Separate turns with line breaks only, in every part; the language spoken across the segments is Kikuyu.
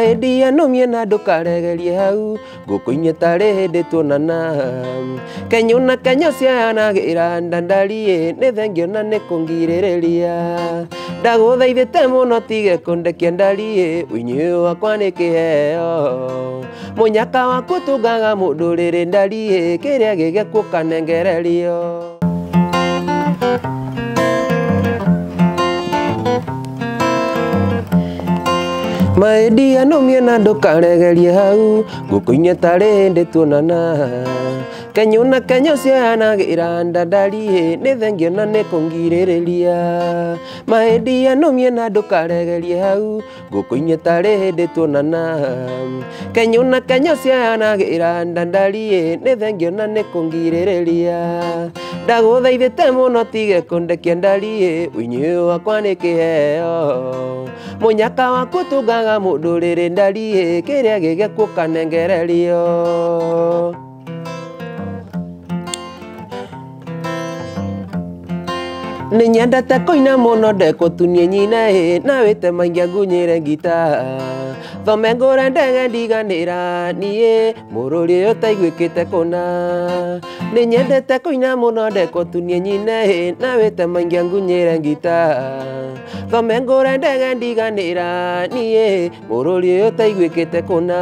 Endia numie na ndũkaregerie hau ngũkũ-inĩ tarĩ hĩndĩ tuonana kenyũ na kenyũ ciayanagĩra ndandariĩ nĩ thengio na nĩ kũngirĩrĩria ndagũthaithĩte mũno tige kũndekia ndariĩ ũini ũyũ wakwa nĩ kĩheo mũnyaka waku tungaga mũndũ rĩrĩ ndariĩ kĩrĩa gĩgekwo kanengererio. Maendia numie na ndũkaregerie hau ngũkũ-inĩ tarĩ hĩndĩ tuonana kenyũ na kenyũ ciayanagĩra ndandariĩ nĩ thengio na nĩ kũngirĩrĩria maendia numie na ndũkaregerie hau ngũkũ-inĩ tarĩ hĩndĩ tuonana kenyũ na kenyũ ciayanagĩra ndandariĩ nĩ thengio na nĩ kũngirĩrĩria ndagũthaithĩte mũno tige kũndekia ndariĩ ũini ũyũ wakwa nĩ kĩheo mũnyaka waku tungaga mũndũ rĩrĩ ndariĩ kĩrĩa gĩgekwo kanengererio. Nĩ nyendete kũina mũno ndekũtunie nyina ĩ na wĩte maingia ngunyĩre ngita thome ngũre ndege ndiganĩra niĩ mũrũri ũyũ ũtaiguĩkĩte kũna nĩ nyendete kũina mũno ndekũtunie nyina ĩ na wĩte maingia ngunyĩre ngita thome ngũre ndege ndiganĩra niĩ mũrũri ũyũ ũtaiguĩkĩte kũna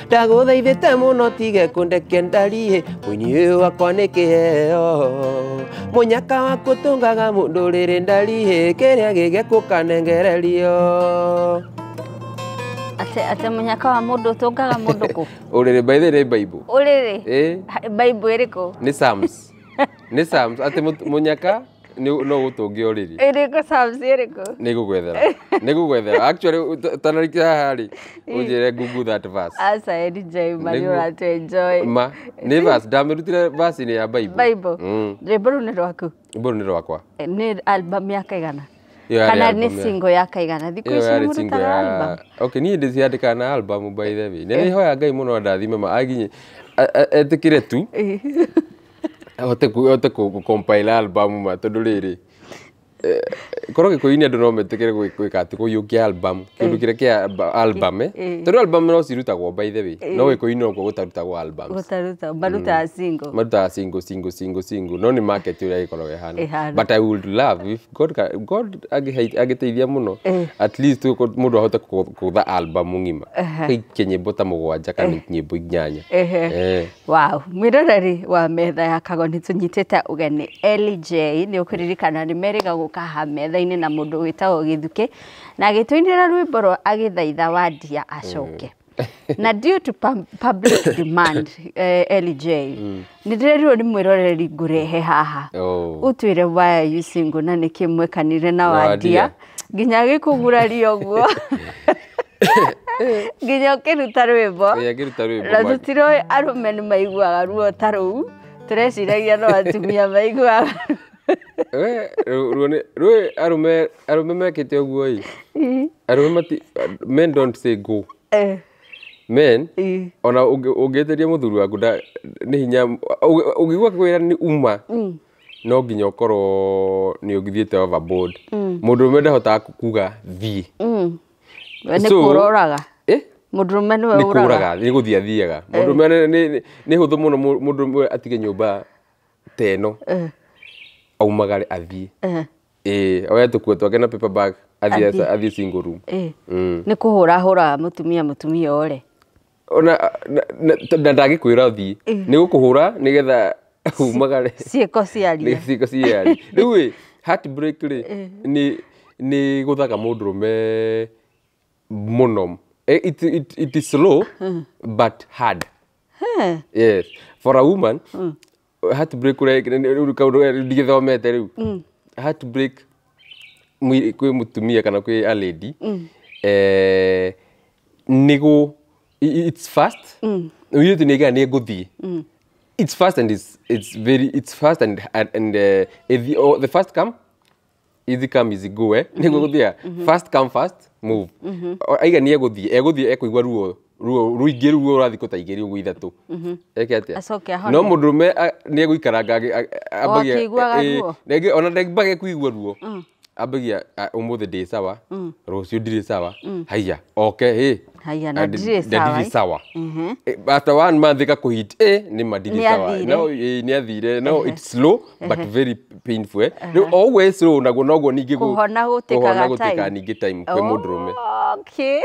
ndagũthaithĩte mũno tige kũndekia ndariĩ ũini ũyũ wakwa nĩ kĩheo mũnyaka waku tungaga mũndũ rĩrĩ ndariĩ kĩrĩa gĩgekwo kanengererio.
Ate mũnyaka wa mũndũ ũtũngaga mũndũ kũ?
Ũrĩrĩ by the way Bible.
Ũrĩrĩ? Bible ĩrĩkũ?
Nĩ Psalms. Nĩ Psalms atĩ mũnyaka no gũtũnge ũrĩrĩ.
Ĩrĩkũ Psalms ĩrĩkũ?
Nĩ ngũgwethera. Nĩ ngũgwethera. Actually ũtanarikia haha rĩ ũnjĩre Google that verse.
Aca enjoy ma nĩ ũratũ enjoy.
Ma nĩ verse ndamĩrutire verse-inĩ ya Bible.
Bible. Rwĩmbo rũu nĩ rwaku?
Rwĩmbo rũu nĩ rwakwa.
Nĩ album ya kaigana? Kana nĩ single ya kaigana? Thikũ ici nĩ mũrutaga album?
Okay, niĩ ndĩciandĩkaga na album by the way. Nĩ nĩhoya Ngai mũno andathime ma aginye etĩkĩre tu ahote kũ compile album ma tondũ rĩrĩ korwo gĩkũyũ-inĩ andũ no metĩkĩre gwĩka atĩ kũiyũkia album kĩndũ kĩrĩa kĩa album tondũ album no cirutagwo by the way no gĩkũyũ-inĩ nokuo gũtarutagwo albums.
Gũtarutagwo marutaga single.
Marutaga single single single single no nĩ market ũrĩa ĩkoragwo ĩhana. But I would love if God angĩteithia mũno at least mũndũ ahote kũgũtha album ng'ima kaikia nyĩmbo ta 7 kana nyĩmbo 8.
Wow, mwĩroreri wa metha ya Kagoni tũnyitĩte ũgeni Elly J nĩ ũkũririkana nĩ merĩga gũka haha metha-inĩ na mũndũ wĩtagwo Gĩthukĩ na agĩtũinĩra rwĩmbo rwa agĩthaitha Wandia acoke. Na due to public demand Elly J nĩ ndĩrerirwo nĩ mwĩroreri ngũrehe haha ũtwĩre why are you single na nĩkĩ mwekanire na Wandia nginya agĩkũguraria ũguo nginya ũkĩruta rwĩmbo na tũtiroĩ arũme nĩ maiguaga ruo ta rũu tũreciragia no atumia maiguaga.
Rũĩ arũme mekĩte ũguo ĩ arũme men don't say go. Men ona ũngĩtĩria mũthuri waku nĩ hinya ũngĩigua kwĩra nĩ uma no nginya ũkorwo nĩ ũgĩthiĩte overboard. Mũndũrũme ndahotaga kuga thiĩ.
Nĩ kũra ũraga. Mũndũrũme nĩwe ũraga.
Nĩ gũthiĩ athiaga. Mũndũrũme nĩ hũthũ mũno mũndũrũme atige nyũmba ta ĩno aumagare athiĩ. Oe tũkuo twake na paper bag athiĩ single room.
Nĩ kũhũra hũraga mũtumia mũtumia ore.
Ona na ndangĩkwĩra ũthiĩ nĩ gũkũhũra nĩgetha umagare.
Ciĩko ciarie.
Ciĩko ciarie. Rĩu ĩ heartbreak rĩ nĩ gũthaga mũndũrũme mũno. It is slow but hard. Yes. For a woman heartbreak rĩu kaũndũ ndigĩthomete rĩu heartbreak kwĩ mũtumia kana kwĩ a lady nĩgũ it's fast. Mũirĩtu nĩ aigaga nĩ ngũthiĩ. It's fast and it's very it's fast and the first come easy come easy go nĩguo gũthiaga fast come fast move. Aiga nĩ egũthiĩ egũthiĩ ekũigua ruo ruo ruingĩ ruo rwa thikũ ta 2 ũguo 3 eke atĩa no mũndũrũme nĩ egũikaranga ambagia ona ndambage kũigua ruo Ambagia ũmũthĩ ndĩ sawa, rũciũ ndirĩ sawa, haiya oke hĩ.
Haiya, na ndirĩ
na
sawa,
ndirĩ
eh.
Sawa. After one month ĩgakũhit, nĩ ma ndirĩ
Nĩ
sawa.
athire.
No nĩ athire. No it's slow but very painful, eh. Rĩu o ũguo ĩ slow naguo noguo ningĩ
Kũhona gũtĩkaga
kũhona gũtĩkaga
time.
Ningĩ time kwĩ mũndũrũme.
Okay.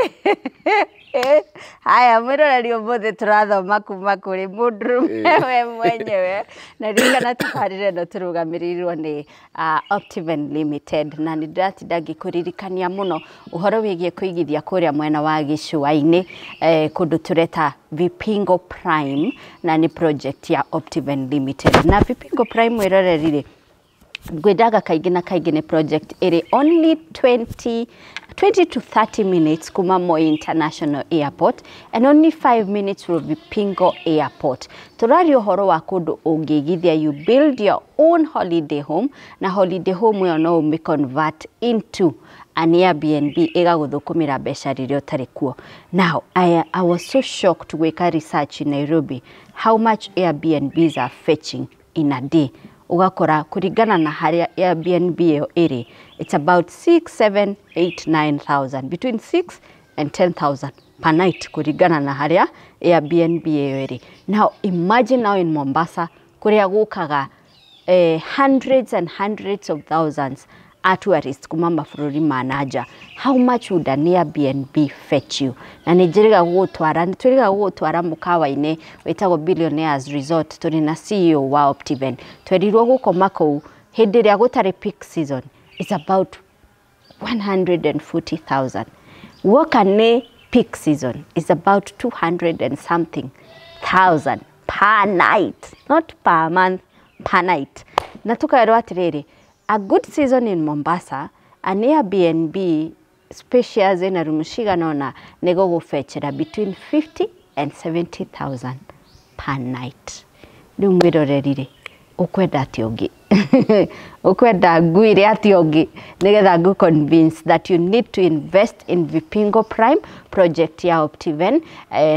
Haya, mwĩroreri, ũmũthĩ tũrathoma kuma kũrĩ mũndũrũme we mwenyewe. Na ririkana tabarĩra ĩno tũrũgamĩrĩirwo nĩ Optiven Limited, na nĩ ndĩratinda ngĩkũririkania mũno ũhoro wĩgiĩ kũigithia kũrĩa mwena wa gĩcũa-inĩ, kũndũ tũreta Vipingo Prime, na nĩ project ya Optiven Limited. Na Vipingo Prime, mwĩroreri rĩ, ngwendaga kaingĩ na kaingĩ nĩ project ĩrĩ only 20 to 30 minutes kuma Moi International Airport and only 5 minutes from Vipingo Airport. Tũraria ũhoro wa kũndũ ũngĩigithia, you build your own holiday home, na holiday home ĩyo no ũmĩ convert into an Airbnb ĩgagũthũkũmĩra mbeca rĩrĩa ũtarĩ kuo. Now, I was so shocked gwĩka research in Nairobi how much Airbnbs are fetching in a day. Ũgakora kũringana na harĩa Airbnb ĩyo ĩrĩ, it's about 6, 7, 8, 9,000, between 6 and 10,000 per night kũringana na harĩa Airbnb ĩyo ĩrĩ. Now imagine now in Mombasa kũrĩa gũkaga hundreds and hundreds of thousands a tourists kuma mabũrũri ma nanja, how much would an Airbnb fetch you? Na nĩ njĩrĩga gũgũtwara, nĩ twĩrĩga gũgũtwara mũkawa-inĩ wĩtagwo Billionaires Resort tũrĩ na CEO wa Optiven. Twerirwo gũkoma kũu hĩndĩ ĩrĩa gũtarĩ peak season is about 140,000. Woka nĩ peak season is about 200 and something thousand per night, not per month, per night. Na tukaerwo atĩrĩrĩ, a good season in Mombasa, an Airbnb spacious ĩna rumu cigana ũna nĩ gũgũbecera between 50 and 70,000 per night. Rĩu mwĩroreri rĩ, ũkwenda atĩa ũngĩ? Ũkwenda ngwĩre atĩa ũngĩ nĩgetha ngũ convince that you need to invest in Vipingo Prime project ya Optiven?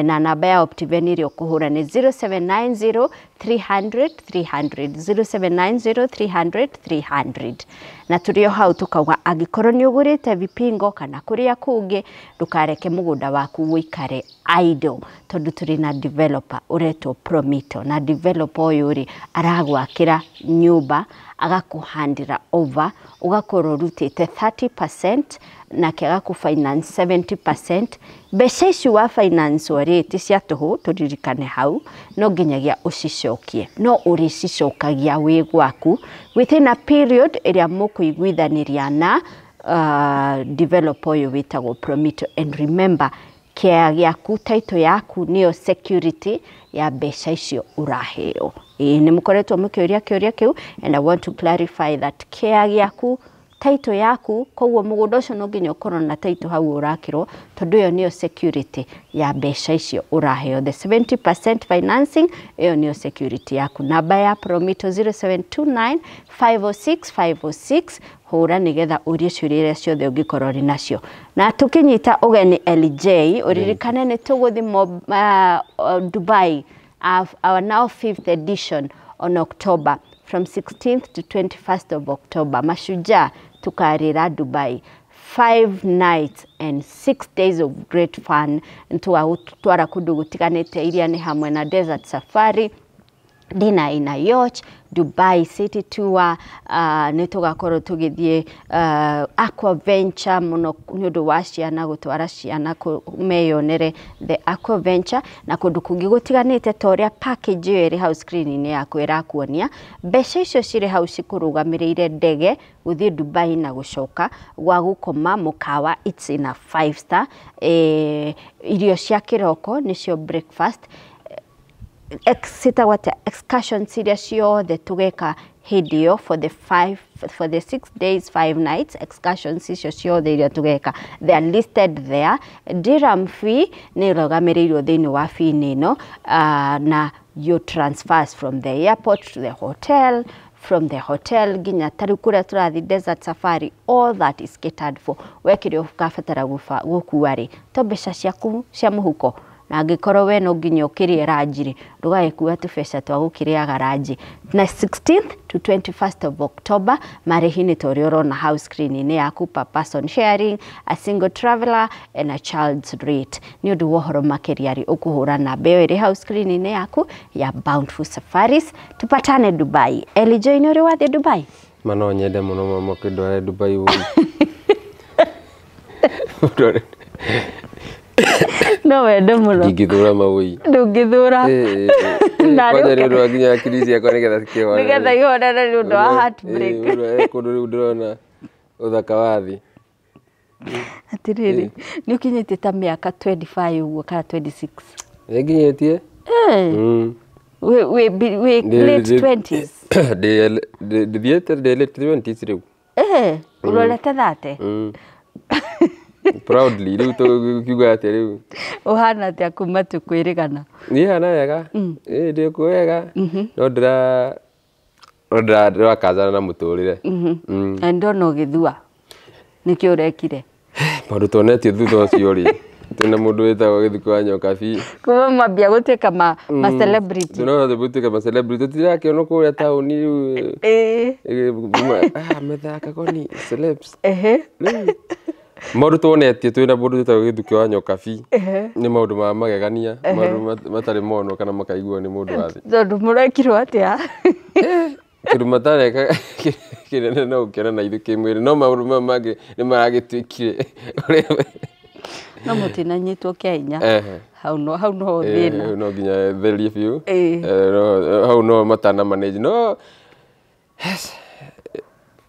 Na namba ya Optiven ĩrĩa ũkũhũra nĩ 0790 300 300, 0790 300 300. Na tũrĩ o hau tũkauga angĩkorwo nĩ ũgũrĩte Vipingo kana kũrĩa kũngĩ, ndũkareke mũgũnda waku ũikare idle, tondũ tũrĩ na developer ũretwo Promito. Na developer ũyũ rĩ, aragwakĩra nyũmba, agakũhandĩra over, ũgakorwo ũrutĩte 30% nake agakũ finance 70%. Mbeca ici wa finance rĩ, ti cia tũhũ, tũririkane hau, no nginyagia ũcicokie, no ũrĩcicokagia wĩ gwaku within a period ĩrĩa mũkũiguithanĩria na developer ũyũ wĩtagwo Promito. And remember, kĩaya gĩaku, title yaku nĩyo security ya mbeca icio ũraheo. Ĩĩ, nĩ mũkoretwo mũkĩũria kĩũria kĩu, and I want to clarify that kĩaya gĩaku, title yaku, koguo mũgũnda ũcio no nginya ũkorwo na title hau ũrakĩrwo, tondũ ĩyo nĩyo security ya mbeca icio ũraheo, the 70% financing, ĩyo nĩyo security yaku. Namba ya Promito 0729 506 506, hũra nĩgetha ũrie ciũria iria ciothe ũngĩkorwo ũrĩ nacio. Na tũkĩnyita ũgeni LJ, ũririkane nĩ tũgũthiĩ Dubai, our now fifth edition on October, from 16th to 21st of October. Mashujaa tukarĩra Dubai, 5 nights and 6 days of great fun. Tũgagũtwara kũndũ gũtiganĩte, iria nĩ hamwe na desert safari, dinner in a yacht, Dubai city tour, nĩ tũgakorwo tũgĩthiĩ aquaventure mũno nĩ ũndũ wa ciana, gũtwara ciana meyonere the aquaventure na kũndũ kũngĩ gũtiganĩte ta ũrĩa package ĩyo ĩrĩ hau screen-inĩ yaku ĩrakuonia. Mbeca icio cirĩ hau cikũrũgamĩrĩire ndege gũthiĩ Dubai na gũcoka, gwa gũkoma mũkawa it's in a five star, irio cia kĩroko nĩcio breakfast, citagwo atĩa, excursions iria ciothe tũgeka hĩndĩ ĩyo for the 6 days 5 nights, excursions icio ciothe iria tũgeka, they are listed there. Dirham fee nĩ ĩrũgamĩrĩirwo thĩinĩ wa fee-inĩ ĩno, na your transfers from the airport to the hotel, from the hotel nginya tarĩu kũrĩa tũrathiĩ desert safari, all that is catered for. We kĩrĩa ũgabatara gũkua rĩ, to mbeca ciaku cia mũhuko. Na angĩkorwo we no nginya ũkĩrĩe ranji rĩ, ndũgagĩkua tũbeca twa gũkĩrĩaga ranji. Na 16th to 21st of October, marĩhi nĩ ta ũrĩa ũrona hau screen-inĩ yaku, per person sharing, a single traveler and a child's rate. Nĩ ũndũ wa ũhoro makĩria rĩ, ũkũhũra namba ĩyo ĩrĩ hau screen-inĩ yaku ya Bountiful Safaris. Tupatane Dubai. Elijah, nĩ ũrĩ wathiĩ Dubai?
Ma no nyende mũno mama ũkĩndware Dubai ũũ.
No wende mũno.
Ndingĩthũra mawũi.
Ndũngĩthũra. Na
Kwanza
rĩu
nĩ ũndũ wa nginya akiri ciakwa nĩgetha cikĩhorere.
Nĩgetha ihorere nĩ ũndũ wa heartbreak.
Kũndũ rĩu ndĩrona ũthaka wa thĩ.
Atĩrĩrĩ, nĩ ũkinyĩtie ta mĩaka 25 ũguo kana 26?
Nĩnginyĩtie.
Wĩ late 20s?
Ndĩthiĩte ndĩ late 20s rĩu.
Ũrorete 30?
Proudly rĩu tũkiuga atĩa rĩu?
Ũhana atĩa kuma tũkwĩrĩgana?
Niĩ hana wega. Ĩĩ ndĩ kuo wega. No ndĩrakazana na mũtũrĩre.
Na ndona ũgĩthua. Nĩkĩ ũrekire?
Maũndũ tuonetio thutha ũcio rĩ, twĩna mũndũ wĩtagwo Gĩthukũ wa Nyokabi.
Kuma mambia gũtuĩka ma celebrity.
Tunaona gũtuĩka ma celebrity, tũtirakĩonwo kũrĩa taũni rĩu. Metha Kagoni celebs. Rĩu maũndũ tuonetio twĩna mũndũ wĩtagwo Gĩthukĩ wa Nyokabi nĩ maũndũ ma magegania, maũndũ matarĩ monwo kana makaiguo nĩ mũndũ wa thĩ.
Tondũ mũrekirwo atĩa?
Kĩndũ matareka kĩnene no gũkĩona na ithuĩ kĩmwĩrĩ, no maũndũ maya mangĩ nĩ maragĩtuĩkire.
No mũtinanyitwo kĩa hinya. Hau no thĩna.
No nginya therie biũ. Hau no matana manage. No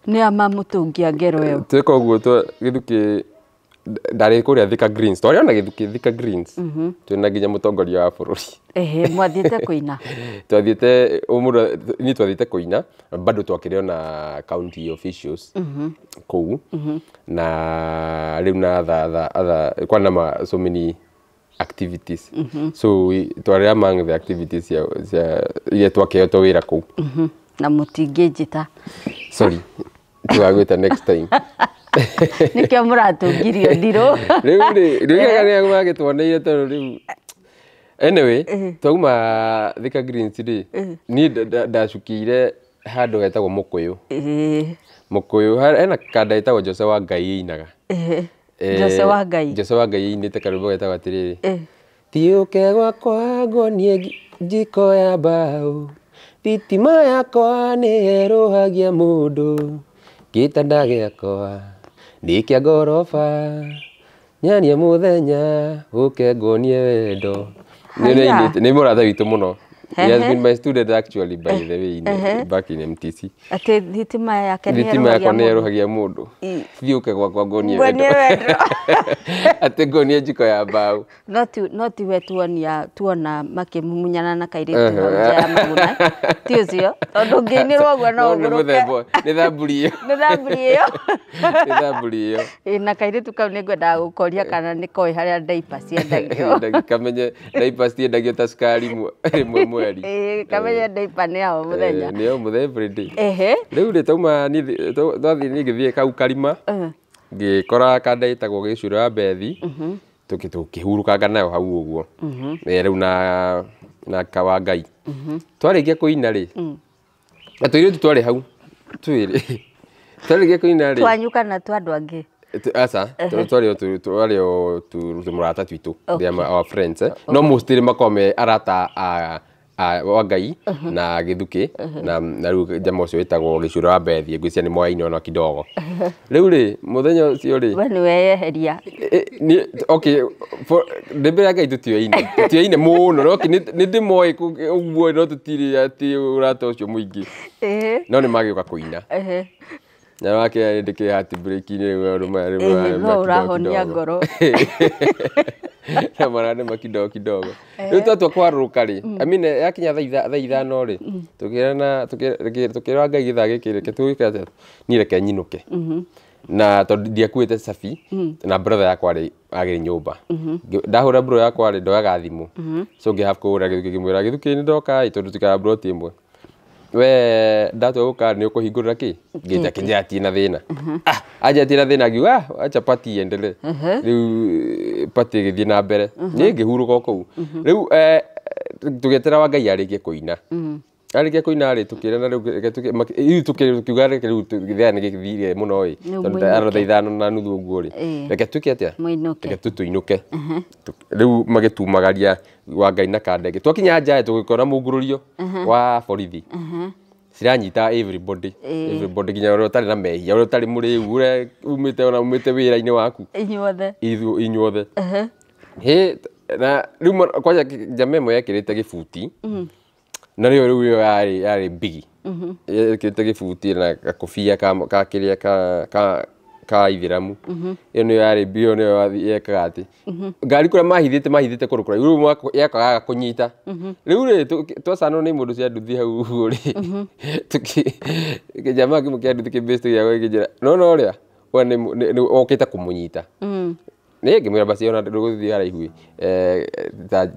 nĩ a mamũtũngia ngero ĩyo.
Twĩka ũguo Gĩthukĩ ndarĩ kũrĩa Thika Greens. Twarĩ ona Gĩthukĩ Thika Greens. Twĩna nginya mũtongoria wa bũrũri.
Mwathiĩte kũina?
Twathiĩte, niĩ twathiĩte kũina, bado twakĩrĩ ona county officials kũu. Na rĩu na other kwana ma so many activities. So twarĩ among the activities cia iria twakĩhetwo wĩra kũu.
Na mũtingĩnjĩta.
Sorry, tũgagwĩta next time.
Nĩkĩo mũratũngirio ndirũ.
Rĩu rĩ, rĩu nĩ magĩtuoneire tondũ rĩu. Anyway, twauma Thika Greens rĩ, niĩ ndacukĩire handũ hetagwo Mũkũyũ. Mũkũyũ, hena kanda ĩtagwo Jose wa Ngai ĩinaga.
Jose wa Ngai.
Jose wa Ngai ĩinĩte karwĩmbo getagwo atĩrĩrĩ. Thiũke gwakwa nguonie njiko ya mbaũ, thitima yakwa nĩ yerũhagia mũndũ, gĩtanda gĩakwa nĩ kĩa ngoroba, nyania mũthenya ũke nguonie wendo. Nĩ mũrata witũ mũno. He has been my student actually, by the way, back in MTC.
Atĩ thitima yake nĩ
yerũhagia mũndũ. Thiũke gwakwa nguonie wendo. Atĩ nguonie njiko ya mbaũ.
No tiwe tuona makĩmumunyana na kairĩtu hau nja ya Maguna. Ti ũcio, tondũ ũngĩinĩrwo ũguo no ũgũrũke.
Nĩ thamburi ĩyo.
Nĩ thamburi ĩyo.
Nĩ thamburi ĩyo.
Na kairĩtu kau nĩngwendaga gũkoria kana nĩ koĩ harĩa diaper ciendagio.
Kamenye diaper ciendagio ta cukari rĩmwe mweri.
Kamenye diaper nĩ ya o mũthenya.
Nĩ ya o mũthenya every day. Rĩu rĩ tauma twathiĩ niĩ ngĩthiĩ kau Karima, ngĩkora kanda ĩtagwo Gĩcũrĩ wa Bethi, tũkĩhurũkanga nayo hau ũguo. Rĩu na Kawa Ngai. Twarĩkia kũina rĩ, na tũirĩtu twarĩ hau twĩrĩ. Twarĩkia kũina rĩ,
twanyu kana twa andũ angĩ?
Aca, twarĩ o tũmũrata twitũ, they are our friends. No mostly makoragwo me arata a wa Ngai na Gĩthukĩ na rĩu jamaa ũcio wĩtagwo Gĩcũrĩ wa Bethi, ngwĩciria nĩ moyaine ona kidogo. Rĩu rĩ, mũthenya ũcio rĩ,
we nĩ weyeheria.
Okay, ndĩ mbere ya Ngai tũtioyaine mũno, no nĩ ndĩmoĩ ũguo, no tũtirĩ atĩ ũrata ũcio mũingĩ. No nĩ magĩũka kũina. Na wake ndĩkĩ heartbreak-inĩ rĩu maũndũ maya rĩu
No ũrahonia ngoro.
Na maranema kidogo kidogo. Rĩu twatua kwarũrũka rĩ, I mean yakinya thaa ithano rĩ, tũkĩra Ngai gĩthaa gĩkĩ reke tũgĩke atĩa, niĩ reke nyinũke. Na tondũ ndiakuĩte cabi, na brother yakwa rĩ agĩrĩ nyũmba. Ndahũra bro yakwa rĩ, ndoyaga thimũ. So ngĩ have kũhũra Gĩthukĩ ngĩmwĩra Gĩthukĩ nĩ ndoka ĩ, tondũ tũikaraga plot ĩmwe. We ndatua gũka nĩ ũkũhingũrĩra kĩ ngĩta kĩnjĩra ti na thĩna. Ah, anja ti na thĩna ngiuga ah, acha party iendelee. Rĩu party ĩgĩthiĩ na mbere, niĩ ngĩhurũka o kũu. Rĩu tũgĩetera wa Ngai arĩkie kũina. Arĩkia kũina rĩ, tũkĩrana rĩu reke ithuĩ tũkiuga reke rĩu gĩthaa nĩ gĩthire mũno ĩ,
Rĩu
tondũ
mũinũke.
arora 5:30 ũguo rĩ, reke twĩke atĩa,
Mũinũke.
reke tu tũinũke. Rĩu magĩtumagaria wa Ngai na kandenge, twakinya nja ĩ, tũgĩkora mũngũrũrio wa borithi ciranyita everybody, everybody, nginya ũrĩa ũtarĩ na mehia, ũrĩa ũtarĩ mũrĩu, ũrĩa umĩte ona umĩte wĩra-inĩ waku,
Inyuothe.
Inyuothe. Hĩ, na rĩu kwanja jamaa ĩmwe yekĩrĩte gĩbuti na rĩo rĩu ĩyo yarĩ bigi, yekĩrĩte gĩbuti na gakobia ka kĩrĩa ka ithĩramu, ĩyo nĩyo yarĩ ĩyo nĩyo yekaga atĩ ngari kũrĩa mahithĩte kũndũ kũraihu, rĩu yakaga kũnyita. Rĩu rĩ, twacanwo nĩ mũndũ cia nduthi hau ũguo rĩ, kĩjamaa kĩmwe kĩa nduthi kĩmbĩcĩte gĩakwa gĩkĩnjĩra nona ũrĩa we nĩ okĩte kũmũnyita. Nĩ ngĩmwĩra basi ona ndũgũthiĩ haraihu ĩ,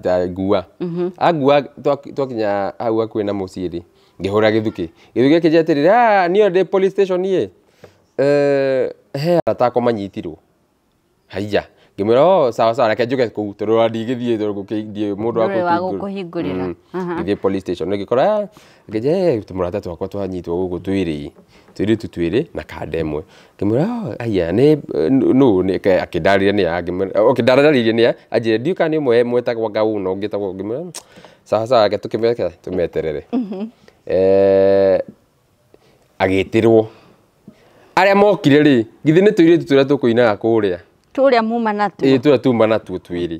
ta ngua angua. Twakinya hau hakuhĩ na mũciĩ rĩ, ngĩhũra gĩthukĩ, gĩthukĩ kĩnjĩra atĩrĩrĩ, "Ah, niĩ ndĩ police station ĩ, he arata akwa manyitirwo." Haiya, ngĩmwĩra, "Oh, sawa sawa, reke njũke kũu tondũ ona ndingĩthiĩ tondũ ndiĩ mũndũ wa
Ndũrĩ wa
kũhingũra."
gũkũhingũrĩra.
Ngĩthiĩ police station ngĩkora, ngĩnjĩra, "Tũmũrata twakwa twanyitwo gũkũ twĩrĩ, tũirĩtu twĩrĩ na kanda ĩmwe." Ngĩmwĩra, "Oh, aya nĩ nũ?" Akĩndarĩria nĩ a, ngĩmwĩra okay, ndararĩria nĩ a, anjĩra ndiũ kana nĩ ũmwe mwetagwo Ngau na ũngĩ etagwo. Ngĩmwĩra, "Sawa sawa, reke tũkĩmeke tũmeterere." Agĩtĩrwo arĩa mokire rĩ, githĩ nĩ tũirĩtu tũrĩa tũkũinaga kũrĩa
Tũrĩa muma natuo.
Ĩĩ, tũrĩa tuma natuo twĩrĩ.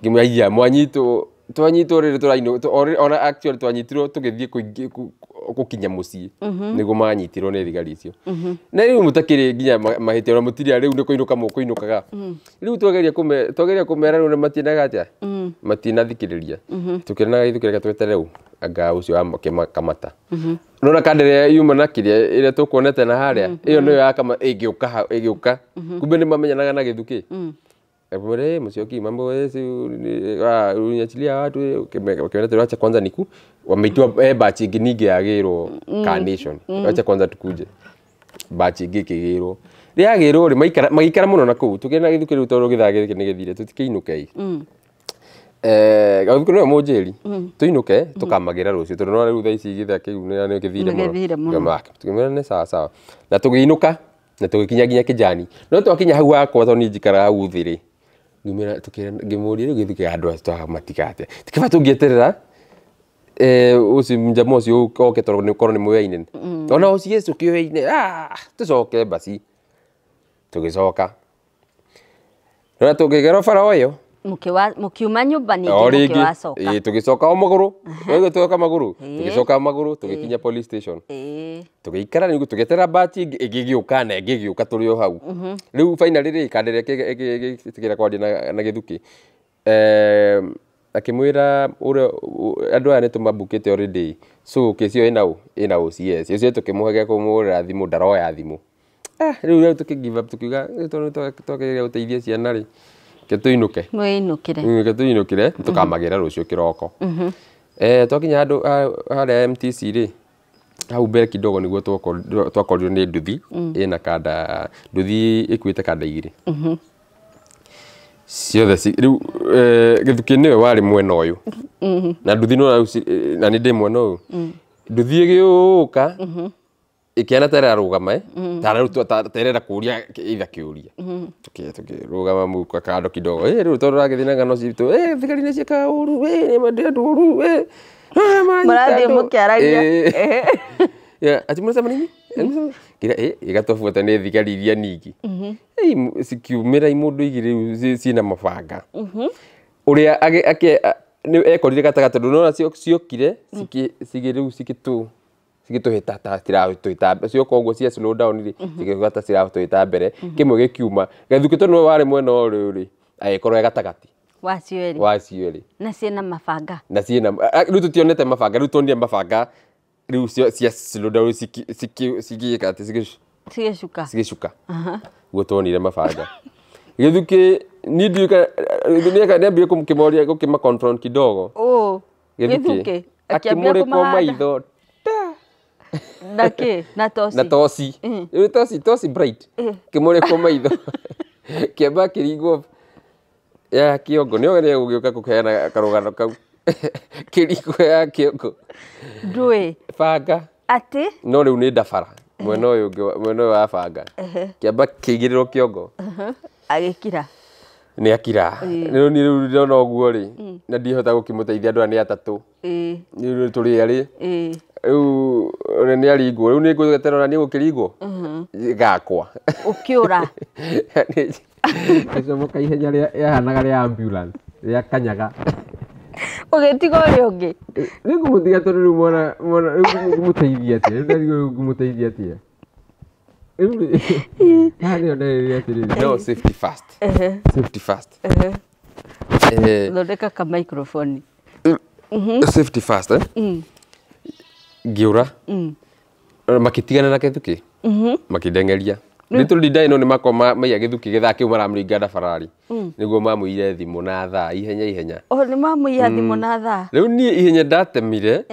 Ngĩmwĩra, "Iya, mwanyitwo, twanyitwo rĩrĩ tũrainũ ona actually twanyitirwo tũgĩthiĩ gũkinya mũciĩ nĩguo manyitirwo nĩ thigari icio, na rĩu mũtakĩrĩ nginya mahĩtia ona mũtirĩ, rĩu nĩ kũinũka mũkũinũkaga." Rĩu twageria kũmera rĩu nĩ matinaga atĩa, matinathikĩrĩria. Tũkĩranaga gĩthukĩ, reke tweterere rĩu anga ũcio wa kamata nona kanda ĩrĩa yuma na kĩrĩa ĩrĩa tũkuonete na harĩa, ĩyo nĩyo ya kama ĩngĩũka ĩgĩũka, kumbe nĩ mamenyanaga na gĩthukĩ. Bure Musyoki, mambo si uniachilia watu ukiona tu, acha kwanza niku wameitwa batch ĩngĩ ningĩ yagĩrwo Carnation, acha kwanza tukuje batch ĩngĩ ĩkĩgĩrwo rĩagĩrwo rĩ, maikara magĩikara mũno na kũu. Tũkĩona gĩthukĩ rĩu tondũ gĩthaa gĩkĩ nĩ gĩthire, tũtikĩinũke. Gĩthukĩ nĩwe mũnjĩri tũinũke tũkamagĩra rũciũ tondũ no rĩu thaa ici gĩthaa kĩu nĩ gĩthire.
Nĩ gĩthire mũno.
Mũno. Tũkĩmwĩra nĩ sawa sawa, na tũgĩinũka na tũgĩkinya nginya kĩjani, no twakinya hau hakwa tondũ niĩ njikaraga hau thĩ rĩ, ngĩmwĩra ngĩmũria, "Rĩu gĩthukĩ andũ aya twamatiga atĩa? Tikĩba tũngĩeterera ũcio mjamaa ũcio oke tondũ nĩ korwo nĩ mũyaine ona ũcio tũkĩoyaine, tũcoke basi." Tũgĩcoka na tũkĩgera bara o ĩyo.
Mũkiuma nyũmba
O
ningĩ
rĩngĩ.
Mũkĩwacoka.
Ĩĩ, tũgĩcoka o magũrũ. Waigua tũgoka magũrũ.
Ĩĩ.
Tũgĩcoka magũrũ, tũgĩkinya police station. Tũgĩikara nĩguo tũgĩeterera batch ĩngĩ ĩgĩgĩũka na ĩngĩ ĩgĩũka tũrĩ o hau. Rĩu finally rĩ, kanda ĩrĩa ĩgĩtigĩra kwaria na gĩthukĩ, akĩmwĩra ũrĩa andũ aya nĩ tũmabukĩte already, so kesi ĩyo ĩna ũ ĩna OCS. OCS tũkĩmũhe gĩa kũmũhũrĩra thimũ, ndaroya thimũ. Ah, rĩu tũkĩ give up, tũkiuga, "Rĩu tondũ nĩ twageria gũteithia ciana rĩ, reke tũinũke."
Mwĩinũkĩre.
Reke tũinũkĩre, tũkamagĩra rũciũ kĩroko. Twakinya handũ harĩa MTC rĩ, hau mbere kidogo nĩguo twakorirwo nĩ nduthi ĩna kanda, nduthi ĩkuĩte kanda igĩrĩ ciothe rĩu gĩthukĩ nĩwe warĩ mwena ũyũ na nduthi no rĩu na nĩ ndĩ mwena ũyũ. Nduthi ĩgĩũka ĩkĩana ta ĩrarũgama, ta rĩu ta ĩrenda kũũria either kĩũria. Tũkĩrũgama mũka kando kidogo, rĩu tondũ ũragĩthiĩ na ng'ano citũ, thigari nĩ ciĩkaga ũru, nĩ mendete andũ ũru, maranyita
Mũrathiĩ
andũ."
mũkĩaragia.
Yeah, ati mnasema nini? Kira igatwabuata nĩ thigari iria ningĩ. Cikiumĩra imũndũ igĩrĩ rĩu ciĩna mabanga. Ũrĩa nĩ ekorire gatagatĩ tondũ nĩwona ciokire cigĩ rĩu cigĩtũhĩta ta ciratũhĩta, cioka ũguo cia slow down rĩ, cigĩũka ta ciratũhĩta mbere, kĩmwe gĩkiuma gĩthukĩ tondũ nĩwe warĩ mwena ũrĩ rĩ, agĩkorwo e gatagatĩ
wacio erĩ.
Wacio erĩ.
Na ciĩna mabanga.
Na ciĩna rĩu tũtionete mabanga, rĩu tuonire mabanga rĩu cia slow down cigĩka atĩ
cigĩcuka.
Cigĩcuka guo tuonire mabanga. Gĩthukĩ niĩ ndiũĩ nĩambire kũmoria gũkĩma confront kidogo.
Ũ
Gĩthukĩ
gĩthukĩ akĩambia
akĩmũrĩkwo
kũmahanda.
maitho ta.
Na kĩ? Na toci.
Na toci. Rĩu toci, toci bright. Kĩmũrĩkwo maitho. Kĩamba kĩringwo ya kĩongo. Nĩwe nĩ gũgĩũka kũheana karũgano kau. Kĩringwo ya kĩongo.
Ndũĩ.
Banga.
Atĩ?
No rĩu nĩ ndabara. Mwena ũyũ ũngĩ, mwena ũyũ wa banga. Kĩamba kĩigĩrĩrwo kĩongo.
Agĩkira.
Nĩ akira. Rĩu niĩ rĩu ndona ũguo rĩ, na ndihota gũkĩmũteithia andũ aya nĩ atatũ. Rĩu tũrĩ erĩ. Rĩu ũrĩa nĩ aringwo, rĩu nĩ ngũgĩeterera ona niĩ gũkĩringwo gakwa.
Ũkĩũra.
Ngĩcomoka ihenya rĩahanaga rĩa ambulance, rĩa kanyaga.
Ũgĩtiga ũrĩa ũngĩ.
Rĩu ngũmũtiga tondũ rĩu mwana, mwana, rĩu ngũmũteithia atĩa? Rĩu ndarigwo rĩu ngũmũteithia atĩa? Rĩu haha nĩho nderĩire atĩrĩrĩ, no safety first. Safety first.
Thondeka ka microphone.
Safety first, eh? Ngĩũra. Makĩtigana na Gĩthukĩ. Makĩndengeria. Nĩ tondũ ndindaĩ no nĩ makoma maiya Gĩthukĩ gĩthaa kĩu maramũringa ndabarari. Nĩguo mamũire thimũ na thaa ihenya ihenya.
O nĩ mamũiya thimũ na thaa.
Rĩu niĩ ihenya ndatemire.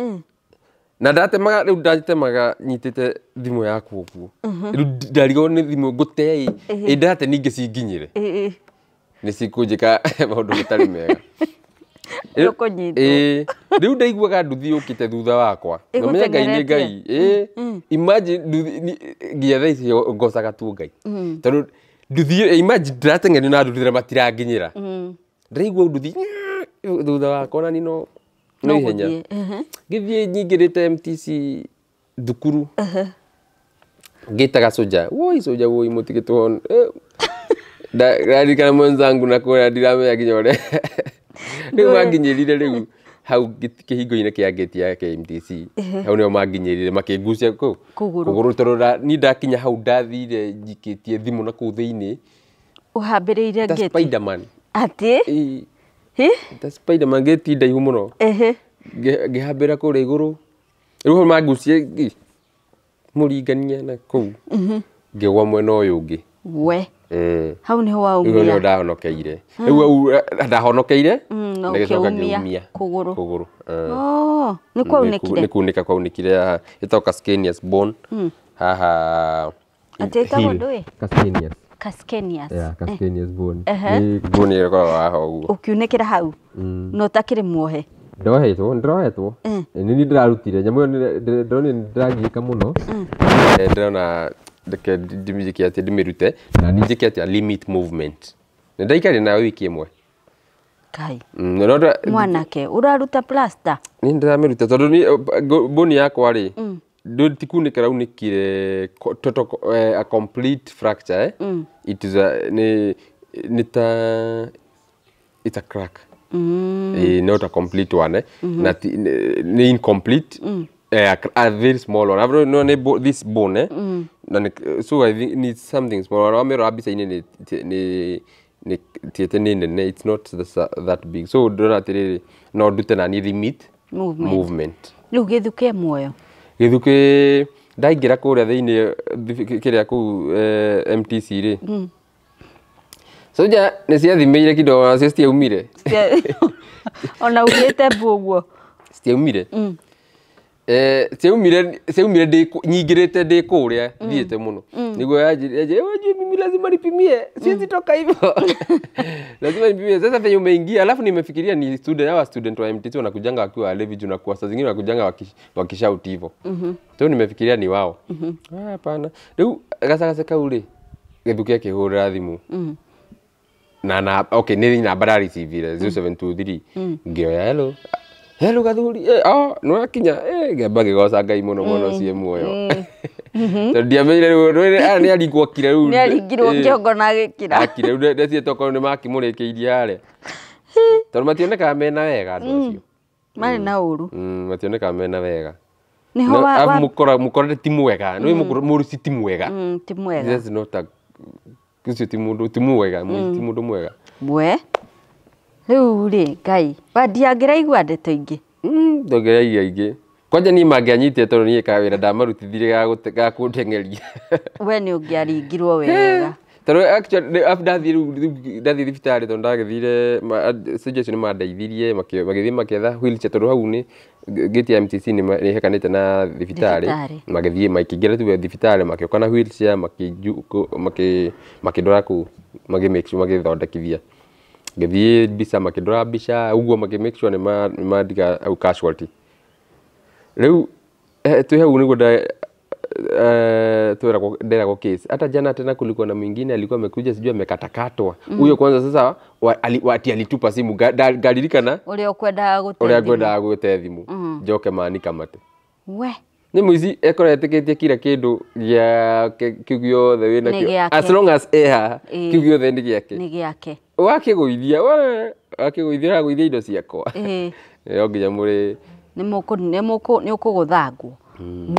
Na ndatemaga rĩu ndatemaga nyitĩte thimũ yakwa ũguo. Rĩu ndarigwo nĩ thimũ ngũte ĩ. Ĩ ndate ningĩ cinginyĩre. Nĩ cikũnjĩka maũndũ matarĩ mega.
Ndũkũnyitwo.
Rĩu ndaiguaga nduthi yũkĩte thutha wakwa. Nomenya Ngai nĩ Ngai. Imagine nduthi nginya thaa ici ngocaga tu Ngai. Tondũ nduthi imagine ndĩrateng'erio na nduthi na matiranginyĩra. Ndĩraigua nduthi thutha wakwa na niĩ no
No
ihenya.
gũthiĩ.
Ngĩthiĩ nyingĩrĩte MTC thukuru. Ngĩtaga soja. Woi soja woi mũtigĩtwo. Ndarikana mwenzangu na kũrĩa ndiramenya nginya ũrĩa. Rĩu manginyĩrire rĩu hau kĩhingo-inĩ kĩa gate ya KMTC. Hau nĩho manginyĩrire makĩngucia kũu.
Kũgũrũ.
Kũgũrũ tondũ niĩ ndakinya hau ndathire njikĩtie thimũ na kũu thĩinĩ.
Ũhambĩrĩire
Ta
gate.
Spiderman.
Atĩ?
Ĩĩ.
Hi?
Ta Spiderman gate ndaihu mũno. Ngĩhambĩra kũrĩa igũrũ. Rĩu hau mangucie mũringania na kũu. Ngĩgwa mwena ũyũ ũngĩ.
We. Hau nĩho
Rĩu nĩho
waumia.
ndahonokeire. Rĩu hau ndahonokeire
Na
na gĩcoka
ũkĩumia
ngĩumia
kũgũrũ.
Kũgũrũ.
Oh, nĩ kwaunĩkire?
Nĩ kunĩka kwaunĩkire haha. Ĩtagwo calcaneus bone. Haha.
Atĩ ĩtagwo
heel.
ndũĩ?
Calcaneus.
Calcaneus.
Yeah, calcaneus bone. Nĩ bone ĩrĩa ĩkoragwo haha ũguo.
Ũkiunĩkĩra hau? Na ũtakĩrĩ muohe?
Ndohetwo, nĩndĩrohetwo. Nĩ niĩ ndĩrarutire. Nyamũ ĩyo ndĩronire nĩ ndĩragiĩka mũno. Ndĩrona reke ndĩmĩnjĩke atĩa ndĩmĩrute na niĩ njĩke atĩa limit movement. Nĩ ndaikarire nayo wiki ĩmwe.
Ngai.
No
Mwanake, ũraruta plaster?
Niĩ ndĩramĩruta tondũ niĩ bone yakwa rĩ, ti kunĩka raunĩkire total a complete fracture, eh? It is a, nĩ, nĩ ta, it's a crack. Not a complete one, eh? Na ti, nĩ incomplete. A very small one. I've no, nĩ this bone, eh? Na nĩ, so I think needs something small. Wamĩrora mbica-inĩ nĩ, nĩ, nĩ, tiĩte nĩ nene, it's not that big. So ndĩrona atĩrĩrĩ, no ndute na niĩ limit
Movement.
movement.
Rĩu Gĩthukĩ muoyo?
Gĩthukĩ ndaingĩra kũrĩa thĩinĩ kĩrĩa kũu MTC rĩ. Soja nĩ ciathimĩire kidogo nacio citiaumire.
Ona ugĩte mbu ũguo.
Citiaumire. Ciaumire, ciaumire nyingĩrĩte ndĩ kũrĩa thiĩte mũno. Nĩguo yanjĩrire, wajua mimi lazima nipimie. Siwezi toka hivyo. Lazima nipimie. Sasa venye umeingia, alafu nimefikiria ni student, hawa student wa MTC wanakujanga wakiwa walevi juu na kwa saa zingine wanakujanga wakishout hivyo. So nimefikiria ni wao. Ah, hapana. Rĩu gacagaca kau rĩ, Gĩthukĩ akĩhũrĩra thimũ. Na na okay, nĩ namba ndareceive 0723. Ngĩoya hello. Hello Gathuri, oh, nĩ wakinya, ngĩamba ngĩgoca Ngai mũno mwana ũcio muoyo. Tondũ ndiamenyire rĩu, rĩu, aya nĩ aringwo akire rĩu.
Nĩ aringirwo kĩongo na agĩkira.
Akire rĩu ndecirie tokorwo nĩ makĩmũrĩkĩirie harĩa. Tondũ mationekaga mena wega andũ acio.
Marĩ na ũru.
Mationekaga mena wega.
Nĩho
No,
wa, wa
mũkora ti mwega. Nĩ mũruci ti mwega.
Ti mwega.
That's not a, ũcio ti mũndũ, ti mwega, ti mũndũ mwega.
We. Rĩu rĩ, Ngai, wandiangĩraigua ndeto ingĩ?
Ndũngĩraigua ingĩ. Kwanja niĩ mangĩanyitire tondũ niĩ kawĩra ndamarutithirie ga kũndeng'eria.
We nĩ ũngĩaringirwo wega.
Tondũ actually after ndathiĩ thibitarĩ, tondũ ndagĩthire suggestion, nĩ mandeithirie magĩthiĩ makĩetha wheelchair, tondũ hau nĩ gate ya MTC nĩ nĩ ĩhekanĩte na thibitarĩ.
Thibitarĩ.
Magĩthiĩ makĩingĩra tu thibitarĩ, makĩũka na wheelchair, makĩndwara kũu, magĩ make sure magĩthondekithia, ngĩthiĩ mbica, makĩndora mbica ũguo, makĩ make sure nĩ mandiga hau casualty. Rĩu twĩ hau nĩguo tweragwo, nderagwo case. Hata jana tena kulikuwa na mwingine alikuwa amekuja, sijui amekatakatwa huyo kwanza. Sasa ati alitupa simu. Ngaririkana
ũrĩa ũkwendaga gũte
ũrĩa
thimũ.
Ngwendaga gũte thimũ njoke mani kamate.
We.
Nĩ mũici ekorwo etĩkĩtie kila kĩndũ gĩake kĩu gĩothe wĩna
Nĩ
kĩo.
gĩake.
As long as e haha, kĩu gĩothe nĩ gĩake.
Nĩ gĩake.
Wakĩgũithia, we wakĩgũithia, ũragũithia indo ciakwa. No nginya mũrĩ
Nĩ ũkũgũthangwo.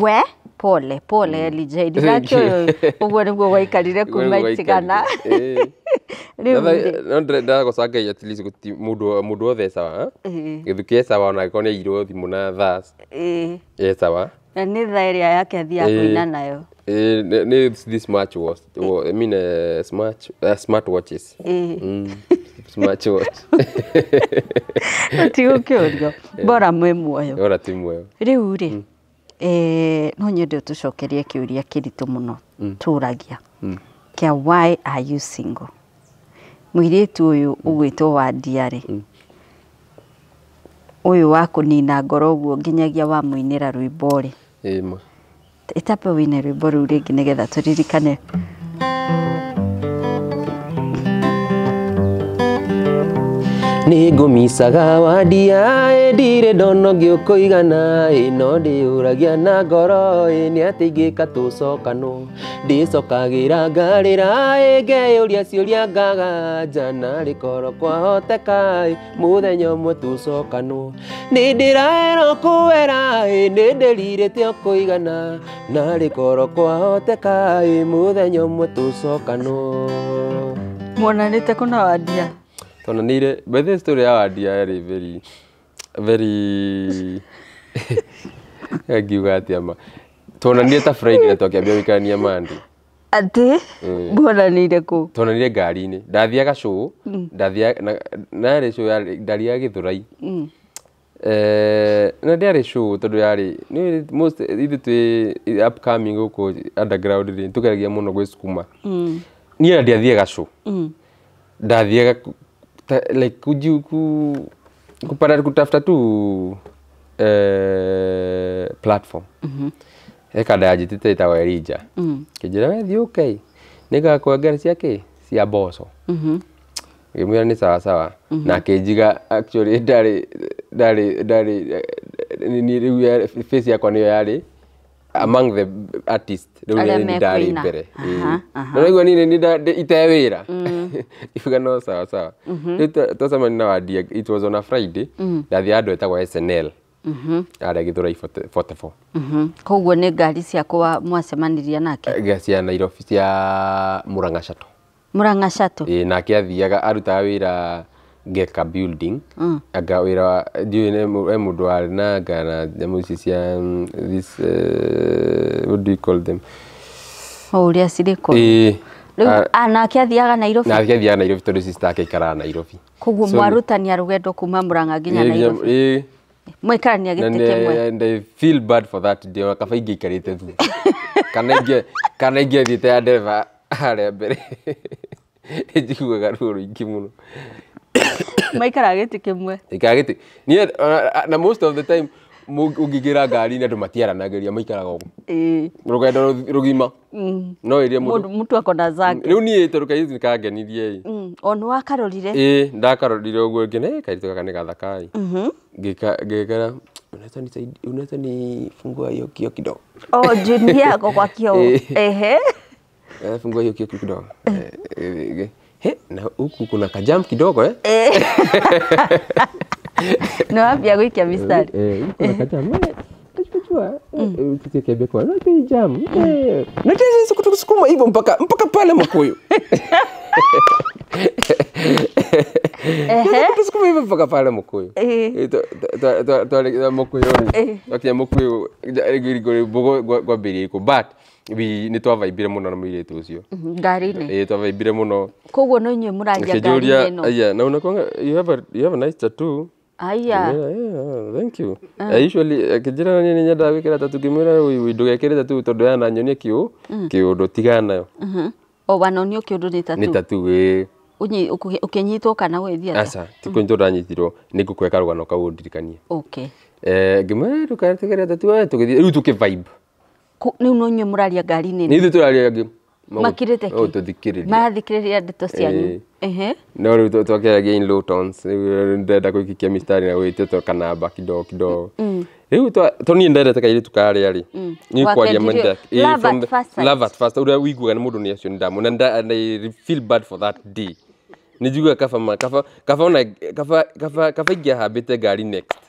We, pole pole, LJ, ndingakĩũĩ ũguo nĩguo gwaikarire kuma itigana. Rĩu rĩ,
No ndĩragoca Ngai, at least gũti mũndũ wothe e sawa. Gĩthuki e sawa, ona angĩkorwo nĩ airwo thimũ na thaa e sawa.
Na nĩ thaa ĩrĩa yake athiaga kũina nayo.
Nĩ this much was, I mean, smart watches. Smart watch.
Tigũkĩũrio, bora mwĩ muoyo.
Ora ti muoyo.
Rĩu rĩ, no nyende ũtũcokerie kĩũria kĩritũ mũno tũragia kĩa why are you single? Mũirĩtu ũyũ ũgwĩtwo Wandia rĩ, ũyũ wa kũnina ngoro ũguo nginyagia wamũinĩra rwĩmbo rĩ,
Ĩĩ ma.
Ĩtambe wĩine rwĩmbo rũu rĩngĩ nĩgetha tũririkane.
Nĩ ngũmicaga Wandia, ĩ ndirĩ ndona ũngĩ ũkũigana, ĩ no ndĩyũragia na ngoro, ĩ nĩ atĩ ingĩka tũcokanwo. Ndĩcokagĩra ngarĩra, ĩ ngeyũria ciũria ngaga njana rĩkorwo kwahoteka, ĩ mũthenya ũmwe tũcokanwo. Nĩ ndĩraerwo kũwera, ĩ nĩ ndĩrirĩte o kũigana, na rĩkorwo kwahoteka, ĩ mũthenya ũmwe tũcokanwo.
Muonanĩte kũna Wandia?
Tonanire. By the story ya Wandia yarĩ very very, ngiuga atĩa ma, tuonanire ta Friday na twakĩambia gũikarania Monday.
Atĩ muonanĩire kũ?
Tuonanire ngari-inĩ, ndathiaga show, ndathiaga na yarĩ show yarĩ ndathiaga Gĩthũrai. Na ndĩarĩ show tondũ yarĩ nĩ most ithuĩ twĩ upcoming gũkũ underground rĩ, tũgeragia mũno gwĩcukuma. Niĩ na ndiathiaga show, ndathiaga like kupata kutafuta tu platform. He kanda yanjĩtĩte ĩtagwo Elijah, kĩnjĩra we thiĩ ũke nĩngakũhe cia kĩ cia mboco. Ngĩmwĩra nĩ sawa sawa, na akĩnjiga. Actually ndarĩ nĩ rĩu face yakwa nĩyo yarĩ among the artist rĩu
Arĩa
nĩ ndarĩ
mekũina.
mbere.
Aha.
Na naigua niĩ nĩ ite wĩra ibuga no sawa sawa. Rĩu twacemania na Wandia, it was on a Friday, ndathiaga andũ etagwo SNL harĩa Gĩthũrai 44.
Koguo nĩ ngari ciakwa mwacemanirie nake?
Cia Nairobi, cia Murang'a Shuttle.
Murang'a Shuttle.
Ĩĩ, nake athiaga arutaga wĩra Geka building. Anga wĩra wa ndiũĩ he mũndũ warĩ na anga na nyamũ ici cia this, what do you call them?
O ũrĩa cirĩ kũ?
Ĩĩ.
Rĩu nake athiaga Nairobi?
Nake athiaga Nairobi tondũ sister ake aikaraga Nairobi.
Koguo mwarutania rũgendo kuma Murang'a nginya Nairobi?
Ĩĩ.
Mwaikarania
Na
gĩtĩ kĩmwe?
And I feel bad for that day. Kaba ingĩaikarĩte thutha kana ingĩathiĩte ya ndereba harĩa mbere. Nĩ njiguaga ruo rũingĩ mũno.
Maikaraga gĩtĩ kĩmwe?
Ikara gĩtĩ niĩ na most of the time ũngĩingĩra ngari-inĩ andũ matiaranagĩria, maikaraga ũguo rũgendo rũgima no ĩrĩa mũndũ
Mũndũ mtu akona zake.
Rĩu niĩ tondũ kairĩtu nĩ kangenirie ĩ.
O nĩ wakarorire?
Ĩĩ, ndakarorire ũguo ngĩona ĩ kairĩtu gaka nĩ gathaka ĩ. Ngĩkara, unaweza nisaidia, unaweza nifungua hiyo kioo kidogo?
O junior yako kwa kioo?
Ĩĩ.
Ehe.
Fungua hiyo kioo kidogo. He, na huku kuna kajam kidogo eh.
Nĩ wambia gũikia mistari.
Eh, huku kuna kajam. Unajua, kiambia kwa unajua hii jam. Na tena kusukuma hivyo mpaka pale Makuyu. Kusukuma hivyo mpaka pale Makuyu. Twari Makuyu. Twakinya Makuyu ngwambĩrĩria kũ but We nĩ twavaibire mũno na mũirĩtu ũcio.
Ngari-inĩ.
Ĩĩ, twavaibire mũno.
Koguo no inyuĩ mũraria
Akĩnjũria,
ngari-inĩ ĩno.
Aya, na unakuanga you have a nice tattoo.
Aya.
Ngĩmwĩra, "Yeah, thank you." I usually akĩnjĩra niĩ nĩ nyendaga gwĩkĩra tattoo, ngĩmwĩra, "Ndũgekĩre tattoo tondũ yananyonia kĩũndũ, tigana nayo."
O wanonio kĩũndũ nĩ
Nĩ
tattoo.
tattoo, ĩĩ.
Ũkĩnyitwo kana gwĩthiĩ atĩa?
Aca, ti kũnyitwo ndanyitirwo, nĩ ngũkũhe karũgano kau ũndirikanie.
Okay.
Ngĩmwĩra ndũgatigĩre tattoo, tũgĩthiĩ rĩu tũkĩ vibe.
Rĩu no inyuĩ mũraria ngari-inĩ
Nĩ
ĩno.
ithuĩ tũraria angĩ.
Makirĩte kĩ?
Tũthikĩrĩria.
Marathikĩrĩria ndeto cianyu. Ehe.
No rĩu twakĩaragia in low tones, rĩu ndĩrenda gũikia mistari na gwĩtia to kanamba kidogo kidogo. Rĩu to niĩ ndendete kairĩtu karĩa rĩ, niĩ kwaria
Wakendirio-
menda
Love at first sight.
Love at first, ũrĩa ũiguaga nĩ mũndũ nĩ acio nĩ ndamwona, and I feel bad for that day. Nĩ njiguaga kaba ma kaba kaba ona kaba kaba kaba ingĩahambĩte ngari next,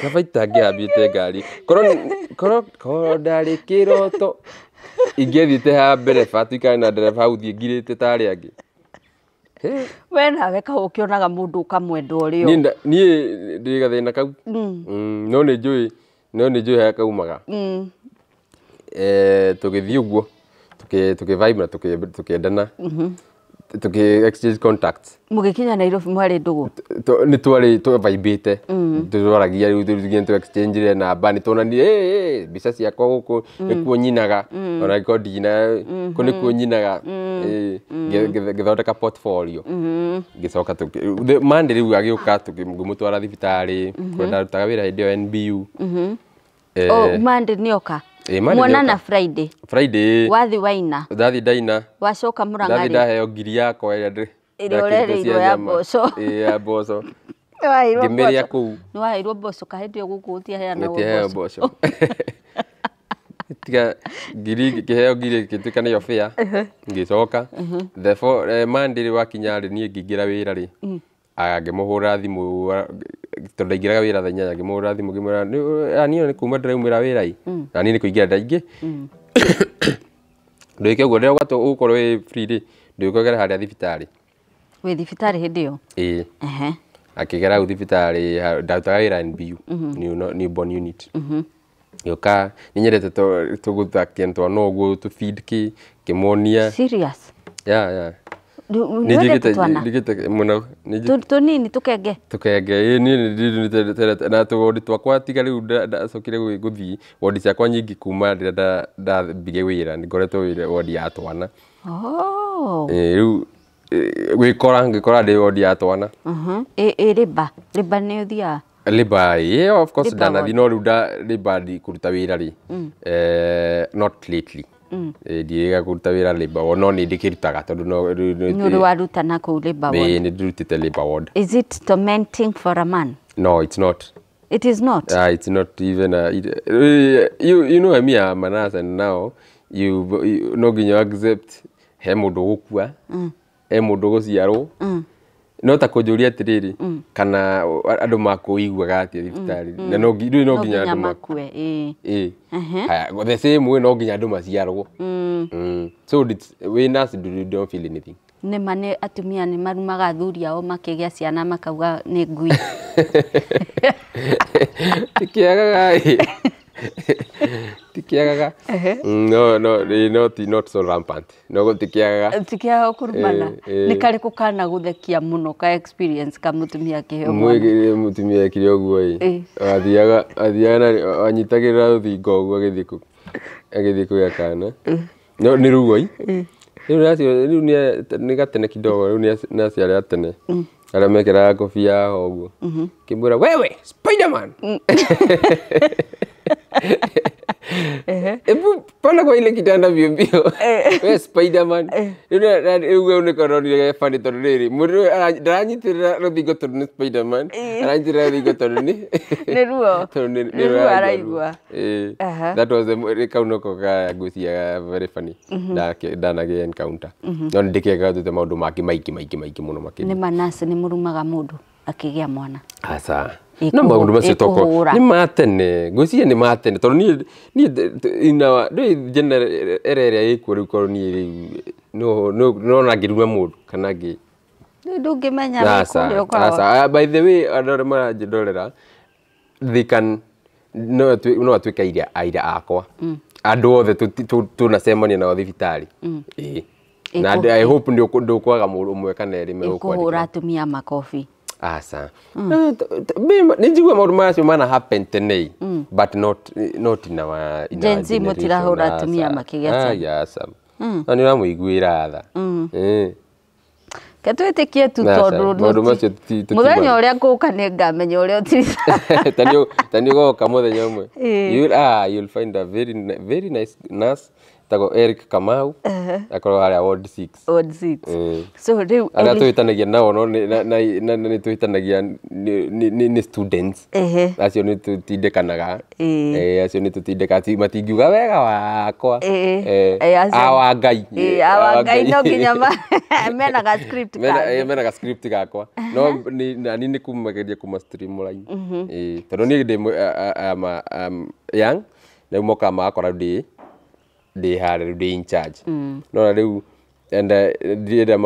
kaba itangĩhambĩte ngari, korwo ndarĩ kĩroto ingĩathiĩte ha ndereba, tuikare na ndereba hau thiĩ ngirĩte ta arĩa angĩ. He.
We nawe kaũ ũkĩonaga mũndũ ũkamwenda ũrĩo.
Niĩ ndĩ gathĩna kau. No nĩ njũĩ harĩa kaumaga. Tũgĩthiĩ ũguo tũkĩ vibe na tũkĩendana, tũkĩ exchange contacts.
Mũgĩkinya Nairobi mwarĩ ndũgũ.
Nĩ twarĩ twavimbĩte, twaragia rĩu nginya tũ exchange namba, nĩ tuonanie, "Hey, hey, mbica ciakwa gũkũ nĩkuo nyinaga, ona angĩkorwo ndinaga kũ nĩkuo nyinaga." Ngĩthondeka portfolio, ngĩcoka Monday rĩu agĩũka, ngĩmũtwara thibitarĩ kũrĩa ndarutaga wĩra hĩndĩ ĩyo, NBU.
Oh, Monday nĩoka.
Ĩĩ, Monday
Muonana
nĩoka.
Friday.
Friday.
Wathi waina.
Ndathi ndaina.
Wacoka
Ndathi
Mũrang'a-rĩ.
ndaheo ngiri yakwa ĩrĩa
Ĩrĩa
ndakĩrĩte
ũrerĩirwo
cia
ya
nyama.
mboco.
Ĩĩ, ya mboco.
Nĩwaheirwo
Ngĩmĩrĩa
mboco.
kũu.
Nĩwaheirwo mboco ka hĩndĩ ĩyo gũkũ gũtiaheanagwo
Gũtiaheo
mboco.
mboco. Tiga ngiri, ngĩheo ngiri ĩgĩtuĩka nĩyo fare, ngĩcoka. Therefore, Monday rĩ wakinya rĩ, niĩ ngĩingĩra wĩra rĩ, ngĩmũhũrĩra thimũ tondũ ndaingĩraga wĩra thaa 8, ngĩmũhũrĩra thimũ ngĩmwĩra, "Niĩ nĩ kuma ndĩraumĩra wĩra ĩ, na niĩ nĩ kũingĩra ndaingĩ, ndũĩke ũguo rĩrĩa ũgatwo ũgũkorwo wĩ free rĩ, ndũĩkogere harĩa thibitarĩ."
Wĩ thibitarĩ hĩndĩ ĩyo.
Ĩĩ.
Ehe.
Akĩgera hau thibitarĩ ndarutaga wĩra NBU, newborn unit. Gĩũka nĩ nyendete tũgũthakia twana ũguo, tũ feed kĩ, ngĩmuonia.
Serious.
Yeah. Nĩ
Nĩ
njĩkĩte
twana.
Njĩkĩte mũno nĩ
Tũnini tũkenge.
Tũkenge, ĩĩ, niĩ nĩ ndĩrutĩte na tũwondi twakwa, tiga rĩu ndacokire gũthiĩ wondi ciakwa nyingĩ kuma rĩrĩa ndambirie wĩra, nĩ ngoretwo wĩra wondi ya twana.
Oh.
Ĩĩ, rĩu gwĩkora ngĩkora ndĩ wondi ya twana.
Ĩ rĩba. Rĩba nĩ ũthiaga.
Labour, yeah, of course.
Labour
Ndanathiĩ, no rĩu labour kũruta wĩra rĩ, not lately. Ndiĩrĩga kũruta wĩra labour ward, no nĩ ndĩkĩrutaga tondũ no
Nĩ ũrĩ waruta na kũu labour ward.
Ĩĩ, nĩ ndĩrutĩte labour ward.
Is it tormenting for a man?
No, it's not.
It is not.
It's not even a, it, you know me, I'm a nurse, and now you no nginya accept he mũndũ gũkua, he mũndũ gũciarwo. No ta kũnjũria atĩrĩrĩ, kana andũ makũiguaga atĩa thibitarĩ, na rĩu no
No
nginya
nginya
andũ
makue. Ĩĩ.
Ĩĩ. Haya, the same way no nginya andũ maciarwo. So it's, we nurse do, don't feel anything.
Nĩ ma nĩ atumia nĩ marumaga athuri ao makĩgĩa ciana makauga nĩ ngui.
Tikiagaga ĩ. Tikiagaga. No, not so rampant. No gũtikiagaga.
Tikiaga kũrumana.
Ĩĩ, ĩĩ.
Nĩ karĩkũ kana gũthekia mũno ka experience ka mũtumia akĩheo mwana?
Mwĩgĩrĩre mũtumia ekire ũguo ĩ.
Ĩĩ.
Athiaga na anyitagĩrĩra rũthingo ũguo agĩthiĩ kũgĩa kana. No nĩ ruo ĩ. Rĩu nacio rĩu nĩ gatene kidogo, rĩu nĩ acio arĩa a tene arĩa mekĩraga kobia haha ũguo. Kĩmwĩra, "Wewe Spiderman. Hebu panda kwa ile kitanda mbio mbio. We Spiderman." Rĩu rĩu we nĩko ndonire ge funny tondũ rĩrĩ mũndũ ũyũ ndaranyitĩrĩra rũthingo tondũ nĩ Spiderman, aranyitĩrĩra rũthingo tondũ nĩ
Nĩ ruo.
tondũ
Nĩ
nĩ
ruo
ruo
araigua.
Ĩĩ.
Aha.
That was the kau noko ka ngwĩciria very funny ndanagĩa encounter, no nĩ ndĩkĩengaga tũte maũndũ mangĩ maingĩ maingĩ maingĩ mũno makĩria.
Nĩ ma nurse nĩ mũrumaga mũndũ akĩgĩa mwana?
Aca. No maũndũ macio toko
Ĩkũhũra.
Nĩ ma tene, ngwĩciria nĩ ma tene tondũ niĩ ina ndũĩ era ĩrĩa ĩkuo rĩu, korwo niĩ rĩu no na ngĩruma mũndũ kana ngĩ
Ndũngĩmenya wĩ
Aca,
kũrĩa ũkoragwo.
aca. By the way, andũ arĩa maranjĩndorera, they can no atuĩke aira akwa. Andũ othe tũnacemania nao thibitarĩ. Ĩĩ. Na I hope ndũkwaga mũndũ ũmwe kana erĩ
megũkwandĩkĩra. Ĩkũhũra atumia makobi.
Aca. Nĩ njigua maũndũ macio mana happen tene, but not in our
Gen Z mũtirahũra atumia makĩgĩa
ciana. Aca. No nĩ ũramũiguĩra tha.
Ke twĩtĩkie tu tondũ
maũndũ macio
mũthenya ũrĩa ngũka nĩ ngamenya ũrĩa ũtirita.
Ta nĩ ũgoka mũthenya ũmwe. You'll find a very very nice nurse tagwo Eric Kamau. Akorwo harĩa ward 6.
Ward 6. So rĩu
arĩa tũhĩtanagia nao no nĩ tũhĩtanagia nĩ students. Acio nĩ tũtindĩkanaga. Acio nĩ tũtindĩkaga matingiuga wega wakwa. Awa Ngai.
Awa Ngai no nginya mena ga script
kake. Mena ga script gakwa. No nani nĩ kũmageria kũma streamline. Tondũ niĩ ndĩ young na moka magakora ndĩ harĩa ndĩ in charge. No rĩu ndĩrenda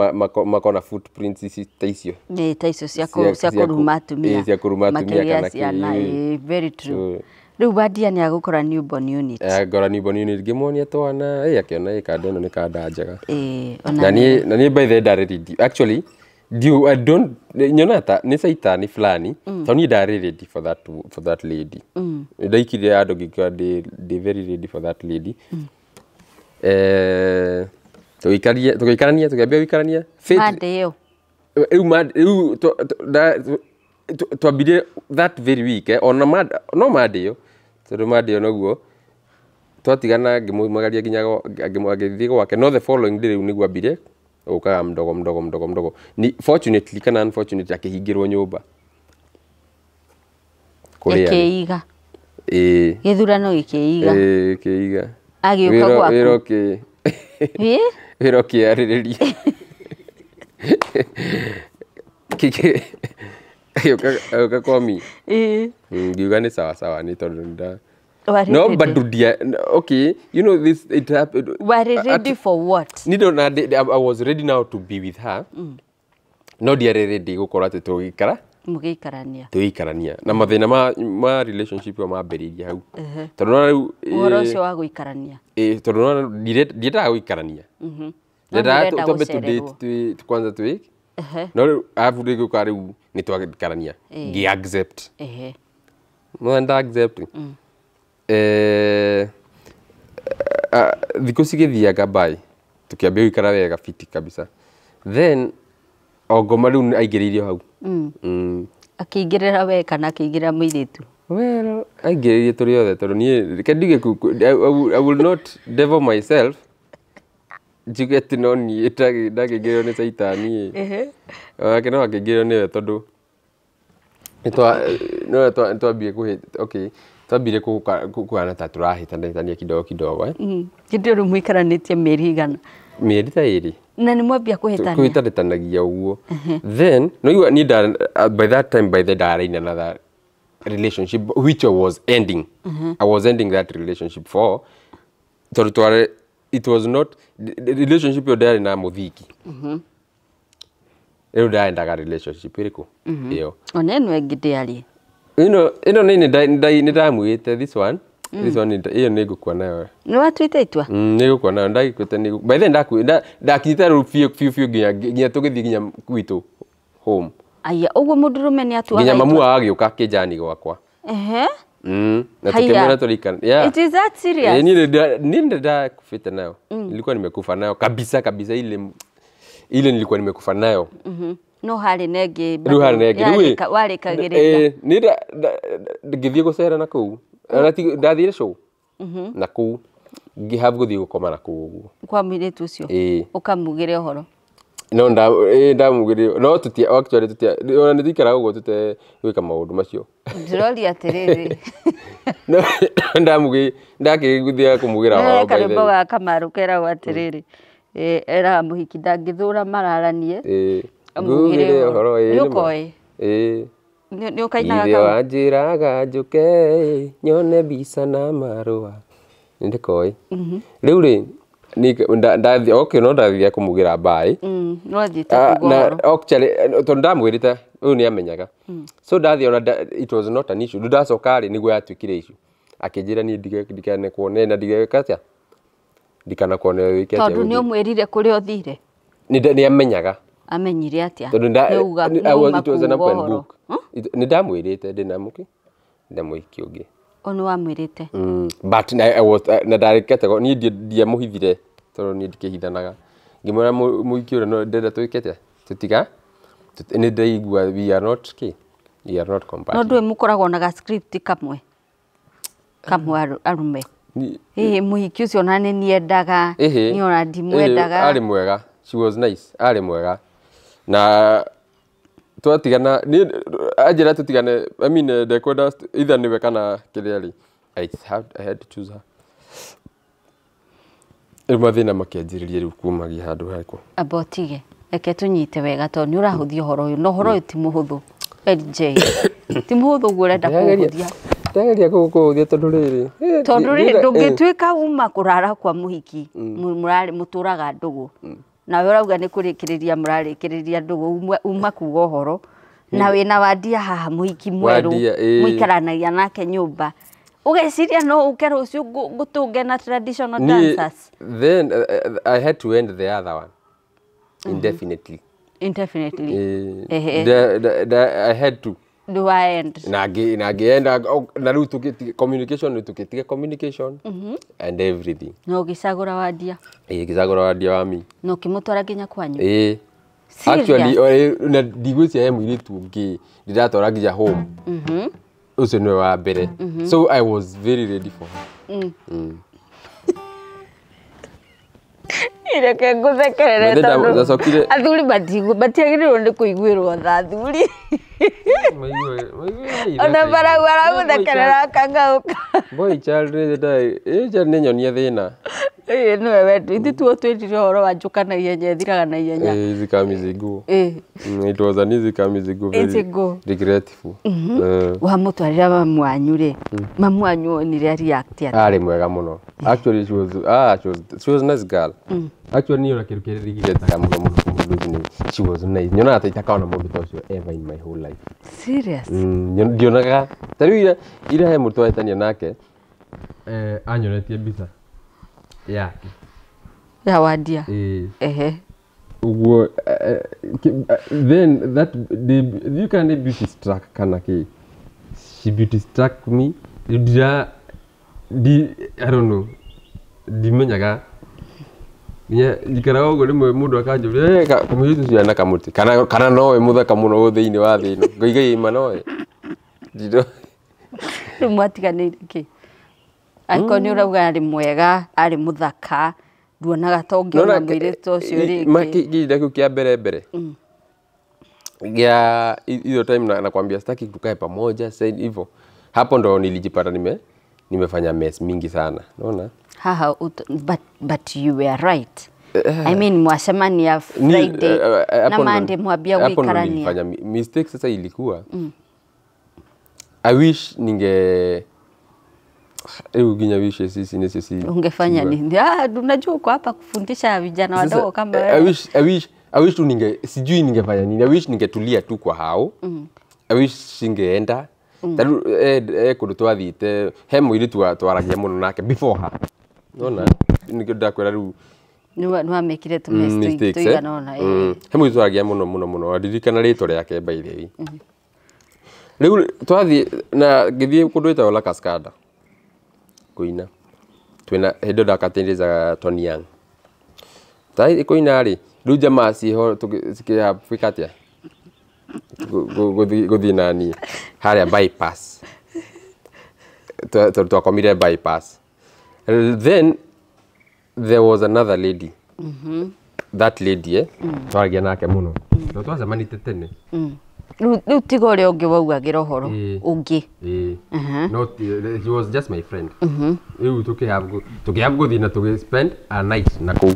makona footprints ici ta icio.
Ĩ ta icio cia kũruma atumia.
Cia kũruma atumia kana kĩ.
Very true. Rĩu Bandia nĩ agũkora newborn unit.
Agora newborn unit ngĩmuonia twana, akĩona kanda ĩno nĩ kanda njega. Na niĩ by the way ndarĩ ready. Actually, I don't nyona ta nĩ caitani fulani tondũ niĩ ndarĩ ready for that lady. Ndaikire andũ ngĩkora ndĩ very ready for that lady. Tũgĩikarania tũkĩambia gũikarania.
Monday ĩyo.
Rĩu twambirie that very week ona no Monday ĩyo tondũ Monday ĩyo noguo twatigana ngĩmumagaria nginya agĩthiĩ gwake no the following day rĩu nĩguo ambirie gũkaga mdogo mdogo mdogo mdogo. Ni fortunately kana unfortunately akĩhingĩrwo nyũmba.
Ĩkĩiga.
Ĩĩ.
Gĩthurano gĩkĩiga.
Ĩĩ kĩiga.
Agĩũka gwaku.
Wĩra ũkĩarĩrĩria. Agĩũka kwa mi. Ngiuga nĩ sawa sawa nĩ tondũ nda. No, but okay, you know this it happened.
Were ready for what?
I was ready now to be with her. No ndiarĩ ready gũkorwo atĩ tũgĩikara.
Mũgĩikarania.
Tũgĩikarania. Na mathĩna ma relationship ĩyo mambĩrĩirie hau. Tondũ no rĩu
ũhoro ũcio wa gũikarania.
Tondũ no ndiendaga gũikarania. Ndiendaga twambe tũ date kwanza twĩ. No rĩu arabu rĩgũka rĩu nĩ twaikarania. Ngĩ accept. No nda accept. Thikũ cigĩthiaga by tũkĩambia gũikara wega fiti kabisa. Then o ngoma rĩu aingĩrĩirio hau.
Akĩingĩrĩra we kana akĩingĩrĩra mũirĩtu?
Well, aingĩrĩirie tũrĩ othe tondũ niĩ reke ndige I will not devil myself njuge atĩ no niĩ ndakĩingĩrĩrwo nĩ caitani ĩ. Onake no akĩingĩrĩrwo nĩwe tondũ nĩtwambire okay twambire kũhana ta tũrahĩtanĩtania kidogo kidogo.
Hĩndĩ ĩyo rĩu mũikaranĩtie mĩeri igana?
Mĩeri ta ĩrĩ.
Na nĩ mwambia kũhĩtania?
Kũhĩtahĩtanagia ũguo. Then no igua niĩ by that time by the ndarĩ in another relationship which I was ending. I was ending that relationship for tondũ twarĩ it was not relationship ĩyo ndĩarĩ na mũthingi. Rĩu ndaendaga relationship ĩrĩkũ ĩyo.
Ona ĩno ĩngĩ ndĩarĩ.
Ĩno nĩ ndamwĩte this one. This one ĩyo nĩ ngũkua nayo.
Nĩ watuĩte itua?
Nĩ ngũkua nayo ndagĩkuĩte nĩ by then ndakinyĩte rĩu biũ biũ biũ nginya tũgĩthiĩ nginya gwitũ home.
Aya ũguo mũndũrũme nĩ atuaga
nginya mamu wao agĩũka kĩnjani gwakwa. Na tukĩmwĩra tũrĩikara. Yeah.
It is that serious?
Niĩ ndakufĩte nayo. Nilikuwa nimekufa nayo kabisa kabisa ile nilikuwa nimekufa nayo.
No harĩ na ĩngĩ.
Rĩu harĩ na ĩngĩ.
Warĩkagĩrĩria.
Niĩ ngĩthiĩ gũcera na kũu. Ndathire show na kũu ngĩhave gũthiĩ gũkoma na kũu ũguo.
Kwa mũirĩtu ũcio? Ũkamugĩre ũhoro?
No ndamugĩre no tũtia actually tũtia ona nĩ tũikaraga ũguo tũte gwĩka maũndũ macio.
Ndĩroria atĩrĩrĩ.
No ndamugĩre ndakĩgũthiaga kũmugĩra ũhoro.
Karwĩmbo ga Kamaru keragwo atĩrĩrĩ eraga mũhiki ndangĩthũra mararanie.
Ngugĩre ũhoro.
Nĩ ũkoĩ? Nĩ ũkainaga
kau? Wanjĩraga njũke nyone mbica na marũa. Nĩ ndĩkoĩ. Rĩu rĩ ndathiĩ okay no ndathiĩ kũmugĩra mbaĩ.
No athiĩte kuga ũhoro.
Actually tondũ ndamwĩrĩte ũyũ nĩ amenyaga. So ndathiĩ ona it was not an issue. Rĩu ndacoka rĩ nĩguo yatuĩkire issue. Akĩnjĩra niĩ ndikane kuone na ndigeka atĩa, ndikana kuone wĩke atĩa.
Tondũ nĩ ũmwĩrire kũrĩa ũthire.
Nĩ amenyaga.
Amenyire atĩa?
Tondũ it was an open book. Nĩ ndamwĩrĩte ndĩna mũki na mũhiki ũngĩ.
O nĩ wamwĩrĩte?
But I was na ndarĩkete niĩ ndiamũhithire tondũ niĩ ndikĩhithanaga. Ngĩmwĩra mũhiki ũrĩa no ndĩrenda twĩke atĩa, tũtiga nĩ ndaigua we are not kĩ, we are not compatible.
No ndũĩ mũkoragwo na ga script kamwe kamwe arume. Hihi mũhiki ũcio ona nĩ niendaga, niĩ ona ndimwendaga.
Arĩ mwega, she was nice, arĩ mwega. Na twatigana ni anjĩra tũtigane, I mean ndekwenda either nĩwe kana kĩrĩa rĩ, I had to choose her. Rĩu mathĩna makĩanjĩrĩria rĩu kumagia handũ harĩkũ.
Amba ũtige, reke tũnyite wega tondũ nĩ ũrahũthia ũhoro ũyũ, na ũhoro ũyũ ti mũhũthũ. LJ, ti mũhũthũ ũguo ũrenda kũũhũthia.
Ndageria kũũhũthia tondũ rĩrĩ.
Tondũ rĩrĩ ndũngĩtuĩka uma kũrara kwa mũhiki, mũtũraga ndũgũ. Nawe ũrauga nĩ kũrĩkĩrĩria mũrarĩkĩrĩria ndũgũ, uma kuga ũhoro. Na wĩna wandia haha mũhiki mwerũ, mũikaranagia nake nyũmba. Ũgeciria no ũke rũciũ ngũtũnge na traditional dancers.
Then I had to end the other one. Indefinitely.
Indefinitely.
I had to.
Do I end?
Na ngĩenda na rĩu tũgĩtiga communication, tũgĩtiga communication and everything.
Na ũgĩcagũra wandia?
Ĩĩ, ngĩcagũra wandia wa mi.
Na ũkĩmũtwara nginya kwanyu?
Ĩĩ. Actually, na ndigwĩciria he mũirĩtu ũngĩ ndĩratwara nginya home. Ũcio nĩwe wa mbere. So I was very ready for her.
Reke ngũthekerere tondũ athuri matiagĩrĩirwo nĩ kũiguĩrwo tha athuri. Ona barau aragũthekerera akang'aũka.
Boy child nĩ nyonia thĩna.
Ĩĩ nĩwe wendũ, ithuĩ tuo twĩrire ũhoro wa njũka na ihenya ĩthiraga na ihenya.
Easy come easy go. It was an easy come easy go, very regretful.
Wamũtwarĩra mamu wanyu rĩ, mamu wanyu onire react atĩa?
Arĩ mwega mũno. Actually she was a nice girl. Actually niĩ ona kĩndũ kĩrĩa regret-aga mũno mũno mũndũ nĩ she was nice. Nyonaga ta itakaona mũndũ ta ũcio ever in my whole life.
Serious?
Ndionaga ta rĩu ira he mũndũ twahĩtania nake, anyonetie mbica yake
ya wandia. Ehe.
Ũguo then that you can beauty struck kana kĩ, she beauty struck me. I don't know, ndimenyaga njikaraga ũguo rĩmwe mũndũ akanjũria kamũirĩtu ũcio ena kamũtĩ kana nowe mũthaka mũno thĩinĩ wa thĩ ĩno, ngoiga ĩma nowe.
Rĩu mwatiganĩire kĩ? Angĩkorwo nĩ ũrauga arĩ mwega, arĩ mũthaka, nduonaga ta ũngĩona mũirĩtu ũcio rĩngĩ.
Kĩhinda kĩu kĩa mbere mbere ya hiyo time nakwambia sitaki tukae pamoja sasa hivyo, hapo ndo nilijipata nimefanya mess mingi sana. Unaona?
Haha, but you were right. I mean mwacemania Friday na Monday mwambia gũikarania.
Nilifanya mistake sasa ilikuwa. I wish ninge nginya wish sisi ni sisi.
Ungefanya nini? Unajua uko hapa kufundisha vijana wadogo kama wewe.
I wish tu ninge, sijui ningefanya nini. I wish ningetulia tu kwa hao. I wish singeenda. Tondũ kũndũ twathiĩte he mũirĩtu twaragia mũno nake before her. Unaona? Nĩkĩo ndakwĩra rĩu
nĩ wamĩkire tũ mistake tũigana ũna.
He mũirĩtu twaragia mũno mũno mũno, ndirikana rĩtwa rĩake by the way. Rĩu twathiĩ na ngĩthiĩ kũndũ gwĩtagwo La Cascada kũina. Twĩna hĩndĩ ĩyo ndakatĩrĩzaga Tony Young. Twathiĩ kũina rĩ, rĩu jamaa ciĩho cikĩhafika atĩa? Gũthiĩ na niĩ harĩa bypass. Tondũ twakomire bypass. Then there was another lady. That lady twaragia nake mũno. No twacemanĩte tene.
Rĩu tiga ũrĩa ũngĩ waugagĩra ũhoro ũngĩ.
No, he was just my friend. Rĩu tũkĩhave gũthiĩ na tũgĩ spend a night na kũu.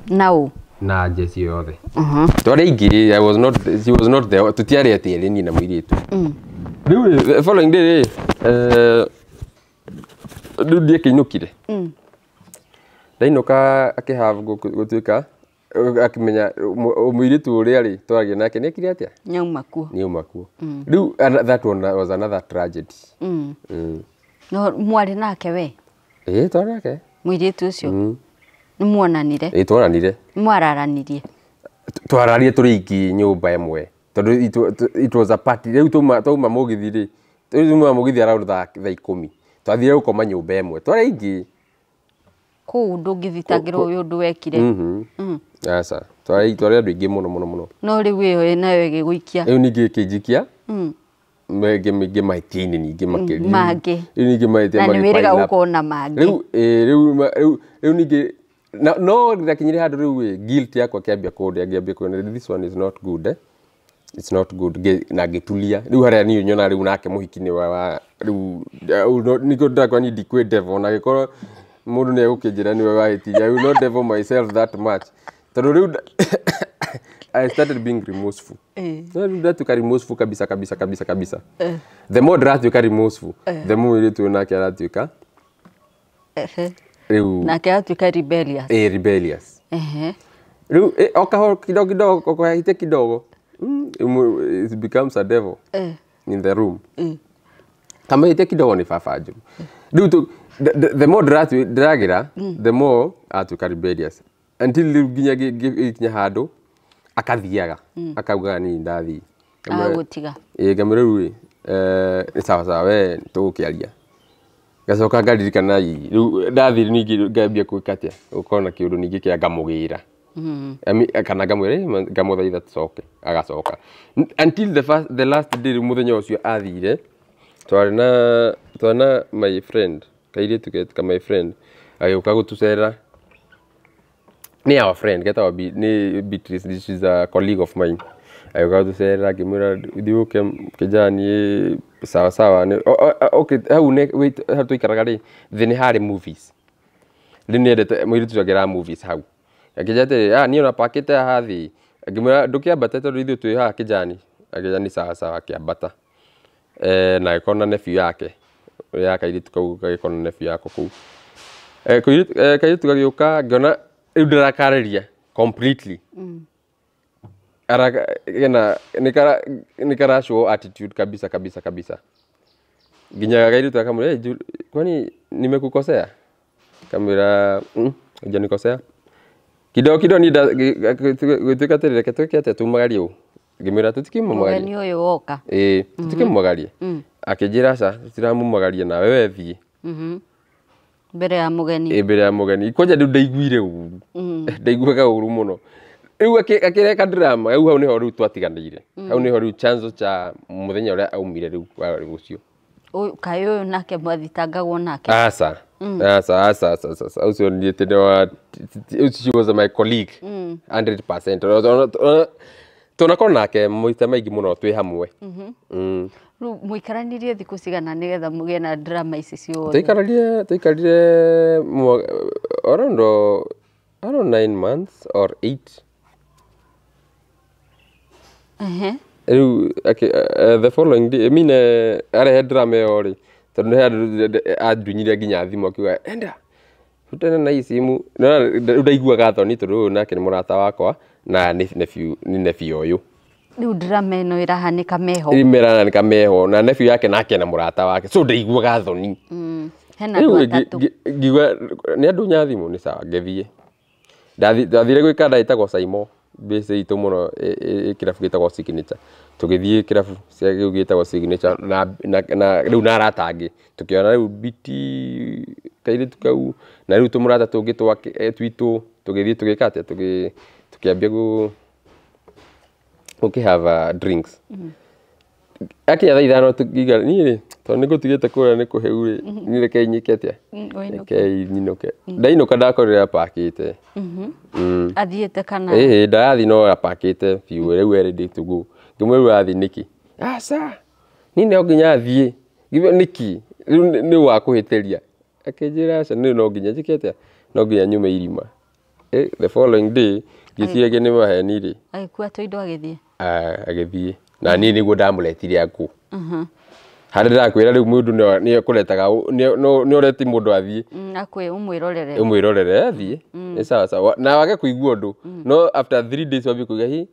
Na ũ?
Na jeci yothe. Twarĩ aingĩ, I was not, she was not there. Tũtiarĩ atĩ erĩ niĩ na mũirĩtu. Rĩu the following day rĩ, rĩu ndiakĩinũkire. Ndainũka akĩhave gũtuĩka akĩmenya mũirĩtu ũrĩa rĩ twaragia nake nĩ ekire atĩa?
Nĩauma kuo.
Nĩauma kuo. Rĩu that one was another tragedy.
No mwarĩ nake we?
Ĩĩ twarĩ nake.
Mũirĩtu ũcio? Nĩ muonanire?
Ĩĩ tuonanire.
Mwararanirie?
Twararie tũrĩ aingĩ nyũmba ĩmwe tondũ it was a party. Rĩu twauma mũgithi rĩ, twauma mũgithi around thaa 10 twathire gũkoma nyũmba ĩmwe twarĩ aingĩ.
Kũu ndũngĩthitangĩrwo ũyũ ũndũ wekire.
Aca, twarĩ andũ aingĩ mũno mũno mũno.
No rĩu ĩyo nayo ĩgĩgũikia.
Rĩu ningĩ ĩkĩnjikia mangĩ mahĩtia-inĩ ningĩ makĩria.
Mangĩ.
Rĩu ningĩ mahĩtia
Na nĩ wĩrĩga
magĩ pile up.
gũkorwo na mangĩ.
Rĩu rĩu ningĩ no ndakinyire handũ rĩu guilt yakwa kĩambia kũndĩa, ngĩambia kuona this one is not good, eh? It's not good. Na ngĩtulia. Rĩu harĩa niĩ nyona rĩu nake mũhiki nĩ wa rĩu nĩkĩo ndĩrakwĩra niĩ ndikwĩ devil, na angĩkorwo mũndũ nĩ egũkĩnjĩra nĩwe wahĩtirie, I will not devil myself that much. Tondũ rĩu I started being remorseful. No rĩu ndatuĩka remorseful kabisa kabisa kabisa kabisa. The more ndĩratuĩka remorseful, the more mũirĩtu ũyũ nake aratuĩka rĩu
nake atuĩka rebellious.
Rebellious. Rĩu o kahora kidogo kidogo, kahĩtia kidogo, it becomes a devil in the room. Kamahĩtia kidogo nĩ baba njũru. Rĩu the more ndĩragĩra, the more atuĩka rebellious. Until rĩu nginya gĩkinya handũ akathiaga akaugaga niĩ ndathiĩ.
Agagũtiga.
Ĩĩ ngamwĩra rĩu ĩ, nĩ sawa sawa we tũgũkĩaria. Ngacoka ngaririkana rĩu ndathiĩ ningĩ ngambia gwĩka atĩa, gũkorwo na kĩũndũ ningĩ kĩa ngamũgĩra. Kana ngamwĩra ngamũthaitha tũcoke, agacoka. Until the last day rĩu mũthenya ũcio athire, twarĩ na my friend, kairĩtu ka my friend, agĩũka gũtũcerera. Nĩ our friend, getagwo nĩ Beatrice, she's a colleague of mine. Agĩũka gũtũcerera ngĩmwĩra thiĩ ũke kĩjani sawa sawa. Okay, hau nĩ hau tũikaraga rĩ, thĩ nĩ harĩ movies. Rĩu nĩendete mũirĩtu ũcio akĩraga movies hau. Akĩnjĩra atĩrĩrĩ, niĩ ona pakĩte haha thĩ. Ngĩmwĩra ndũkĩambate tondũ ithuĩ twĩ haha kĩjani. Akĩnjĩra nĩ sawa sawa akĩambata. Na agĩkorwo na nephew yake, ya kairĩtu kau gagĩkorwo na nephew yako kũu. Kairĩtu gagĩũka ngĩona rĩu ndĩrakarĩria completely. Nĩ kara show attitude kabisa kabisa kabisa. Nginya kairĩtu akamwĩra, kwani nimekukosea? Kamwĩra, hujanikosea. Kidogo kidogo niĩ gwĩtuĩka atĩrĩrĩ, reke twĩke atĩa tumagarie ũũ. Ngĩmwĩra tũtikĩmumagarie.
Mũgeni ũyũ woka.
Ĩĩ, tũtikĩmumagarie. Akĩnjĩra aca, tũtiramumagaria nawe we thiĩ.
Mbere ya mũgeni.
Ĩĩ mbere ya mũgeni. Kwanja rĩu ndaiguire ũru. Ndaiguaga ũru mũno. Rĩu akĩreka drama, rĩu hau nĩho rĩu twatiganĩire. Hau nĩho rĩu chanzo cha mũthenya ũrĩa aumire rĩu warĩ ũcio.
Kaĩ ũyũ nake mwathitangagwo nake?
Aca. Aca, aca, aca, aca. Ũcio niĩ tĩ wa, she was my colleague. 100%. Tunakorwo nake maita maingĩ mũno twĩ hamwe.
Rĩu mũikaranirie thikũ cigana nĩgetha mũgĩe na drama ici ciothe?
Twaikarire around 9 months or 8. Rĩu the following day, I mean, arehe drama ĩyo rĩ, tondũ nĩ handũ andunyire nginya thimũ akiuga enda rutana na hii simu. Rĩu ndaiguaga thoni tondũ ũyũ nake nĩ mũrata wakwa na nĩ nephew, nĩ nephew ũyũ.
Rĩu drama ĩno ĩrahanĩka meho.
Ĩyo ĩrahanĩka meho na nephew yake nake na mũrata wake, so ndaiguaga thoni.
Hena andũ atatũ.
Ngiuga nĩ andunya thimũ nĩ sawa, ngĩthiĩ. Ndathire gwĩka ndagĩtagwo Saimo, base itũ mũno kĩrabu gĩtagwo Signature. Tũgĩthiĩ kĩrabu kĩu gĩtagwo Signature na rĩu na arata angĩ. Tũkĩona rĩu Biti kairĩtu kau na rĩu tũmũrata tũngĩ twitũ tũgĩthiĩ tũgĩka atĩa, tũkĩambia gũkĩ have drinks. Akinya thaa ithano tũkiuga niĩ rĩ, tondũ nĩ ngũtigĩte kũrĩa nĩ kũhĩu rĩ, niĩ reke nyike atĩa? Reke nyinũke. Ndainũka ndakorire apakĩte.
Athiĩte kana?
Ĩĩ, ndarathiĩ no apakĩte biũ, rĩu ready to go. Ngĩmwĩra rĩu athiĩ nĩkĩ? Aca, niĩ no nginya athiĩ. Ngĩmwĩra nĩkĩ? Rĩu nĩ wakũhĩtĩria. Akĩnjĩra aca, niĩ no nginya njĩke atĩa? No nginya nyume irima. The following day, ngĩciragia nĩ maheni rĩ.
Agĩkua tũindo agĩthiĩ?
Agĩthiĩ. Na niĩ nĩguo ndamũretire akũ. Harĩa ndĩrakwĩra rĩu mũndũ nĩ ekũretaga, nĩ ũreti mũndũ athiĩ.
Akwe ũmwĩrorere.
Ũmwĩrorere athiĩ. Nĩ sawa sawa. Na wage kũigua ũndũ. No after 3 days wambie kũigua hi,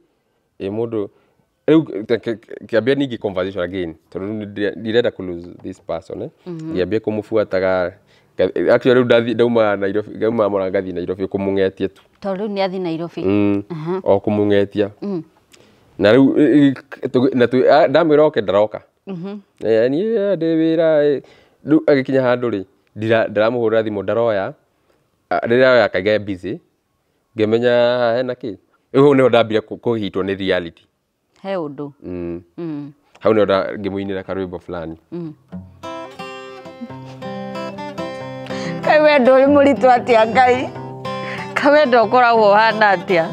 ĩ mũndũ.
Rĩu kĩambia ningĩ conversation again, tondũ rĩu ndirenda kũ lose this person, eh. Ngĩambia kũmũbuataga. Actually rĩu ndathi ndauma Nairobi, ngauma Murang'a ngathiĩ Nairobi kũmũng'etia tu.
Tondũ rĩu nĩ athi Nairobi.
O kũmũng'etia. Na rĩu na ndamwĩra oke ndaroka. Niĩ ndĩ wĩra. Rĩu agĩkinya handũ rĩ, ndiramũhũrĩra thimũ ndaroya. Rĩrĩa oya akaiga busy, ngĩmenya haha hena kĩ. Rĩu hau nĩho ndambire kũhitwo nĩ reality.
He ũndũ.
Hau nĩho ngĩmũinĩra karwĩmbo fulani.
Kaĩ wendo ũrĩ mũritũ atĩa Ngai? Kaĩ wendo ũkoragwo ũhana atĩa?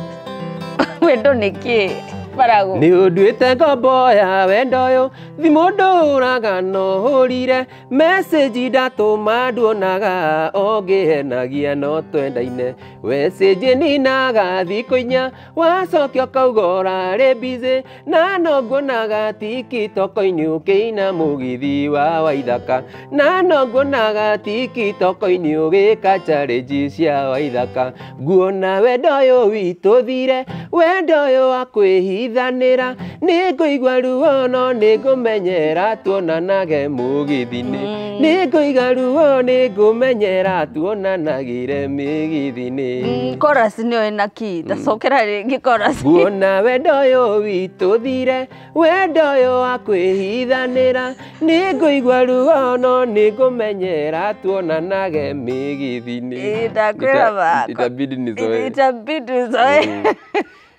Wendo nĩ kĩĩ? Barago.
Nĩ ũnduĩte ngombo ya wendo ũyũ, thimũ ndũraga no hũrire, message ndatũma nduonaga, ũngĩhenagia no twendaine, message ninaga thikũ 4, wacokia ũkauga ũrarĩ busy, na no nguonaga TikTok-inĩ ũkĩina mũgithi wa Waithaka, na no nguonaga TikTok-inĩ ũgĩka challenge cia Waithaka, nguona wendo ũyũ witũ thire, wendo ũyũ wa kwĩhithanĩra, nĩ ngũigua ruo no nĩ ngũmenyera tuonanage mũgithi-inĩ, nĩ ngũiga ruo nĩ ngũmenyera tuonanagĩre mĩgithi-inĩ.
Chorus nĩyo ĩna key. Tacokera rĩngĩ chorus.
Nguona wendo ũyũ witũ thire, wendo ũyũ wa kwĩhithanĩra, nĩ ngũigua ruo no nĩ ngũmenyera tuonanage mĩgithi-inĩ.
Ĩ, ndakwĩra ma.
Itabidi nizoe.
Itabidi uzoe.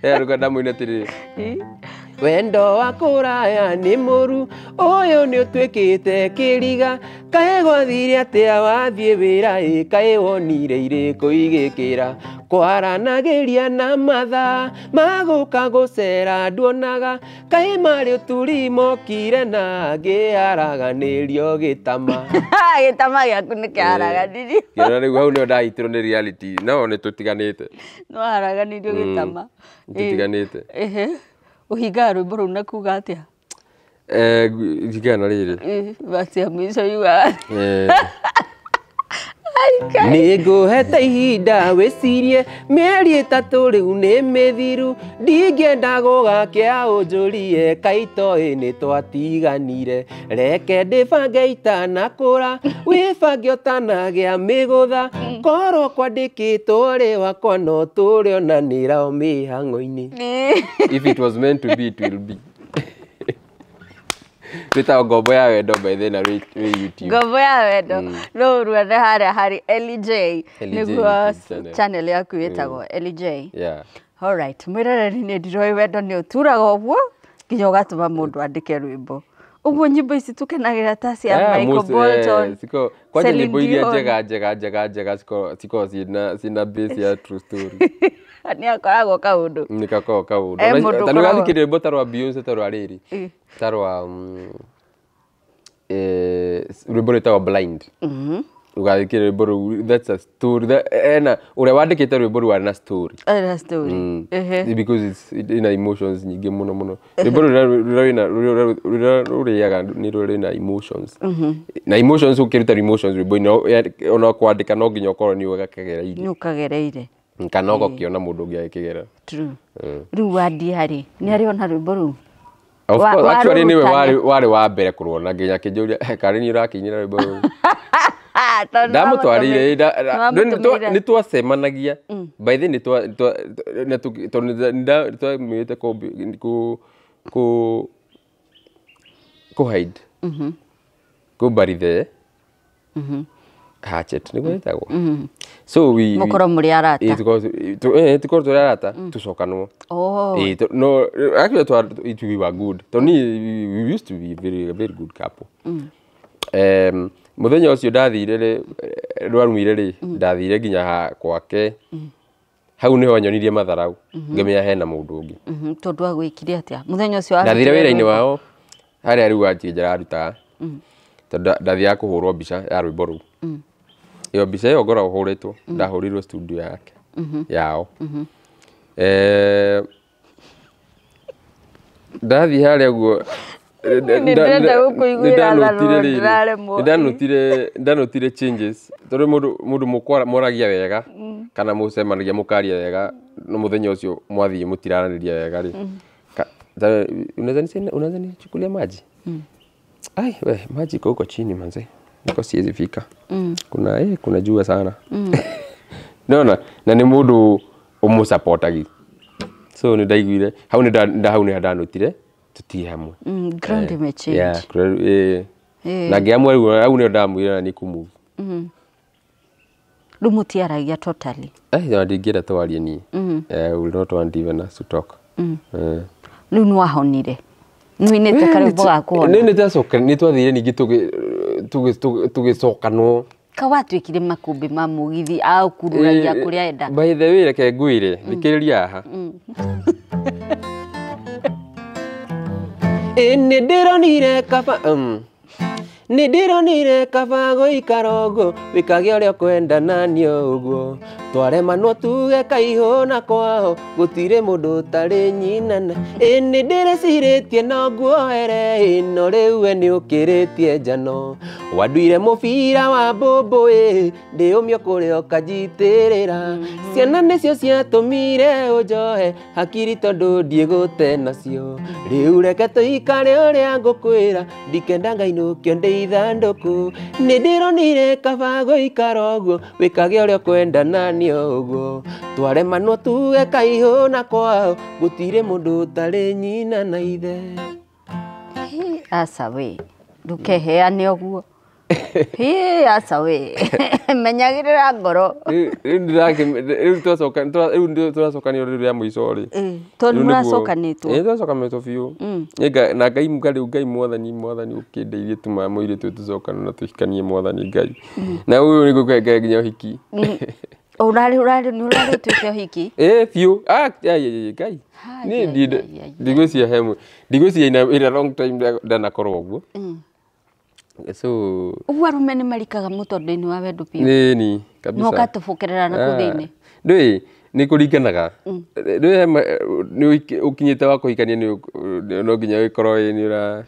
Rĩu ndamũina atĩrĩrĩ,
wendo wa kũraya nĩ mũru, ũyũ nĩ ũtuĩkĩte kĩriga, kaĩ gwathire atĩa wathiĩ wĩra ĩ, kaĩ wonire irĩkũ igĩkĩra, kwaranagĩria na mathaa magũka gũcera nduonaga, kaĩ marĩ ũturi mokire na ngĩaraganĩrio gĩtama.
Gĩtama gĩaku nĩ kĩaraganirio.
Ngĩona rĩu hau nĩho ndahitirwo nĩ reality, no nĩ tũtiganĩte.
No haraganirio gĩtama.
Nĩ tũtiganĩte.
Ehe. Ũhingaga rwĩmbo rũu na kuga atĩa?
Njigana na rĩrĩ.
Verse ya mwisho yugaga.
Nĩ ngũhete ihinda wĩcirie, mĩeri 3 rĩu nĩ mĩthiru, ndingĩenda gũgakĩa ũnjũrie kaitoĩ nĩ twatiganire, reke ndĩbange itanakũra, wĩbange ũtanagĩa mĩgũtha, korwo kwandĩkĩtwo rĩ wakwa no tũrĩonanĩra o mĩhang'o-inĩ.
If it was meant to be, it will be. Rwĩtagwo Ngombo ya Wendo by then na rwĩ YouTube.
Ngombo ya Wendo no ũruone harĩa harĩ Elly J.
Elly J
nĩguo
YouTube channel.
Channel yaku ĩtagwo Elly J.
Yeah.
Alright, mwĩroreri nĩ ndiroĩ wendo nĩ ũturaga ũguo nginya ũgatũma mũndũ andĩke rwĩmbo ũguo. Nyĩmbo ici tũkenagĩra ta cia
Yeah,
Michael Bolton,
ciko kwanja
Celine
nyĩmbo iria
Dion.
njega njega njega njega cikoragwo ciĩna base ya true story.
Nĩ akoragwo kaũndũ.
Nĩ gakoragwo kaũndũ.
Mũndũ
Ta nĩ
ũkoragwo-
ũrathikĩrĩria rwĩmbo ta rwa Beyonce, ta rwa rĩrĩ, ta rwa rwĩmbo rwĩtagwo Blind. Ũgathikĩrĩria rwĩmbo rũu, that's a story. Ena ũrĩa wandĩkĩte rwĩmbo rũu arĩ na story.
Ena story.
Because ina emotions nyingĩ mũno mũno. Rwĩmbo rũrĩa rũrĩa rũrĩaga nĩ rũrĩa rwĩna emotions. Na emotions, ũkĩruta emotions rwĩmbo-inĩ, ona kwandĩka no nginya ũkorwo nĩ ũgakagereire.
Nĩ ũkagereire.
Kana ũgakĩona mũndũ ũngĩ agĩkĩgerera.
True. Rĩu Wandia rĩ, nĩ arĩ ona rwĩmbo rũu?
Of course, actually nĩwe
warũrutania.
warĩ wa mbere kũruona, nginya akĩnjũria karĩ nĩ ũrakĩinĩra rwĩmbo rũu.
Tondũ
Ndamũtwarire.
nĩwamũtũmĩire.
Nĩ twacemanagia by the nĩ tondũ nĩ twamwĩrĩte kũ hide, kũ bury the hatchet nĩguo ĩtagwo. So we
Mũkorwo mũrĩ arata.
Tũkorwo tũrĩ arata, tũcokanwo.
Oh.
No, actually it we were good. Tondũ niĩ we used to be very, a very good couple. Mũthenya ũcio ndathire rĩ, rwarumire rĩ, ndathire nginya gwake. Hau nĩho anyonirie matharau, ngĩmenya hena mũndũ ũngĩ.
Tondũ agwĩkire atĩa mũthenya ũcio
Ndathire
warutire
wĩra-inĩ
rwĩmbo?
Wao harĩa rĩu wanjia ararutaga, tondũ ndathiaga kũhũrwo mbica ya rwĩmbo rũu. Ĩyo mbica ĩyo ngoragwo hũrĩtwo, ndahũrirwo studio yake yao. Ndathiĩ harĩa ũguo
Nĩ ndĩrenda gũkũiguĩra tha no ndĩraremwo.
Ndanotire changes, tondũ mũndũ mwaragia wega kana mũcemanagia mũkaria wega, no mũthenya ũcio mwathiĩ mũtiraranĩria wega rĩ. Unaweza nichukulia maji? Ai we, maji iko huko chini manze, niko siwezi fika. Kuna jua sana. Nona na nĩ mũndũ ũmũsupportagi, so nĩ ndaiguire hau nĩ hau nĩ ndanũtire tũtirĩ hamwe.
Ground imechange.
Yeah, na ngĩamua rĩu hau nĩho ndamwĩra na nĩ kũmove.
Rĩu mũtiaragia totally?
Na ndingĩenda twarie niĩ. I will not want even us to talk.
Rĩu nĩ wahonire, nĩwinĩte karwĩmbo ga kũhona?
Nĩ nĩtwacoka, nĩ twathire ningĩ tũgĩcokanwo.
Ka watuĩkire makũmbĩ ma mũgithi aũkururagia kũrĩa enda.
By the way, reke ngwĩre, thikĩrĩria haha. Nĩ ndĩronire kaba nĩ ndĩronire kaba gũikara ũguo, wĩkage ũrĩa ũkwenda naniĩ ũguo twaremanwo tuge kaihũ na kwao gũtirĩ mũndũ ũtarĩ nyinana. Ĩ nĩ ndĩrecirĩtie no nguohere ĩno, rĩu we nĩ ũkĩrĩtie njano, wanduire mũbira wa mbũmbũ ĩ ndĩũmio kũrĩa ũkanjitĩrĩra. Ciana nĩcio ciatũmire ũnjohe hakiri tondũ ndiĩgũte nacio. Rĩu reke tũikare ũrĩa ngũkwĩra, ndikenda ngainũkio ndĩ ithandũkũ. Nĩ ndĩronire kaba gũikara ũguo, wĩkage ũrĩa ũkwenda naniĩ ũguo twaremanwo tuge kaihũ na kwao gũtirĩ mũndũ ũtarĩ nyina na ithe.
Hĩ, aca we, ndũkeheane ũguo. Hĩ, aca we, menyagĩrĩra ngoro.
Rĩu tũracokanio rĩu rĩa mũico rĩ.
Tondũ mũracokanĩtwo?
Ĩ, tũracokanĩtwo biũ. Na Ngai rĩu Ngai mwathani mwathani ũkĩndeithie tuma mũirĩtu ũyũ tũcokane na tũhikanie, mwathani Ngai, na ũyũ nĩ ngũkenge nginya ũhiki.
Ũrarĩ nĩ ũrarĩ ũtuĩte ũhiki?
Ĩ biũ. Ah, ai, ai, ai, Ngai.
Ai,
Niĩ
ai, ai, ai.
Ndigwĩciria he ndigwĩciria in a long time ndanakorwo ũguo, so
Ũguo arũme nĩ marikaga mũtondo-inĩ wa wendo biũ?
Nĩni kabisa.
Na ũgatũbokerera na kũu thĩinĩ?
Ndũĩ nĩ kũringanaga, ndũĩ nĩ ũkinyĩte wa kũhikania, nĩ no nginya ũgĩkorwo nĩ ũra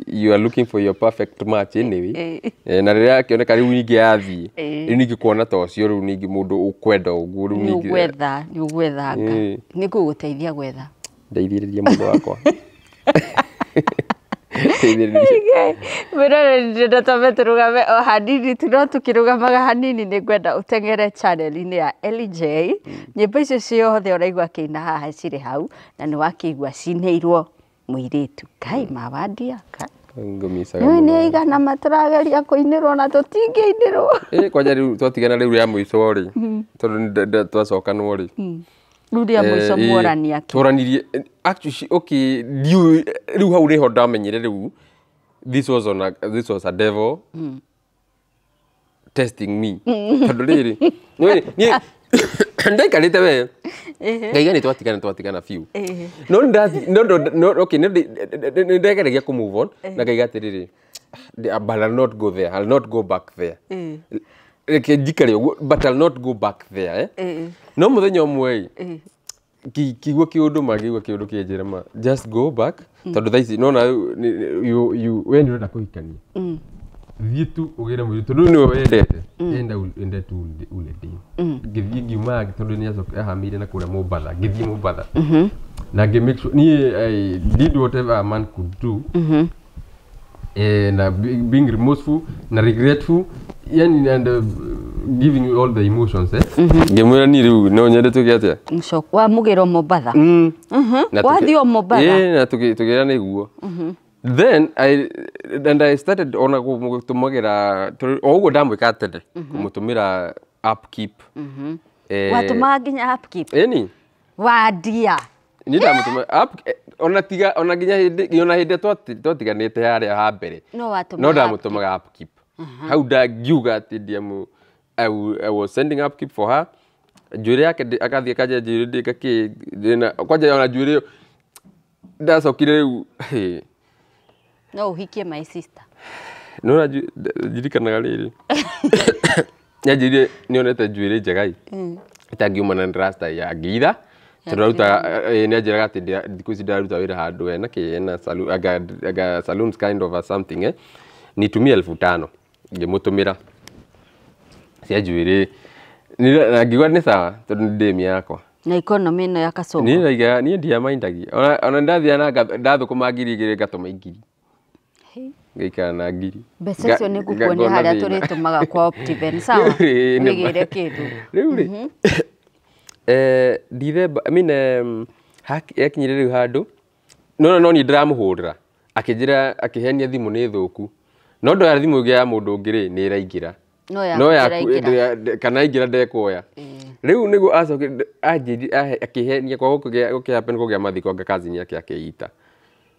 you are looking for your perfect match anyway. Na rĩrĩa akĩoneka rĩu ningĩ yathiĩ, rĩu ningĩ kuona ta ũcio, rĩu ningĩ mũndũ ũkwenda ũguo rĩu
Nĩ
ningĩ
ũgwetha, nĩ ũgwethanga. Nĩ ngũgũteithia gwetha.
Ndeithĩrĩria mũndũ wakwa. Ndeithĩrĩria.
Mwĩroreri, ndĩrenda twambe tũrũgame o hanini tu, no tũkĩrũgamaga hanini nĩ ngwenda ũteng'ere channel-inĩ ya LJ. Nyĩmbo icio ciothe ũraigua akĩina haha cirĩ hau, na nĩ wakĩigua cinĩirwo mũirĩtu. Ngai mawandia ka
Ngũmicaga
nĩũĩ nĩ
mũno.
aigana matũrageria kũinĩrwo na tũtingĩinĩrwo.
Ĩ, kwanja rĩu twatigana rĩu rĩa mũico rĩ, tondũ twacokanwo rĩ,
Rĩu rĩa mũico muorania kĩ?
Tworanirie actually, okay, ndiũĩ rĩu hau nĩho ndamenyire rĩu this was a devil testing me, tondũ rĩrĩ nĩũĩ niĩ ndaikarĩte we ngaiga nĩ twatigana, twatigana biũ, no nĩndathi no no no okay, nĩ ndageragia kũ move on na ngaiga atĩrĩrĩ, but I'll not go there, I'll not go back there, reke njikare ũguo, but I'll not go back there, eh. No mũthenya ũmwe ĩ kĩigua kĩũndũ ma ngĩigua kĩũndũ kĩnjĩra ma just go back, tondũ thaa ici nona we nĩ ũrenda kũhikania, thiĩ tu ũgĩre mũirĩtu tondũ nĩwe wendete, enda ende tu ule demu. Ngĩthiĩ ngiuma tondũ nĩ acoka ahamĩire na kũrĩa Mombatha, ngĩthiĩ Mombatha na ngĩ make sure niĩ I did whatever a man could do, na being remorseful na regretful yani and giving you all the emotions, eh, ngĩmwĩra niĩ rĩu no nyende tũgĩe atĩa.
Mũcoko wamũgĩra Mombatha?
Na
Wathiĩ o Mombatha?
Ĩĩ, na tũkĩra nĩguo. Then I and I started ona kũmũtũmagĩra o ũguo ndamwĩka tene, kũmũtũmĩra upkeep.
Watũmaga nginya upkeep?
Ĩni.
Wandia.
Niĩ ndamũtũma ona tiga ona nginya hĩndĩ ona hĩndĩ twatiganĩte harĩa ha mbere.
No watũmaga?
No ndamũtũmaga upkeep hau, ndangiuga atĩ ndiamu I was sending upkeep for her, njuĩrĩ yake akathiĩ akanja njuĩrĩ ndĩka kĩ ndĩna kwanja ona njuĩrĩ ĩyo ndacokire rĩu hĩ.
No ũhikie my sister.
Nĩwona ndirikanaga rĩrĩ nĩanjĩrire nĩonete njuĩrĩ njega ĩ ĩtangiuma na rasta ya ngĩitha tondũ arutaga, nĩanjĩraga atĩ thikũ ici ndĩraruta wĩra handũ hena kĩ hena anga saloons kind of a something, nitumie 5,000, ngĩmũtũmĩra cia njuĩrĩ. Na ngiuga nĩ sawa tondũ nĩ ndĩmi yakwa.
Na economy ĩno ya kasongo.
Niĩ ndaiga niĩ ndiamaindagia ona ndathiaga na ndathũkũma 2000 ngatũma 1000. Ngaikara na 1000.
Mbeca icio nĩ ngũkuonia harĩa tũrĩtũmaga kwa Optiven, sawa? Wĩgĩre kĩndũ.
Rĩu rĩ Dithemba, I mean, yakinyire rĩu handũ no niĩ ndĩramũhũrĩra akĩnjĩra akĩhenia thimũ nĩ thũku, no ndoya thimũ ĩngĩ ya mũndũ ũngĩ rĩ nĩ ĩraingĩra
no yaku
kana aingĩra ndekuoya. Rĩu nĩguo acokire anjĩrire akĩhenia kwa gũkĩ happen kũgĩa mathiko anga cousin yake akĩita,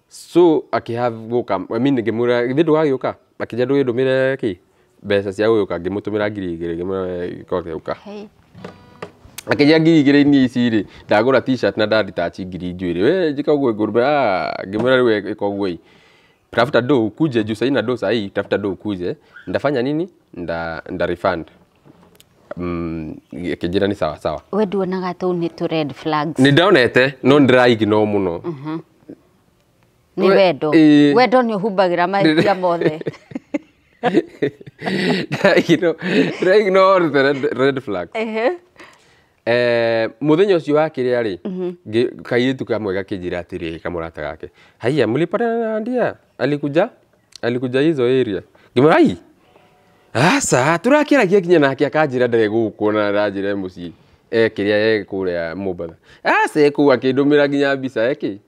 so akĩhave gũka, I mean, ngĩmwĩra githĩ ndũgagĩũka, akĩnjĩra ndũgĩndũmĩre kĩ mbeca cia gũgĩũka, ngĩmũtũmĩra 2000 ngĩmwĩra gũka. Akĩnjĩra 2000 niĩ ici rĩ ndagũra t-shirt na ndanditachi 2000 we njĩka ũguo ngũrũme, ngĩmwĩra rĩu ĩka ũguo ĩ tafuta do ukuje juu sahii na do sahii tafuta do ukuje ndafanya nini nda refund. Akĩnjĩra nĩ sawa sawa.
We nduonaga tũu nĩ tũ red flags?
Nĩ ndonete no ndĩra ignore mũno.
Nĩ wendo. Wendo nĩ ũhumbagĩra mahĩtia mothe.
Ndĩra ignore the red flags. Muthenya ũcio wa kĩrĩa rĩ kairĩtu kamwe gakĩnjĩra atĩrĩrĩ kamũrata gake, haiya mlipatana na Andia alikuja hizo area, ngĩmwĩra ai aca tũrakĩaragia nginya nake akanjĩra ndarĩ gũkũ na aranjĩra mũciĩ kĩrĩa e kũrĩa Mombatha, aca e kũu akĩndũmĩra nginya mbica eki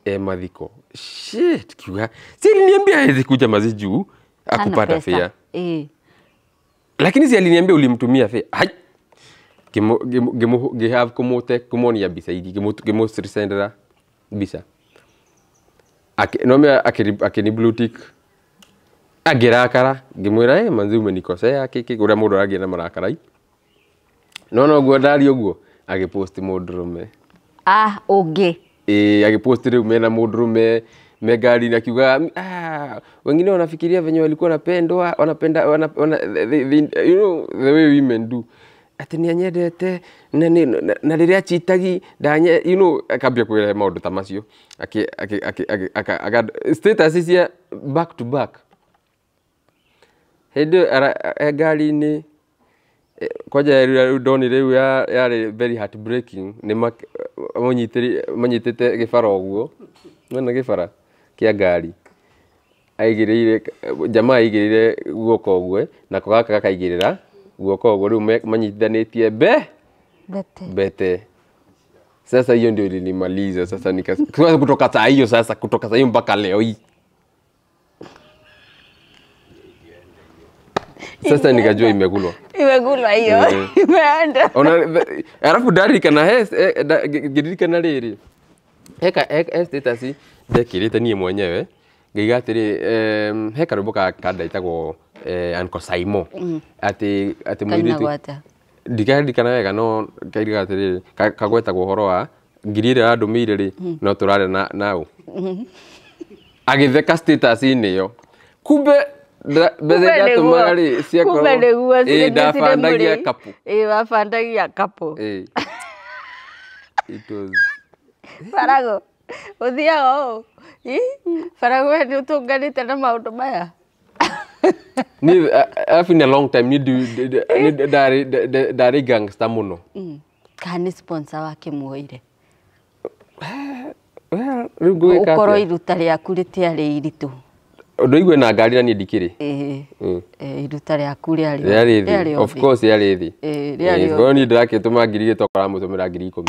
e mathiko. Shit, kiuga si aliniambia hawezi kuja mazi juu akupata fare, lakini si aliniambia ulimtumia fare. Hai, ngĩhave kũmũte kũmonia mbica iria ngĩmũsendera mbica nomia akĩni blue tick angĩrakara, ngĩmwĩra manzi umenikosea kĩkĩ ũrĩa mũndũ aragia na marakara no noguo ndari ũguo agĩpost mũndũrũme.
Ah, ũngĩ.
Ĩĩ, agĩpost rĩu mena mũndũrũme me ngari-inĩ akiuga wengine wanafikiria venye walikuwa wanapendwa wanapenda wana, they, you know the way women do atĩ nĩ anyendete na rĩrĩa chitagi ndanye akambia kwĩrehe maũndũ ta macio status cia back to back hĩndĩ ĩyo e ngari-inĩ kwanja rĩu ndonire rĩu yarĩ very heartbreaking nĩ manyitĩte gĩbara ũguo nĩwona gĩbara kĩa ngari aigĩrĩire jamaa aigĩrĩire guoko ũguo nako gaka gakaigĩrĩra guoko ũguo rĩu manyitithanĩtie
mbete
mbete. Sasa hiyo ndio ilinimaliza sasa nika kutoka saa hiyo sasa kutoka saa hiyo mpaka leo hii sasa nikajua imekulwa.
Imekulwa hiyo. Imeenda.
Ona alafu ndarikana he ngĩririkana rĩrĩ heka he status ndekĩrĩte niĩ mwenyewe ngĩiga atĩrĩ he karwĩmbo ka ndaitagwo Uncle Saimo atĩ mũirĩtu ndikaririkana wega no kairiga atĩrĩrĩ kagwetagwo ũhoro wa ngiri ĩrĩa yandũmĩire rĩ no tũrarĩa naũ agĩtheka status-inĩ ĩyo kumbe mbeca iria atũmaga rĩ ciakorwo ĩĩ ndabandagia kapu.
Ĩĩ wabandagia kapu.
Ĩĩ it was
Barago ũthiaga ũũ Barago we nĩ ũtũnganĩte na maũndũ maya.
Ni I've in a long time ni ndarĩ gangster mũno.
Kana nĩ sponsor wakĩmuoire?
Rĩu ngũgĩka
ũkorwo iruta rĩaku rĩtiarĩ iritũ.
Ũndũ igue na ngari na niĩ ndikĩrĩ.
Ĩĩ, iruta rĩaku rĩarĩ
rĩarĩ thĩ, of course rĩarĩ thĩ.
Rĩarĩ
Korwo niĩ ndĩrakĩtũma 1000 tokorwo aramũtũmĩra 10,000.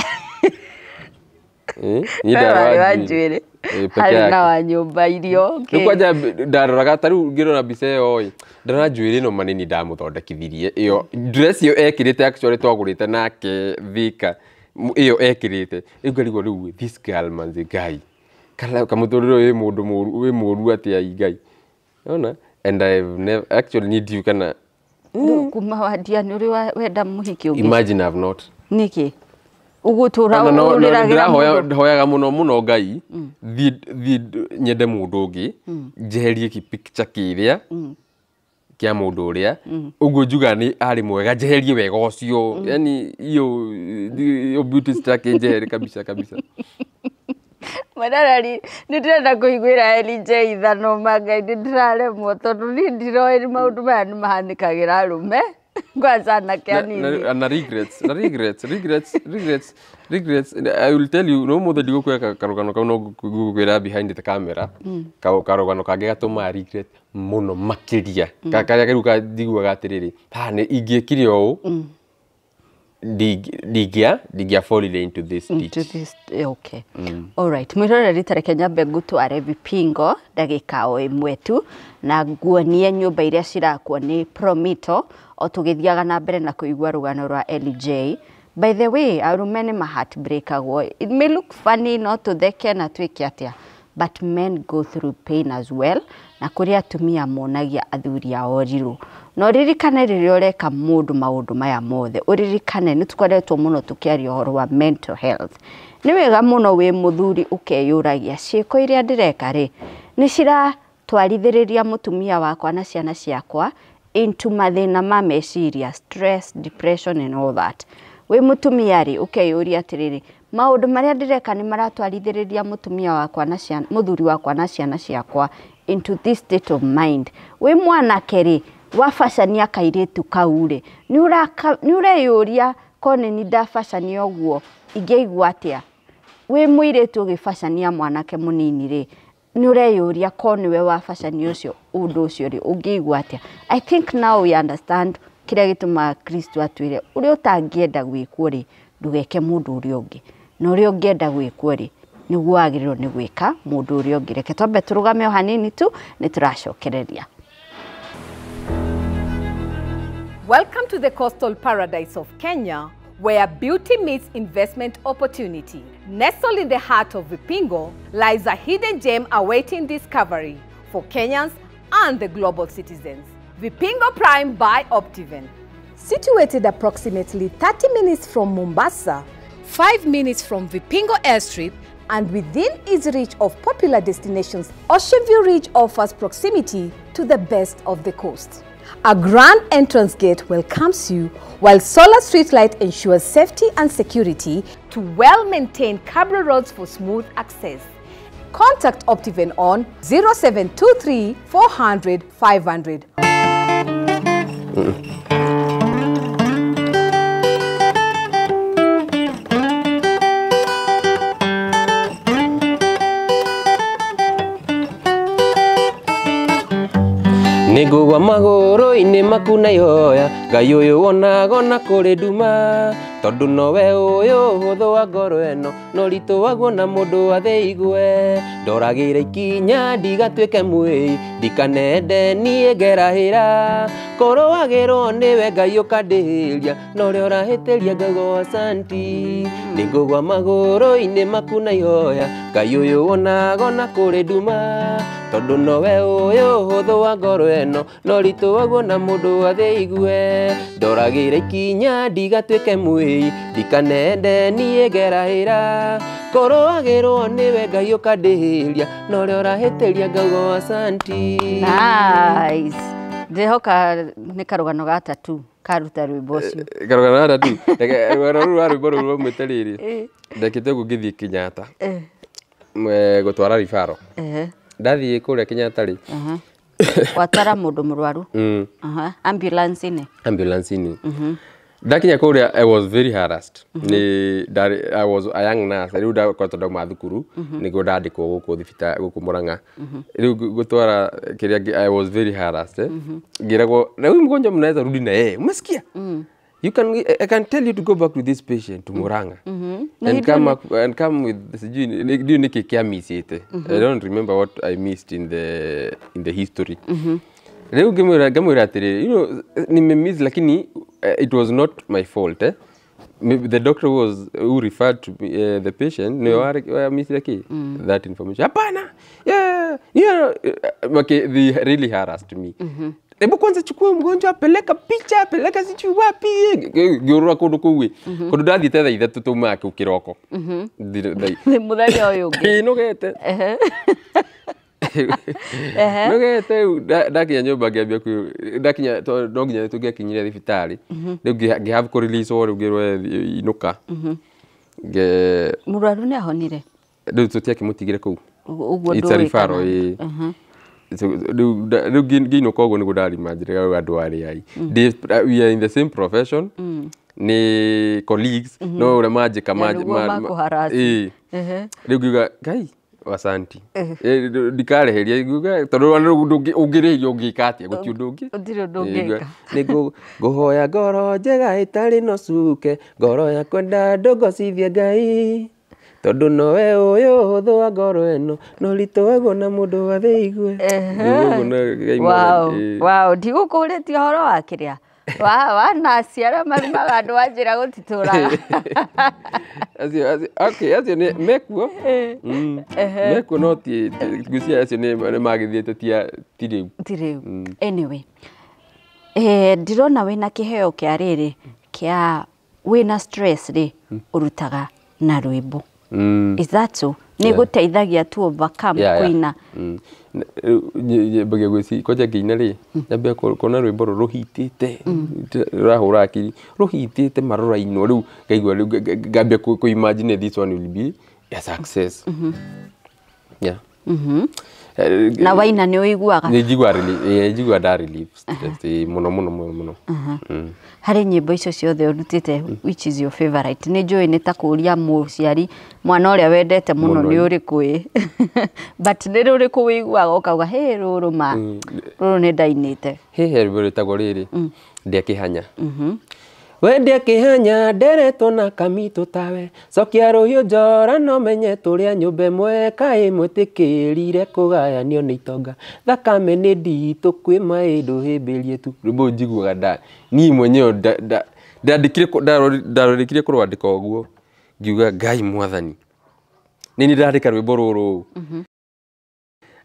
Niĩ
warĩ wa njuĩrĩ harĩ na wa nyũmba irio.
Rĩu kwanja ndaroraga ta rĩu ngĩrora mbica ĩyo ĩ ndĩrona njuĩrĩ ĩno ma nĩ ndamũthondekithirie ĩyo dress ĩyo ekĩrĩte actually twagũrĩte nake Thika ĩyo ekĩrĩte rĩu ngarigwo rĩu this girl manzi Ngai kamũtũrĩre wĩ mũndũ mũru wĩ mũru atĩa Ngai ona and I've never actually need you kana
Rĩu kuma wandia nĩ ũrĩ wenda mũhiki ũngĩ?
Imagine I've not.
Nĩkĩ ũgũtũra ũrĩragĩra mũndũ?
Hoyaga mũno mũno Ngai thiĩ nyende mũndũ ũngĩ njeherie picture kĩrĩa kĩa mũndũ ũrĩa ũguo njuga nĩ arĩ mwega njeherie wega ũcio yani hiyo beauty sitaki njehere kabisa kabisa.
Mwararari nĩ ndĩrenda kũiguĩra Elijah ithano ma Ngai nĩ ndĩraremwo tondũ niĩ ndiroĩ maũndũ maya nĩ mahanĩkagĩra arũme. Kwanza anake anini.
Na regrets, na regrets, regrets, regrets, regrets. I will tell you, no mũthĩ ndigũkwĩra karũgano kau, no ngũkwĩra behind the camera. Karũgano kangĩ gatũmaga regret mũno makĩria. Karĩa rĩu njiguaga atĩrĩrĩ, haha nĩ ingĩekire ũũ, ndingĩa fall into this ditch.
Into this, okay. All right. Mwĩroreri, ta reke nyambe ngũtware Vipingo ndagĩka o ĩmwe tu na nguonie nyũmba iria cirakwo nĩ Promito o tũgĩthiaga na mbere na kũigua rũgano rwa LJ. By the way, arũme nĩ ma heartbreakagwo. It may look funny, no tũtheke na twĩke atĩa, but men go through pain as well, na kũrĩ atumia monagia athuri ao rirũ. Na ũririkane rĩrĩa ũreka mũndũ maũndũ maya mothe, ũririkane nĩ tũkoretwo mũno tũkĩaria ũhoro wa mental health. Nĩ wega mũno wĩ mũthuri ũkeyũragia, ciĩko iria ndĩreka rĩ, nĩ ciratwarithĩrĩria mũtumia wakwa na ciana ciakwa into mathĩna ma meciria, stress, depression and all that. Wĩ mũtumia rĩ, ũkeyũria atĩrĩrĩ, maũndũ marĩa ndĩreka nĩ maratwarithĩrĩria mũtumia wakwa na ciana, mũthuri wakwa na ciana ciakwa into this state of mind. Wĩ mwanake rĩ, wabacania kairĩtu kau rĩ, nĩ ũreyũria, ko nĩ ni ndabacania ũguo ingĩigua atĩa? Wĩ mũirĩtu ũgĩbacania mwanake mũnini rĩ, nĩ ũreyũria, ko nĩwe wabacania ũcio ũndũ ũcio rĩ, ũngĩigua atĩa? I think now we understand kĩrĩa gĩtũmaga Kristo atwĩre ũrĩa ũtangĩenda gwĩkwo rĩ, ndũgeke mũndũ ũrĩa ũngĩ, na ũrĩa ũngĩenda gwĩkwo rĩ, nĩguo wagĩrĩirwo nĩ gwĩka mũndũ ũrĩa ũngĩ. Reke twambe tũrũgame o hanini tu, nĩ tũracokereria.
Welcome to the coastal paradise of Kenya, where beauty meets investment opportunity. Nestled in the heart of Vipingo lies a hidden gem awaiting discovery for Kenyans and the global citizens. Vipingo Prime by Optiven. Situated approximately 30 minutes from Mombasa, 5 minutes from Vipingo Airstrip, and within easy reach of popular destinations, Ocean View Ridge offers proximity to the best of the coast. A grand entrance gate welcomes you, while solar streetlight ensures safety and security to well-maintained cabro roads for smooth access. Contact Optiven on 0723 400 500.
Nĩngũgwa magũrũ-inĩ maku na ihoya, Ngai ũyũ wonaga ona kũrĩ nduma, tondũ nowe ũyũ ũhũthũ wa ngoro ĩno, no ritũ waguo na mũndũ athĩigue. Ndoragĩra ikinya ndigatuĩke mwĩi, ndikanende niĩ ngerahĩra, kũrũagĩrwo nĩwe Ngai ũkandĩhĩria, na ũrĩa ũrahĩtĩria ngauga asanti. Nĩngũgwa magũrũ-inĩ maku na ihoya, Ngai ũyũ wonaga ona kũrĩ nduma, tondũ nowe ũyũ ũhũthũ wa ngoro ĩno, no ritũ waguo na mũndũ athĩigue. Ndoragĩra ikinya ndigatuĩke mwĩi, ndikanende niĩ ngerahĩra, kũrũagĩrwo nĩwe Ngai ũkandĩhĩria, na ũrĩa ũrahĩtĩria ngauga asanti.
Nice. Ndĩhoka nĩ karũgano ga tatu karuta rwĩmbo ũcio.
Karũgano ga tatu. Rũgano rũu rwa rwĩmbo rũu rwaumĩte rĩrĩ, ndekĩte ũguo ngĩthiĩ Kenyatta gũtwara ribaro. Ndathiĩ kũrĩa Kenyatta rĩ,
watwara mũndũ mũrwaru ambulance-inĩ.
Ambulance-inĩ. Ndakinya kũrĩa, I was very harassed. Nĩ ndarĩ, I was a young nurse, rĩu ndakoretwo ndauma thukuru nĩguo ndandĩkwo gũkũ thibitarĩ gũkũ Murang'a. Rĩu gũtwara kĩrĩa, I was very harassed. Ngĩragwo, na huyu mgonjwa mnaweza rudi na yeye, umesikia? You can, I can tell you to go back to this patient to Murang'a and come up, and come with sijui ndiũ nĩkĩ kĩamicĩte. I don't remember what I missed in the history. Rĩu ngamwĩra atĩrĩrĩ, nimemiss, lakini it was not my fault, eh? Maybe the doctor was who referred to me, the patient nĩwe wamissire kĩ that information. Hapana, yeah, okay, they really harassed me. Hebu kwanza chukua mgonjwa, peleka picha, peleka sijui wapi. Ngĩũrũra kũndũ kũu ĩ, kũndũ ndathiĩte thaa 3 tumaga kũu kĩroko.
Mũthenya ũyũ ũngĩ.
Ĩ, nogete nogete. Rĩu ndakinya nyũmba ngĩambia ndakinya, tondũ no nginya tũngĩakinyire thibitarĩ, rĩu ngĩ have kũ release rĩu ngĩrwo inũka.
Mũrwaru nĩ ahonire?
Rĩu tũtiakĩmũtigire kũu.
Ũguo
It's a
ndũĩ
referral,
kana-
ĩ. Rĩu ngĩinũka ũguo nĩguo ndarimanjĩraga andũ arĩa ai we are in the same profession, nĩ colleagues, no ũrĩa manjĩka
Na nĩguo makũharass.
Ĩĩ. Rĩu ngiuga Ngai asanti. Ndikareheria, ngiuga tondũ ona rĩu ũngĩrĩhia ũngĩka atĩa? Gũtirĩ ũndũ ũngĩ.
Gũtirĩ ũndũ ũngĩka.
Nĩ ngũhoya ngoro njega ĩtarĩ na ũcuke, ngoro ya kwenda ndũngocithia Ngai, tondũ nowe ũyũ ũhũthũ wa ngoro ĩno, no ritũ waguo na mũndũ wa thĩ igue.
Ngiuga ũguo na Ngai
Wow.
mwathani, ĩĩ.
Wow, ndigũkũrĩtie ũhoro wa kĩrĩa wa nasi arĩa marumaga andũ wa njĩra gũtitũraga.
Acio, okay, acio nĩ mekuo. Mekuo, no ti ngwĩciria acio nĩ magĩthiĩte, ti rĩu.
Ti rĩu. Anyway, ndĩrona wĩna kĩheo kĩa rĩrĩ kĩa wĩna stress rĩ ũrutaga na rwĩmbo. Is that so? Nĩ gũteithagia to overcome kũina?
Rĩu nyambagia gwĩci kwanja ngĩina rĩ, nyambia kuona rwĩmbo rũrũ rũhitĩte, rũrahũra akiri, rũhitĩte marũrainwo, rĩu ngaigua rĩu ngambia kũ imagine this one will be a success, yeah.
Na waina nĩ ũiguaga?
Nĩ njiguaga njiguaga nda relief stress, mũno mũno mũno mũno.
Harĩ nyĩmbo icio ciothe ũrutĩte, which is your favorite? Nĩ njũĩ nĩ ta kũũria mũciari mwana ũrĩa wendete mũno
Mũno.
nĩ ũrĩkũ ĩ, but nĩ rũrĩkũ wĩiguaga ũkauga hĩ, rũrũ ma rũrũ nĩ ndainĩte?
He rwĩmbo rwĩtagwo rĩrĩ, Ndĩa Kĩhanya.
Wendie kĩhanya nderetwo na kamitũ tawe, cokia rũhiũ njora no menye tũrĩa nyũmba ĩmwe, kaĩ mwĩtĩkĩrire kũgayanio nĩ itonga, thakame nĩ nditũ kwĩ maĩ ndũhĩmbĩrie tu.
Rwĩmbo rũu njiguaga nda niĩ mwenyewe ndandĩkire ndarorĩkirie kũrwandĩka ũguo, ngiuga Ngai mwathani, nĩ niĩ ndandĩka rwĩmbo rũrũ,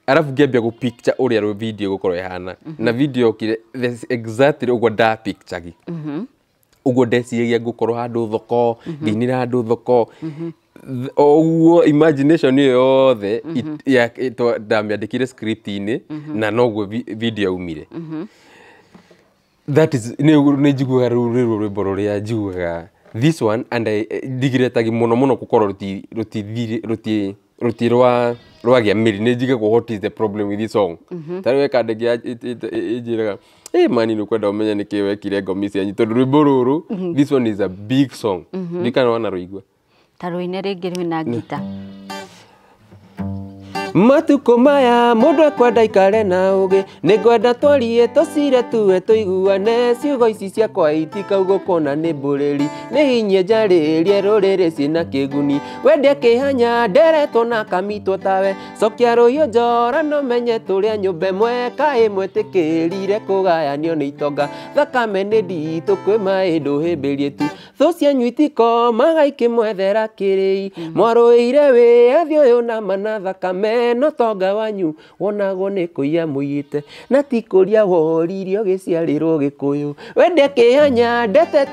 arabu ngĩambia gũ picture ũrĩa video ĩgũkorwo ĩhana, na video yokire exactly ũguo nda picture, ũguo ndeciragia ngũkorwo handũ thoko ngĩinĩra handũ thoko. O ũguo imagination ĩyo yothe ndamĩandĩkire script-inĩ, na noguo video yaumire. That is nĩ njiguaga rũu rĩrũ rwĩmbo rũrĩa njiguaga this one, and I ndigiretagi mũno mũno gũkorwo rũti ruti rwa rwagĩa mĩri. Nĩ njigagwo what is the problem with this song. Ta rĩu eka ndĩngĩ ĩnjĩraga ĩ mani, nĩ ũkwenda ũmenye nĩkĩ wekire ngomi cianyu, tondũ rwĩmbo rũrũ, this one is a big song, ndikana wana rũigua.
Ta rũine rĩngĩ rwĩna ngita.
Matukũ maya mũndũ ekwenda ikare na ũgĩ, nĩ ngwenda twarie tũcire tuwe tũiguane, ciugo ici ciakwa itikaugwo kuona nĩ mbũrĩri, nĩ hinyie njarĩrie rũrĩrĩ ciĩna kĩguni. Wendie kĩhanya nderetwo na kamitwo tawe, cokia rũhiũ njora no menye tũrĩa nyũmba ĩmwe, kaĩ mwĩtĩkĩrire kũgayanio nĩ itonga, thakame nĩ nditũ kwĩ maĩ ndũhĩmbĩrie tu, thũ cianyu itikomaga ikĩmwethera kĩrĩi, mwarũĩire wĩyathi ũyũ na mana thakame, no tonga wanyu wonagwo nĩ kũiya mũiyĩte, na ti kũria woririo gĩciarĩrwo gĩkũyũ. Wendie kĩhanya ndete,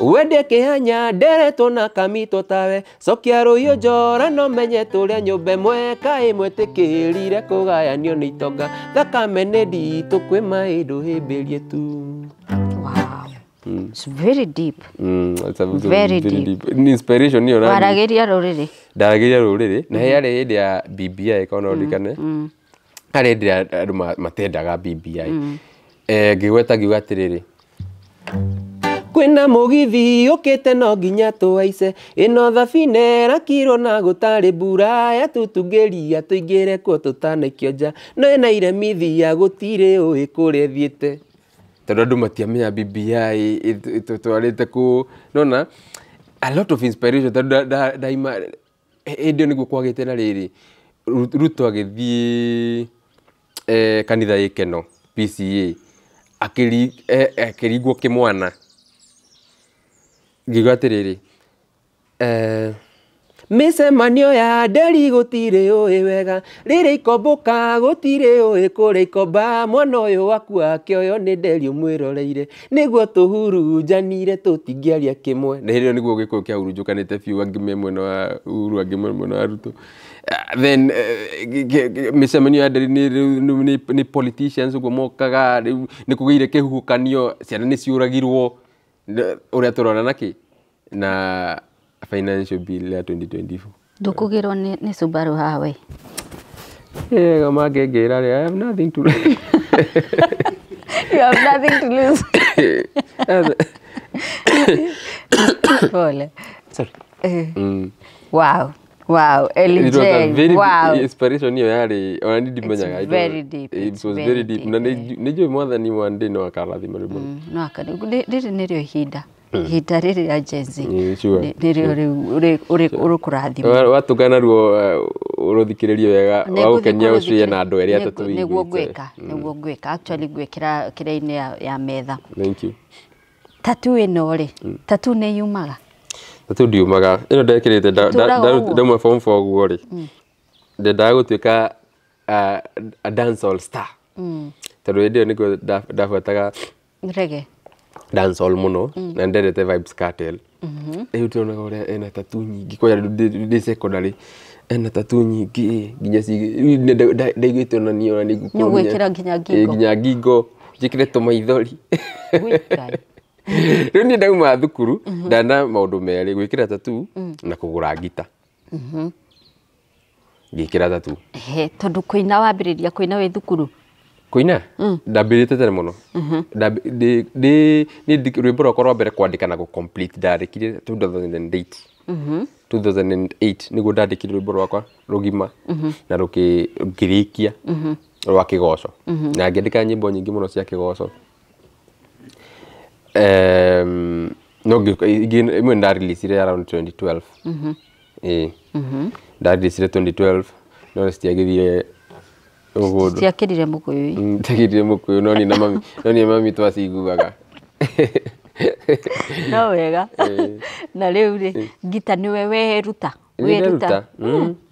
wendie kĩhanya nderetwo na kamitwo tawe, cokia rũhiũ njora no menye tũrĩa nyũmba ĩmwe, kaĩ mwĩtĩkĩrire kũgayanio nĩ itonga, thakame nĩ nditũ kwĩ maĩ ndũhĩmbĩrie tu.
Wow. It's very deep.
It's a
Very deep.
Ni inspiration ĩyo
Waragĩria rũrĩrĩ.
Ndaragĩria rũrĩrĩ, na he yarĩ hĩndĩ ya BBI, kana ũririkane harĩ hĩndĩ ĩrĩa andũ matendaga BBI. Ngĩgweta ngiuga atĩrĩrĩ,
kwĩna mũgithi ũkĩte no nginya tũhaice, ĩno thabina ĩrakirwo na gũtarĩ mbura yatũtungĩria, tũingĩre kuo tũtanaikio nja, no ĩna iremithia gũtirĩ ũĩ kũrĩa ĩthiĩte,
tondũ andũ matiamenya BBI ĩtũtwarĩte kũ. Nona a lot of inspiration, tondũ ndaima hĩndĩ ĩyo nĩguo kwagĩte na rĩrĩ Ruto agĩthiĩ kanitha ĩkeno PCA akĩringwo kĩmwana, ngiuga atĩrĩrĩ,
mĩcemanio ya nderi gũtirĩ ũĩ wega, rĩrĩ ikombũka gũtirĩ ũĩ kũrĩa ikomba, mwana ũyũ wakua akĩoywo nĩ nderi ũmwĩroreire, nĩguo tũhurunjanire tũtingĩaria kĩmwe.
Na hĩndĩ ĩyo nĩguo gĩkũyũ kĩahurunjũkanĩte biũ, angĩ me mwena wa Uhuru, angĩ me mwena wa Ruto. Then mĩcemanio ya nderi nĩ politicians ũguo mokaga, rĩu nĩ kũgĩire kĩhuhũkanio, ciana nĩ ciũragirwo, ũrĩa tũrona nakĩ na financial bill ya 2024.
Ndũkũgĩrwo nĩ Subaru haha we?
Ega mangengera rĩ, I have nothing to lose.
You have nothing to lose. Pole.
Sorry.
Wow. Wow, Elly
It was a
J.
very
Wow.
inspiration ĩyo yarĩ ona niĩ ndimenyaga.
It's very deep.
It
It's
was
very
very deep.
deep,
Na nĩ njũĩ Mwathani one day no akarathima rwĩmbo rũu.
No aka rĩrĩ nĩrĩo ihinda. Ihinda rĩrĩ rĩa Gen Z.
Sure.
Nĩrĩo rĩu ũrĩkũrathima.
Watũngana ruo ũrũthikĩrĩrie wega wagũkenia ũcuĩe na andũ erĩ atatũ
nĩguo
wĩiguĩte.
ngwĩka, nĩguo ngwĩka. Actually ngwĩkĩra kĩrĩa-inĩ ya metha.
Thank you.
Tattoo ĩno rĩ, tattoo nĩ yumaga?
Tattoo ndiumaga. Ĩno ndekĩrĩte
Ĩtũraga ũguo?
Ndauma form 4 ũguo rĩ, ndendaga gũtuĩka a dancehall star, tondũ hĩndĩ ĩyo nĩguo ndabuataga
Rege.
Dancehall mũno na ndendete Vybz Kartel. Rĩu ndĩronaga ũrĩa ena tattoo nyingĩ kwanja ndĩ secondary, ena tattoo nyingĩ nginya rĩu ndaiguĩte ona niĩ ona nĩ
Nĩ ũgwĩkĩra nginya ngingo?
Nginya ngingo njĩkĩre tũmaithori.
Wĩ Ngai.
Rĩu niĩ ndauma thukuru ndana maũndũ merĩ, gwĩkĩra tattoo na kũgũra ngita. Ngĩkĩra tattoo.
Ehe, tondũ kũina wambĩrĩria kũina wĩ thukuru?
Kũina ndambĩrĩte tene mũno. Niĩ rwĩmbo rwakwa rwa mbere kwandĩka na gũ-complete ndandĩkire 2008. 2008 nĩguo ndandĩkire rwĩmbo rwakwa rũgima na ngĩrĩkia rwa kĩgoco, na ngĩandĩka nyĩmbo nyingĩ mũno cia kĩgoco. No ĩmwe ndareleasire around 2012. Ĩĩ, ndareleasire 2012 no citiagĩthire ũguo.
Ciakĩrire mũkũyũ.
Ciakĩrire mũkũyũ, no niĩ na mami, no niĩ na mami twaciguaga.
No wega. Na rĩu rĩ, ngita nĩwe weruta?
Nĩ nderuta.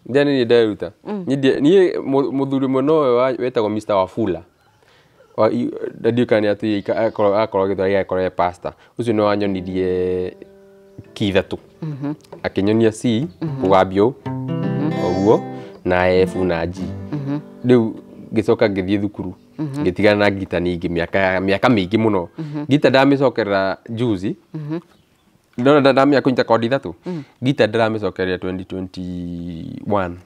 Ndia nĩ niĩ nderuta. Niĩ mũthuri ũmwe nowe wetagwo Mr. Wafula. Ndiũĩ kana nĩ atũire akorwo agĩtwara akorwo e pastor. Ũcio nĩwe wanyonirie key ithatũ. Akĩnyonia C kũgambio ũguo na F na G. Rĩu ngĩcoka ngĩthiĩ thukuru, ngĩtigana na ngita ningĩ mĩaka mĩingĩ mũno. Ngita ndamĩcokerera juzi, ndona ndamenya kũnyita kondi ithatũ. Ngita ndĩramĩcokeria 2021,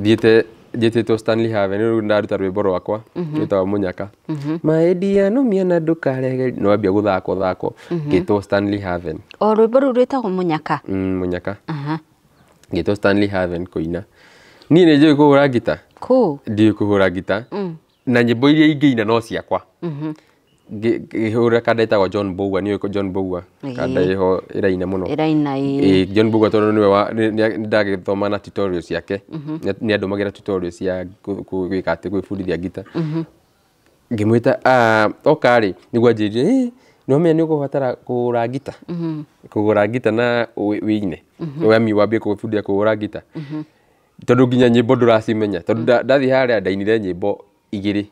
thiĩte njĩtĩtwo Stanley Haven. Rĩu ndaruta rwĩmbo rwakwa rwĩtagwo Mũnyaka maendia numia na ndũkarege, nĩwambia gũthakwo thakwo, ngĩtwo Stanley Haven.
O rwĩmbo rũu rwĩtagwo Mũnyaka?
Mũnyaka. Ngĩtwo Stanley Haven kũina. Niĩ nĩ njũĩ kũhũra ngita.
Kũ?
Ndiũĩ kũhũra ngita na nyĩmbo iria ingĩina no ciakwa. Ngĩhũra kanda ĩtagwo John Boua. Nĩ ũĩ John Boua? Kanda ĩho ĩraina mũno.
Ĩraina, ĩĩ.
Ĩĩ, John Boua, tondũ nĩwe nĩ ndagĩthoma na tutorial ciake. Nĩ andũmagĩra tutorial cia gwĩka atĩ gwĩbundithia ngita. Ngĩmwĩta oka rĩ, nĩguo anjĩrire, "Ĩ, nĩwamenya nĩ ũgũbatara kũgũra ngita, kũgũra ngita na wĩine wami wambie gwĩbundithia kũhũra ngita, tondũ nginya nyĩmbo ndũracimenya." Tondũ ndathiĩ harĩa ndainire nyĩmbo igĩrĩ,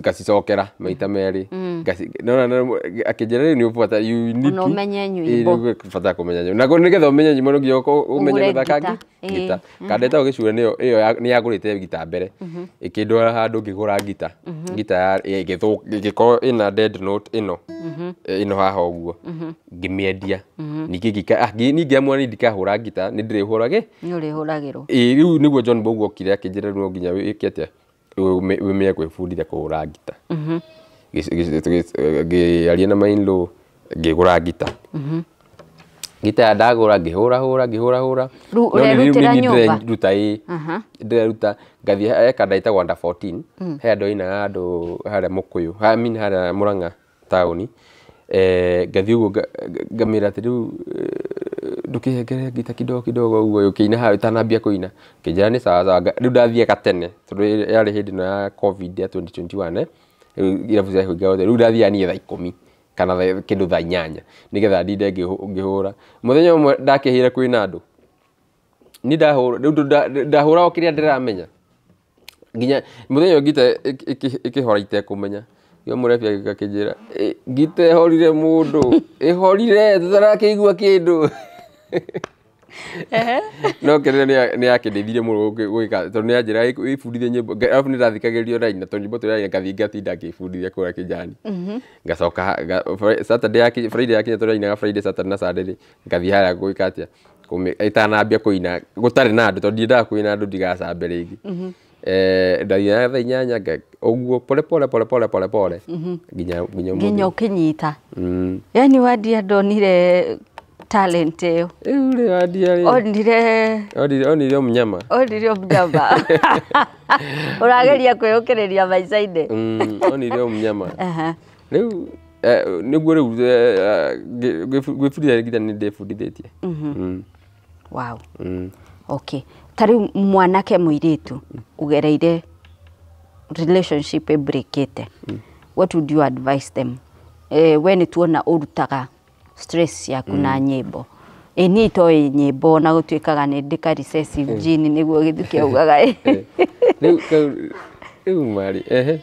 ngacicokera maita merĩ. Nona akĩnjĩra rĩu nĩ ũbata, you need
Ona ũmenye nyĩmbo.
Ĩĩ, nĩ ũgũbatara kũmenya nyĩmbo, na nĩgetha ũmenye nyĩmbo no nginya ũmenye
Ũgũre
gũthaka
ngita.
Ngita. Kanda ĩtagwo gĩcure nĩyo ĩyo nĩ yagũrĩte ngita mbere, ĩkĩndwara handũ ngĩgũra ngita. Ngita ĩgĩkorwo ĩna dead note ĩno ĩno haha ũguo, ngĩmĩendia. Ningĩ ngĩka niĩ ngĩamua niĩ ndikahũra ngita, nĩ ndĩrĩhũrage.
Nĩ ũrĩhũragĩrwo.
Ĩĩ, rĩu nĩguo John Bogue okire akĩnjĩra rĩu no nginya wĩke atĩa, wĩmenye gwĩbundithia kũhũra ngita. Ngĩaria na my in-law, ngĩgũra ngita. Ngita ya ndagũra, ngĩhũra hũra, ngĩhũra hũra.
Rĩu
No
ũrerutĩra
nĩ
nyũmba?
ndĩreruta, ĩĩ. Ndĩreruta, ngathiĩ he kanda ĩtagwo Under 14, he andũ ainaga andũ harĩa Mũkũyũ, I mean harĩa Mũrang'a taũni. Ngathiĩ ũguo ngamĩra atĩ rĩu ndũkĩhengere ngita kidogo kidogo ũguo ũkĩina haha ũtanambia kũina. Kĩnjĩra nĩ sawa sawa. Rĩu ndathiaga tene tondũ yarĩ hĩndĩ ĩno ya COVID ya 2021, rĩu irabu ciahingagwo tene. Rĩu ndathiaga niĩ thaa 10 kana kĩndũ thaa 8 nĩgetha ndinde ngĩhũra. Mũthenya ũmwe ndakĩhĩire kwĩna andũ, niĩ ndahũra rĩu ndahũra o kĩrĩa ndĩramenya, nginya mũthenya ũyũ ngita ĩkĩhora itekũmenya. Yo mũrebi agĩũka akĩnjĩra, "Ĩ, ngita ĩhorire, mũndũ ĩhorire tũtarakĩigua kĩndũ." No kĩrĩa nĩ yakĩndeithirie mũno gwĩka tondũ nĩ anjĩra wĩbundithie nyĩmbo. Arabu nĩ ndathikagĩrĩria raini tondũ nyĩmbo tũrĩa ngathiĩ ngatinda ngĩbundithia kũrĩa kĩnjani. Ngacoka Saturday yakinya, Friday yakinya, tũrainaga Friday, Saturday na Sunday rĩ, ngathiĩ harĩa gwĩka atĩa, Itanambia kũina gũtarĩ na andũ, tondũ ndiendaga kũina andũ ndigacambe rĩngĩ. Ndathiaga thaa 8 ũguo pole pole pole pole pole pole nginya
nginya
ũmũthĩ.
Ũkĩnyita. Yani Wandia ndonire talent ĩyo.
Rĩu rĩ, Wandia rĩ,
onire
onire mũnyama.
Onire mũnyama ũrageria kwĩyũkĩrĩria maica-inĩ.
Onire mũnyama.
Aha.
Rĩu nĩguo rĩu gwĩbundithia ngita nĩ ndĩbundithĩtie.
Wow. Okay, ta rĩu mwanake mũirĩtu ũgereire relationship ĩbreakĩte, what would you advise them? We nĩ tuona ũrutaga stress yaku na nyĩmbo. Ĩ niĩ itoĩ nyĩmbo na gũtuĩkaga nĩ ndĩ ka recessive gene, nĩguo Gĩthukĩ augaga.
Rĩu rĩu marĩ ehe.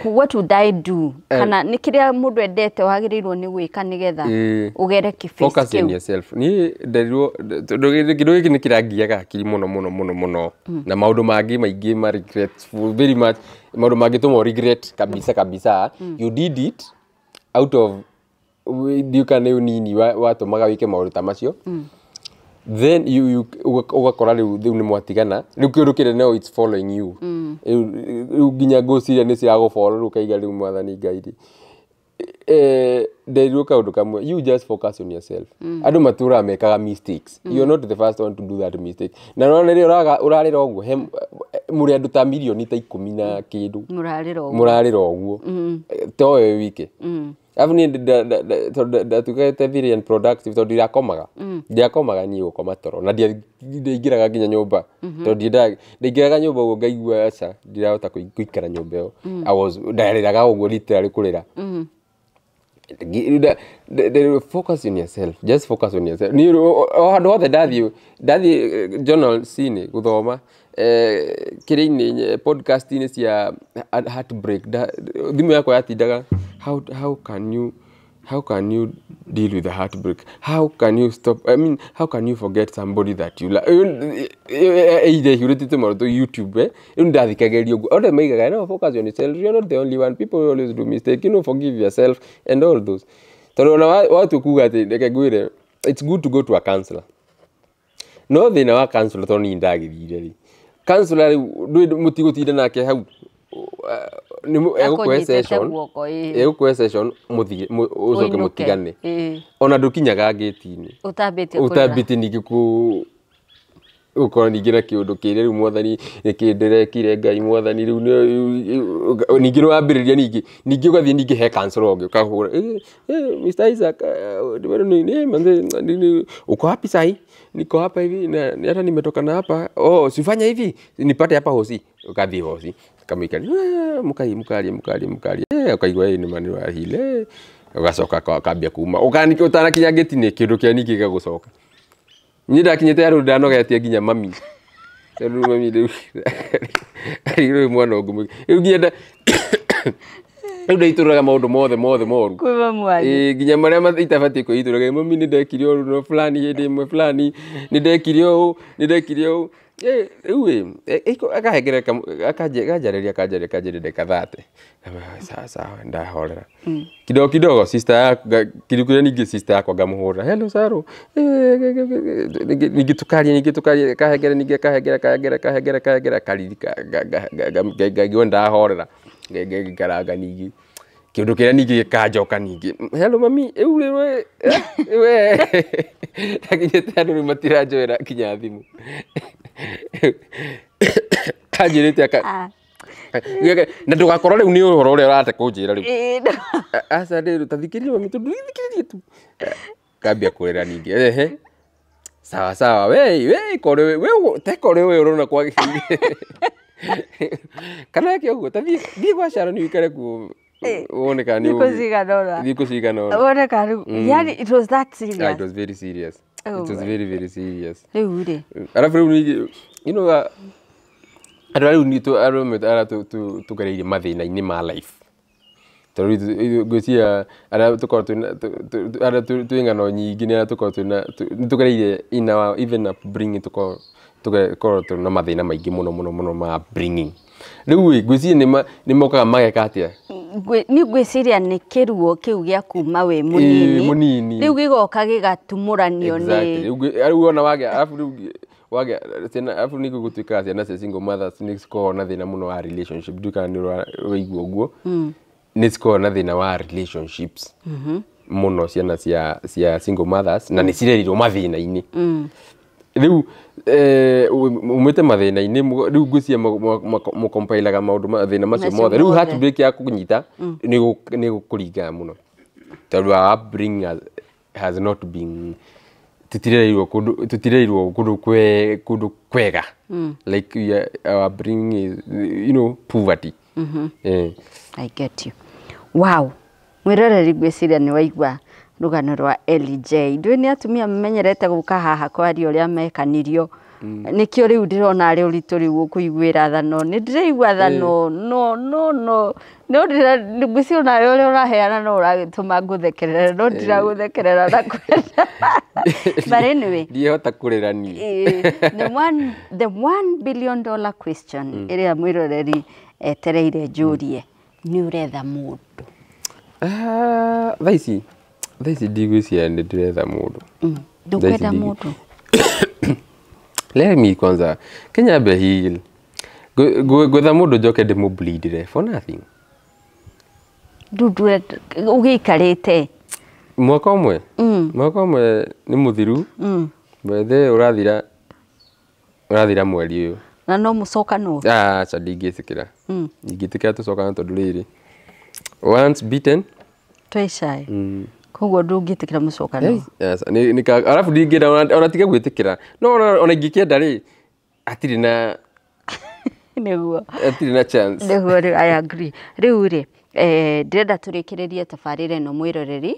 What would I do, kana nĩ kĩrĩa mũndũ endete wagĩrĩirwo nĩ gwĩka nĩgetha ũgere kĩbĩci
Focus on
kĩu?
yourself. Niĩ nderirwo, tondũ kĩndũ gĩkĩ nĩ kĩrangiaga hakiri mũno mũno mũno mũno, na maũndũ mangĩ maingĩ ma regretful very much, maũndũ mangĩtũma regret kabisa kabisa. You did it out of ndiũ kana nĩ ũnini watũmaga wĩke maũndũ ta macio. Then you ũgakora rĩu nĩ mwatigana, rĩu kĩũndũ kĩrĩa no it's following you. Rĩu nginya ngũciria nĩ ciragũfollow. Rĩu ũkaiga, rĩu Mwathani Ngai rĩ, nderirwo kaũndũ kamwe: you just focus on yourself. Andũ matũraga mekaga mistakes. You are not the first one to do that mistake. Na nona rĩrĩa ũrarĩra ũguo, he mũrĩ andũ ta mirioni ta 10 na kĩndũ.
Mũrarĩra ũguo.
Mũrarĩra ũguo. To we wike. Arabu niĩ tondũ ndatuĩkĩte very unproductive, tondũ ndirakomaga niĩ gũkoma toro, na ndiaingĩraga nginya nyũmba, tondũ ndiendaga. Ndaingĩraga nyũmba ũguo ngaigua aca, ndirahota gũikara nyũmba ĩyo. I was ndarĩraga ũguo, literally kũrĩra. Focus on yourself, just focus on yourself. Niĩ o handũ hothe ndathiĩ journals-inĩ gũthoma, kĩrĩa-inĩ, podcast-inĩ cia heartbreak, thimũ yakwa yatindaga, how can you deal with the heartbreak, how can you stop, I mean, how can you forget somebody that you love? Either ihurĩtĩte maũndũ YouTube, rĩu ndathikagĩrĩria ũguo, othe maigaga, "No, focus on yourself, you're not the only one, people always do mistake, forgive yourself," and all those. Tondũ ona watua kuga atĩ, reke ngwĩre, it's good to go to a counselor, no thĩna wa counselor, tondũ niĩ ndagĩthire rĩ, counselor rĩu mũtigũtinda nake hau. Egũkũhe
Akũnyitĩte
session,
guoko, ĩĩ.
Egũkũhe session, mũthiĩ ũcoke
Ũinũke,
mũtigane. Ona ndũkinyaga ngĩti-inĩ
ũtambĩtie kũrĩra.
Ũtambĩtie ningĩ kũ ũkorwo ningĩ na kĩũndũ kĩrĩa rĩu, Mwathani, nĩkĩ ndĩrekire? Ngai Mwathani, rĩu ningĩ nĩ wambĩrĩria ningĩ ũgathiĩ ningĩ he counselor ũngĩ, ũkahũra, "Mr. Isaac, manze, uko wapi sahi?" "Niko hapa hivi na hata nimetoka na hapa." "Oh, sifanya hivi, nipate hapa hosi." Ũgathiĩ hosi, kamũikari, mũkai mũkaria mũkaria mũkaria, ũkaigua ĩ nĩ ma nĩ wahile, ũgacoka ũkambia kuma ũtanakinya ngĩti-inĩ, kĩũndũ kĩa ningĩ gĩgagũcoka. Niĩ ndakinyĩte handũ ndanogetie nginya mami, tondũ mami rĩu rĩu mwana ũngĩ rĩu nginya rĩu ndaitũrũraga maũndũ mothe mothe moru.
Kwĩ mamu wanyu?
Ĩĩ, nginya marĩa itabatiĩ kwĩitũrũraga. "Mami, nĩ ndekire ũũ no fulani, hĩndĩ ĩmwe fulani nĩ ndekire ũũ, nĩ ndekire ũũ." Rĩu ĩ akahengere akanjarĩria akanjarĩria akanjarĩria ndagĩka 30. Sawa sawa, ndahorera kidogo kidogo. Sister yaku kĩndũ kĩrĩa ningĩ, sister yakwa ngamũhũrĩra, "Hello Saro." Ningĩ tukaria, ningĩ tukaria, kahengere ningĩ kahengere kahengere kahengere kahengere karirika, ngaigua ndahorera, ngaikaranga. Ningĩ kĩũndũ kĩrĩa ningĩ gĩkanjoka ningĩ, "Hello mami." Rĩu rĩ we we ndakinyĩte andũ rĩu matiranjoera nginya thimũ, anjĩrĩte aka na ndũgakorwo rĩu nĩ ũhoro ũrĩa ũrate kũnjĩra rĩu. Aca rĩu tathikĩrĩria mami, tondũ thikĩrĩrie tu. Kambia kũrĩra ningĩ, "Ehe, sawa sawa, we kore we te kore we ũrona kwagĩrĩire kana yake ũguo, ta thiĩ gwa Sharon ũikare kuo wone kana nĩ
Thikũ cigana ũna.
Thikũ cigana ũna.
Wone kana rĩu, yani it was that serious?
Ah, it was very serious.
Oh
It was
my.
very very serious.
Rĩu rĩ,
Arabu rĩu ningĩ, andũ arĩa rĩu nitũ arĩa arĩa tũgereire mathĩna-inĩ ma life, tondũ rĩu ngwĩciria arĩa tũkoragwo twĩna arĩa twĩ ng'ano nyingĩ nĩ arĩa tũkoragwo twĩna nĩ tũgereire in our even upbringing, tũgakorwo twĩna mathĩna maingĩ mũno mũno mũno ma upbringing. Rĩu ĩ ngwĩciria nĩ mokaga mageka atĩa.
Nĩ ngwĩciria nĩ kĩruo kĩu gĩa kuma wĩ mũnini.
Mũnini.
Rĩu gĩgoka gĩgatumũranio nĩ
Rĩu ona wagĩa, arabu rĩu wagĩa ciana, arabu nĩguo gũtuĩkaga ciana cia single mothers nĩ cikoragwo na thĩna mũno wa relationship. Ndiũĩ kana nĩ ũraigua ũguo. Nĩ cikoragwo na thĩna wa relationships mũno, ciana cia single mothers, na nĩ cirerirwo mathĩna-inĩ. Rĩu umĩte mathĩna-inĩ, rĩu ngwĩciria mũkompailaga maũndũ mathĩna macio
Macio
mothe. Rĩu
mothe.
Heartbreak ya kũnyita nĩ gũkũringana mũno, tondũ our upbringing has not been, tũtirerirwo kũndũ kwe kũndũ kwega, like our upbringing is poverty.
I get you. Wow. Mwĩroreri, ngwĩciria nĩ waigua rũgano rwa LJ. Ndũĩ nĩ atumia mamenyerete gũka haha kwaria ũrĩa mekanirio. Nĩkĩo rĩu ndĩrona arĩ ũritũ rĩu gũkũiguĩra thano. Nĩ ndĩraigua thano, no no no no ngwĩciria onawe ũrĩa ũraheana no ũragĩtũma ngũthekerere, no ndiragũthekerera na kwenda. But anyway,
Ndiĩhota kũrĩra niĩ.
The $1 billion question ĩrĩa mwĩroreri etereire njũrie: nĩ ũretha mũndũ?
Ah, thaa ici ndigwĩciria nĩ ndĩretha mũndũ.
Ndũkwenda
Thaa ici
mũndũ?
Let me kwanza Kenya be heal. Gwetha mũndũ njoke ndĩmũbleedire for nothing.
Ndundu ũgĩikarĩte.
Mwaka ũmwe, mwaka ũmwe nĩ mũthiru. Bethe ũrathira mweri ũyũ.
Na no mũcokanwo?
Aca, ndingĩtĩkĩra. Ndingĩtĩkĩra tũcokane, tondũ rĩrĩ, once bitten
twice. Koguo ndũngĩtĩkĩra mũcokanwo?
Aca, arabu ndingĩenda ona tiga gwĩtĩkĩra, no ona ingĩkĩenda rĩ, hatirĩ na
Nĩguo.
hatirĩ na chance.
Nĩguo rĩu, I agree. Rĩu rĩ, ndĩrenda tũrĩkĩrĩrie tabarĩra ĩno, mwĩroreri,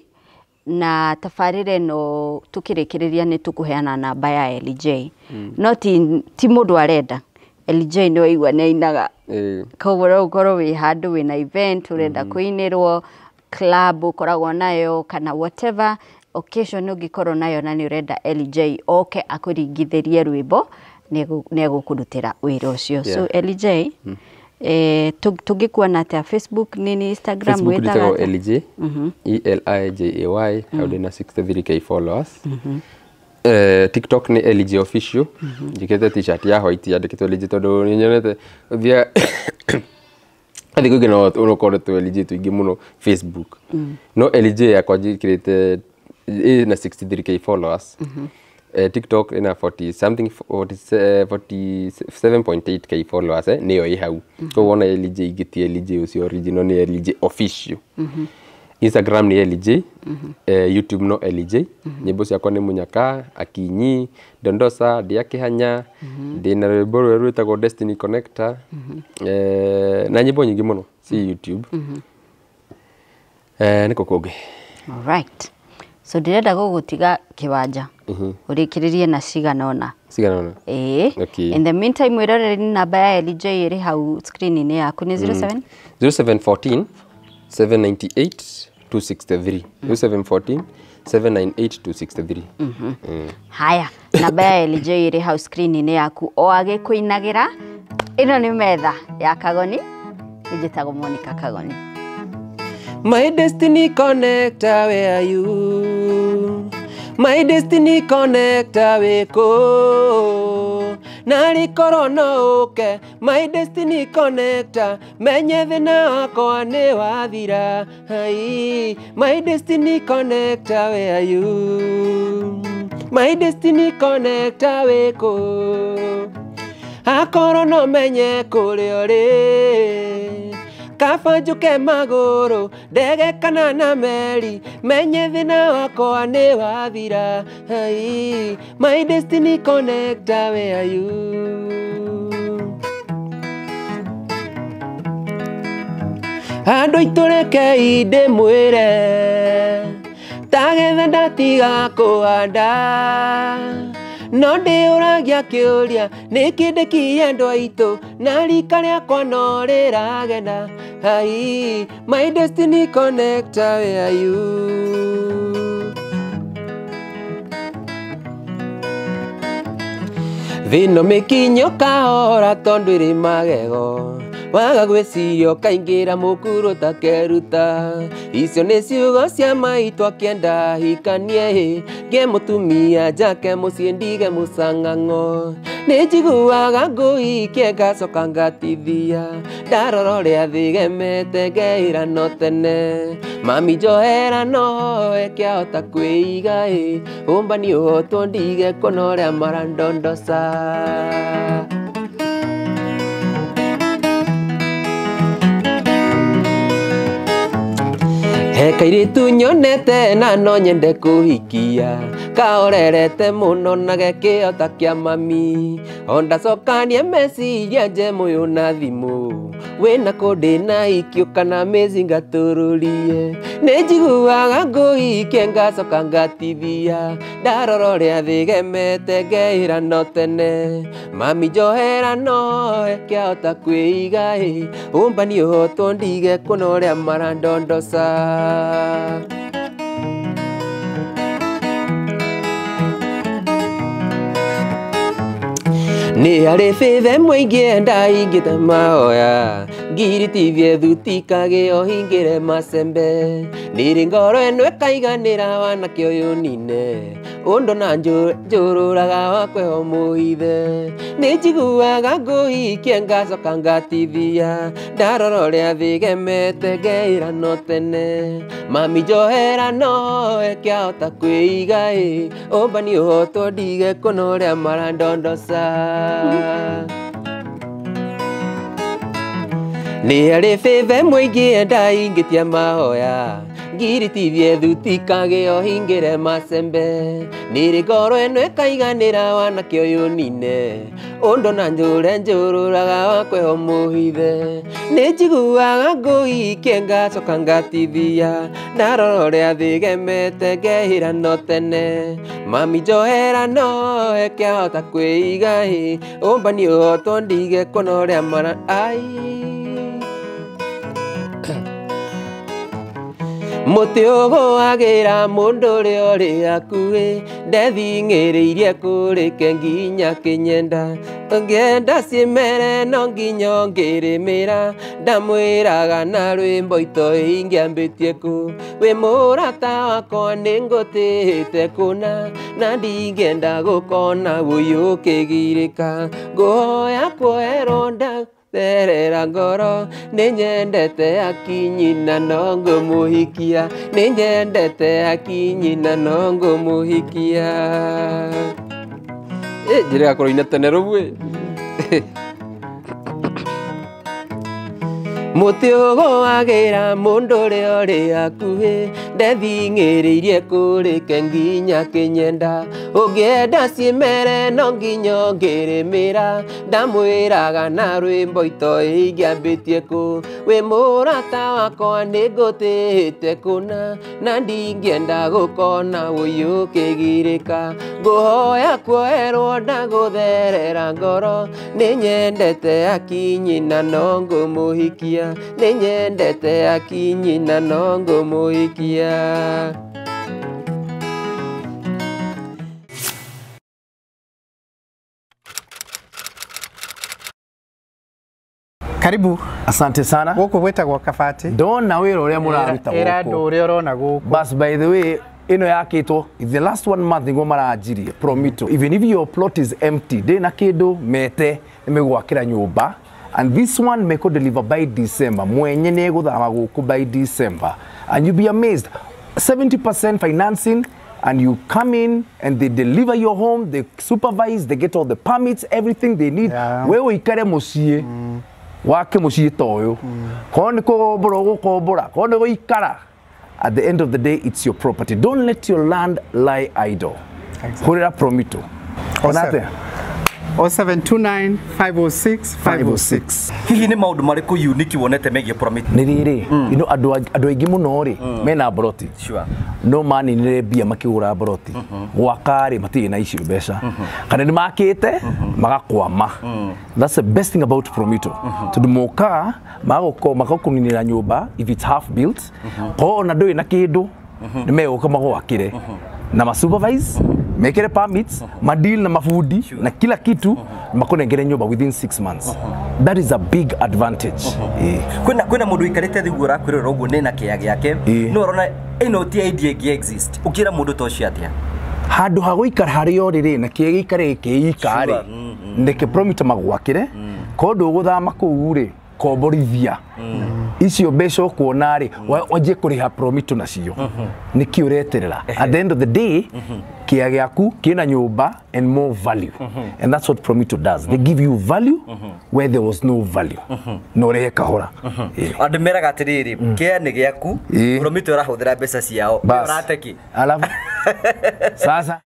na tabarĩra ĩno tũkĩrĩkĩrĩria nĩ tũkũheana namba ya LJ. No ti mũndũ arenda LJ, nĩ waigua nĩ ainaga. Koguo no ũkorwo wĩ handũ wĩna event ũrenda kũinĩrwo, club ũkoragwo nayo, kana whatever occasion ũngĩkorwo nayo, na nĩ ũrenda LJ oke akũringithĩrie rwĩmbo, nĩ egũkũrutĩra wĩra ũcio. So LJ, tũngĩkuona atĩa? Facebook nini, Instagram?
Facebook
wĩtaga
njĩtagwo
atĩa?
LJ, ELIJAY. Hau ndĩna 63K followers. TikTok nĩ LJ Official. Njĩkĩrĩte T-shirt ya white yandĩkĩtwo LJ, tondũ nĩ nyonete ũthiaga athiĩ kũingĩ no ũkorwo tũ LJ tũingĩ mũno Facebook, no LJ yakwa njĩkĩrĩte ĩna 63K followers. TikTok ĩna 40 something, 40, 47.8K followers, nĩyo ĩ hau. Koguo wona LJ ingĩ ti LJ ũcio original, nĩ LJ Official. Instagram nĩ LJ, YouTube no LJ. Nyĩmbo ciakwa nĩ Mũnyaka, Akinyi, Dondosa, Ndia Kĩhanya, ndĩna rwĩmbo rwerũ rwĩtagwo Destiny Connector, na nyĩmbo nyingĩ mũno ci YouTube. Nĩkũ kũngĩ?
Alright. So ndĩrenda gũgũtiga kĩwanja ũrĩkĩrĩrie na cigana ũna.
Cigana ũna.
Ĩĩ.
Okay.
In the meantime, mwĩroreri, namba ya LJ ĩrĩ hau screen-inĩ yaku, nĩ 07
0714 798 263, 0714 798 263.
Haya, namba ya LJ ĩrĩ hau screen-inĩ yaku o agĩkũinagĩra. Ĩno nĩ metha ya Kagoni, njĩtagwo Monica Kagoni.
My destiny connector, where are you? My destiny connector, wĩkũ? Narĩ korwo no ũke, my destiny connector, menye thĩna wakwa nĩ wathira. Hai, my destiny connector, where are you? My destiny connector, wĩkũ? Akorwo no menye kũrĩa ũrĩ, kaba njũke magũrũ, ndege kana na meri, menye thĩna wakwa nĩ wathira. Hai, my destiny connector, where are you? Andũ aitũ, rekei ndĩmwĩre, tagetha ndatiga kũhanda, no ndĩũragia kĩũria, nĩkĩ ndĩkirie andũ aitũ na rika rĩakwa no rĩragenda. Hai, my destiny connector, where are you? Thĩno mĩkinyo kahora tondũ ĩrĩ magego. Waga gwĩciria ũkaingĩra mũkuru ũtakeruta. Icio nĩ ciugo cia maitũ akĩenda hikanie ngĩe mũtumia njake mũciĩ ndige mũcang'ang'o. Nĩ njiguaga ngũikie ngacoka ngatithia. Ndarora ũrĩa thĩgemete ngeĩra no tene. Mami njohera no hoe kĩahota kwĩiga ĩ. Ũmbani ũhotwo ndige kuona ũrĩa marandondoca. He kairĩtu nyonete na no nyende kũhikia. Kahorerete mũno na gekĩhota kĩa mami. Ondacokanie meciria nje mũyũ na thimũ. Wĩna kũndĩ na ikio kana mĩcinga tũrũrie. Nĩ njiguaga ngũikie ngacoka ngatithia. Ndarora ũrĩa thĩgemete ngeĩra no tene. Mami njohera no hoe kĩahota kwĩiga ĩ. Ũmbani ũhotwo ndige kuona ũrĩa marandondoca. Nĩ harĩ bithe mũingĩenda ingĩte mahoya. Ngiritithie thuti kagĩo hingĩre macembe. Nĩrĩ ngoro ĩno ĩkaiganĩra wanake ũyũ nine. Ũndũ na njũrũraga wakweho mũhithe. Nĩ njiguaga ngũikie ngacoka ngatithia. Ndarora ũrĩa thĩgemete ngeĩra no tene. Mami njohera no hoe kĩahota kwĩiga ĩ. Ũmbani ũhotwo ndige kuona ũrĩa marandondoca. Nĩ harĩ bithe mũingĩenda ingĩtia mahoya. Ngiritithie thuti kagĩo hingĩre macembe. Nĩrĩ ngoro ĩno ĩkaiganĩra wanake ũyũ nine. Ũndũ na njũre njũrũraga wakweho mũhithe. Nĩ njiguaga ngũikie ngacoka ngatithia. Ndarora ũrĩa thĩgemete ngeĩra no tene. Mami njohera no hoe kĩahota kwĩiga ĩ. Ũmbani ũhotwo ndige kuona ũrĩa mara ai. Mũtĩ ũgũagĩra mũndũ ũrĩa ũrĩ hakuhĩ. Ndething'ĩrĩirie kũrĩke nginya kĩnyenda. Ũngĩenda ciĩmere no nginya ũngĩrĩmĩra. Ndamwĩraga na rwĩmbo itoĩ ingĩambĩtie kũ. Wĩ mũrata wakwa nĩngũtĩĩte kũna. Na ndingĩenda gũkona ũyũ ũkĩgirĩka. Ngũhoya kuoherwo nda therera ngoro. Nĩ nyendete akinyina no ngũmũhikia. Nĩ nyendete akinyina no ngũmũhikia. Njĩrĩga kũrũina tene rũu ĩ. Mũtĩ ũgũagĩra mũndũ ũrĩa ũrĩ hakuhĩ. Ndething'ĩrĩirie kũrĩke nginya kĩnyenda. Ũngĩenda ciĩmere no nginya ũngĩrĩmĩra. Ndamwĩraga na rwĩmbo itoĩ ingĩambĩtie kũ. Wĩ mũrata wakwa nĩngũtĩĩte kũna. Na ndingĩenda gũkona ũyũ ũkĩgirĩka. Ngũhoya kuoherwo ndagũtherera ngoro. Nĩ nyendete akinyina no ngũmũhikia. Nĩ nyendete akinyina no ngũmũhikia.
Karibu.
Asante sana.
Gũkũ gwĩtagwo Kabati.
Ndona wĩra ũrĩa mũraruta gũkũ.
Ĩra andũ ũrĩa ũrona gũkũ.
Bas, by the way, ĩno yakĩtwo the last 1 month nĩguo maranjirie Promito. Even if your plot is empty, ndĩ na kĩndũ mete nĩmegwakĩra nyũmba. And this one may could deliver by December. Mwenye nĩ egũthama gũkũ by December. And you'll be amazed. 70% financing, and you come in and they deliver your home, they supervise, they get all the permits, everything they need.
Yeah.
Wewe ikare mũciĩ. Wake mũciĩ ta ũyũ. Korwo nĩ kũgombora ũgũkombora, korwo nĩ gũikara. At the end of the day, it's your property. Don't let your land lie idle.
Exactly.
Hũrĩra Promito. Ona atĩa?
0729 506 506.
Hihi nĩ maũndũ marĩkũ unique wonete megiĩ Promito?
Nĩ rĩrĩ, you know, andũ aingĩ mũno rĩ, mena mburoti.
Sure.
No maninire mbia makĩgũra mburoti. Gwaka rĩ, matirĩ na icio mbeca. Kana nĩ makĩte, magakwama. That's the best thing about Promito. Tondũ mokaga, magakũninĩra nyũmba, if it's half built, korwo ona ndũrĩ na kĩndũ, nĩ megũka magwakĩre. Na ma supervise, Mekere permits, madeal na mafundi na kila kitu, makunengere nyumba within 6 months. That is a big advantage.
Kwina mundu ikarite thi guo rakwirora uguo nina kia giake no arona ino ti idea ĩngĩ exist ukira mundu ta ucio atia?
Handũ ha gũikara harĩa ũrĩ rĩ na kĩĩ gĩikare gĩkĩika rĩ, ndeke promita magwakĩre ko ndũgũthama kũu rĩ, komborithia icio mbeca ũkuona rĩ, wanjie kũrĩha promito nacio. Nĩkĩ ũreterera? At the end of the day, kĩa gĩaku kĩna nyũmba and more value, and that's what promito does. They give you value where there was no value, na ũrehe kahora.
Andũ meraga atĩrĩrĩ, kĩa nĩ gĩaku, Promito ĩrahũthĩra mbeca ciao,
Bas.
ũrateki.
Alafu sasa.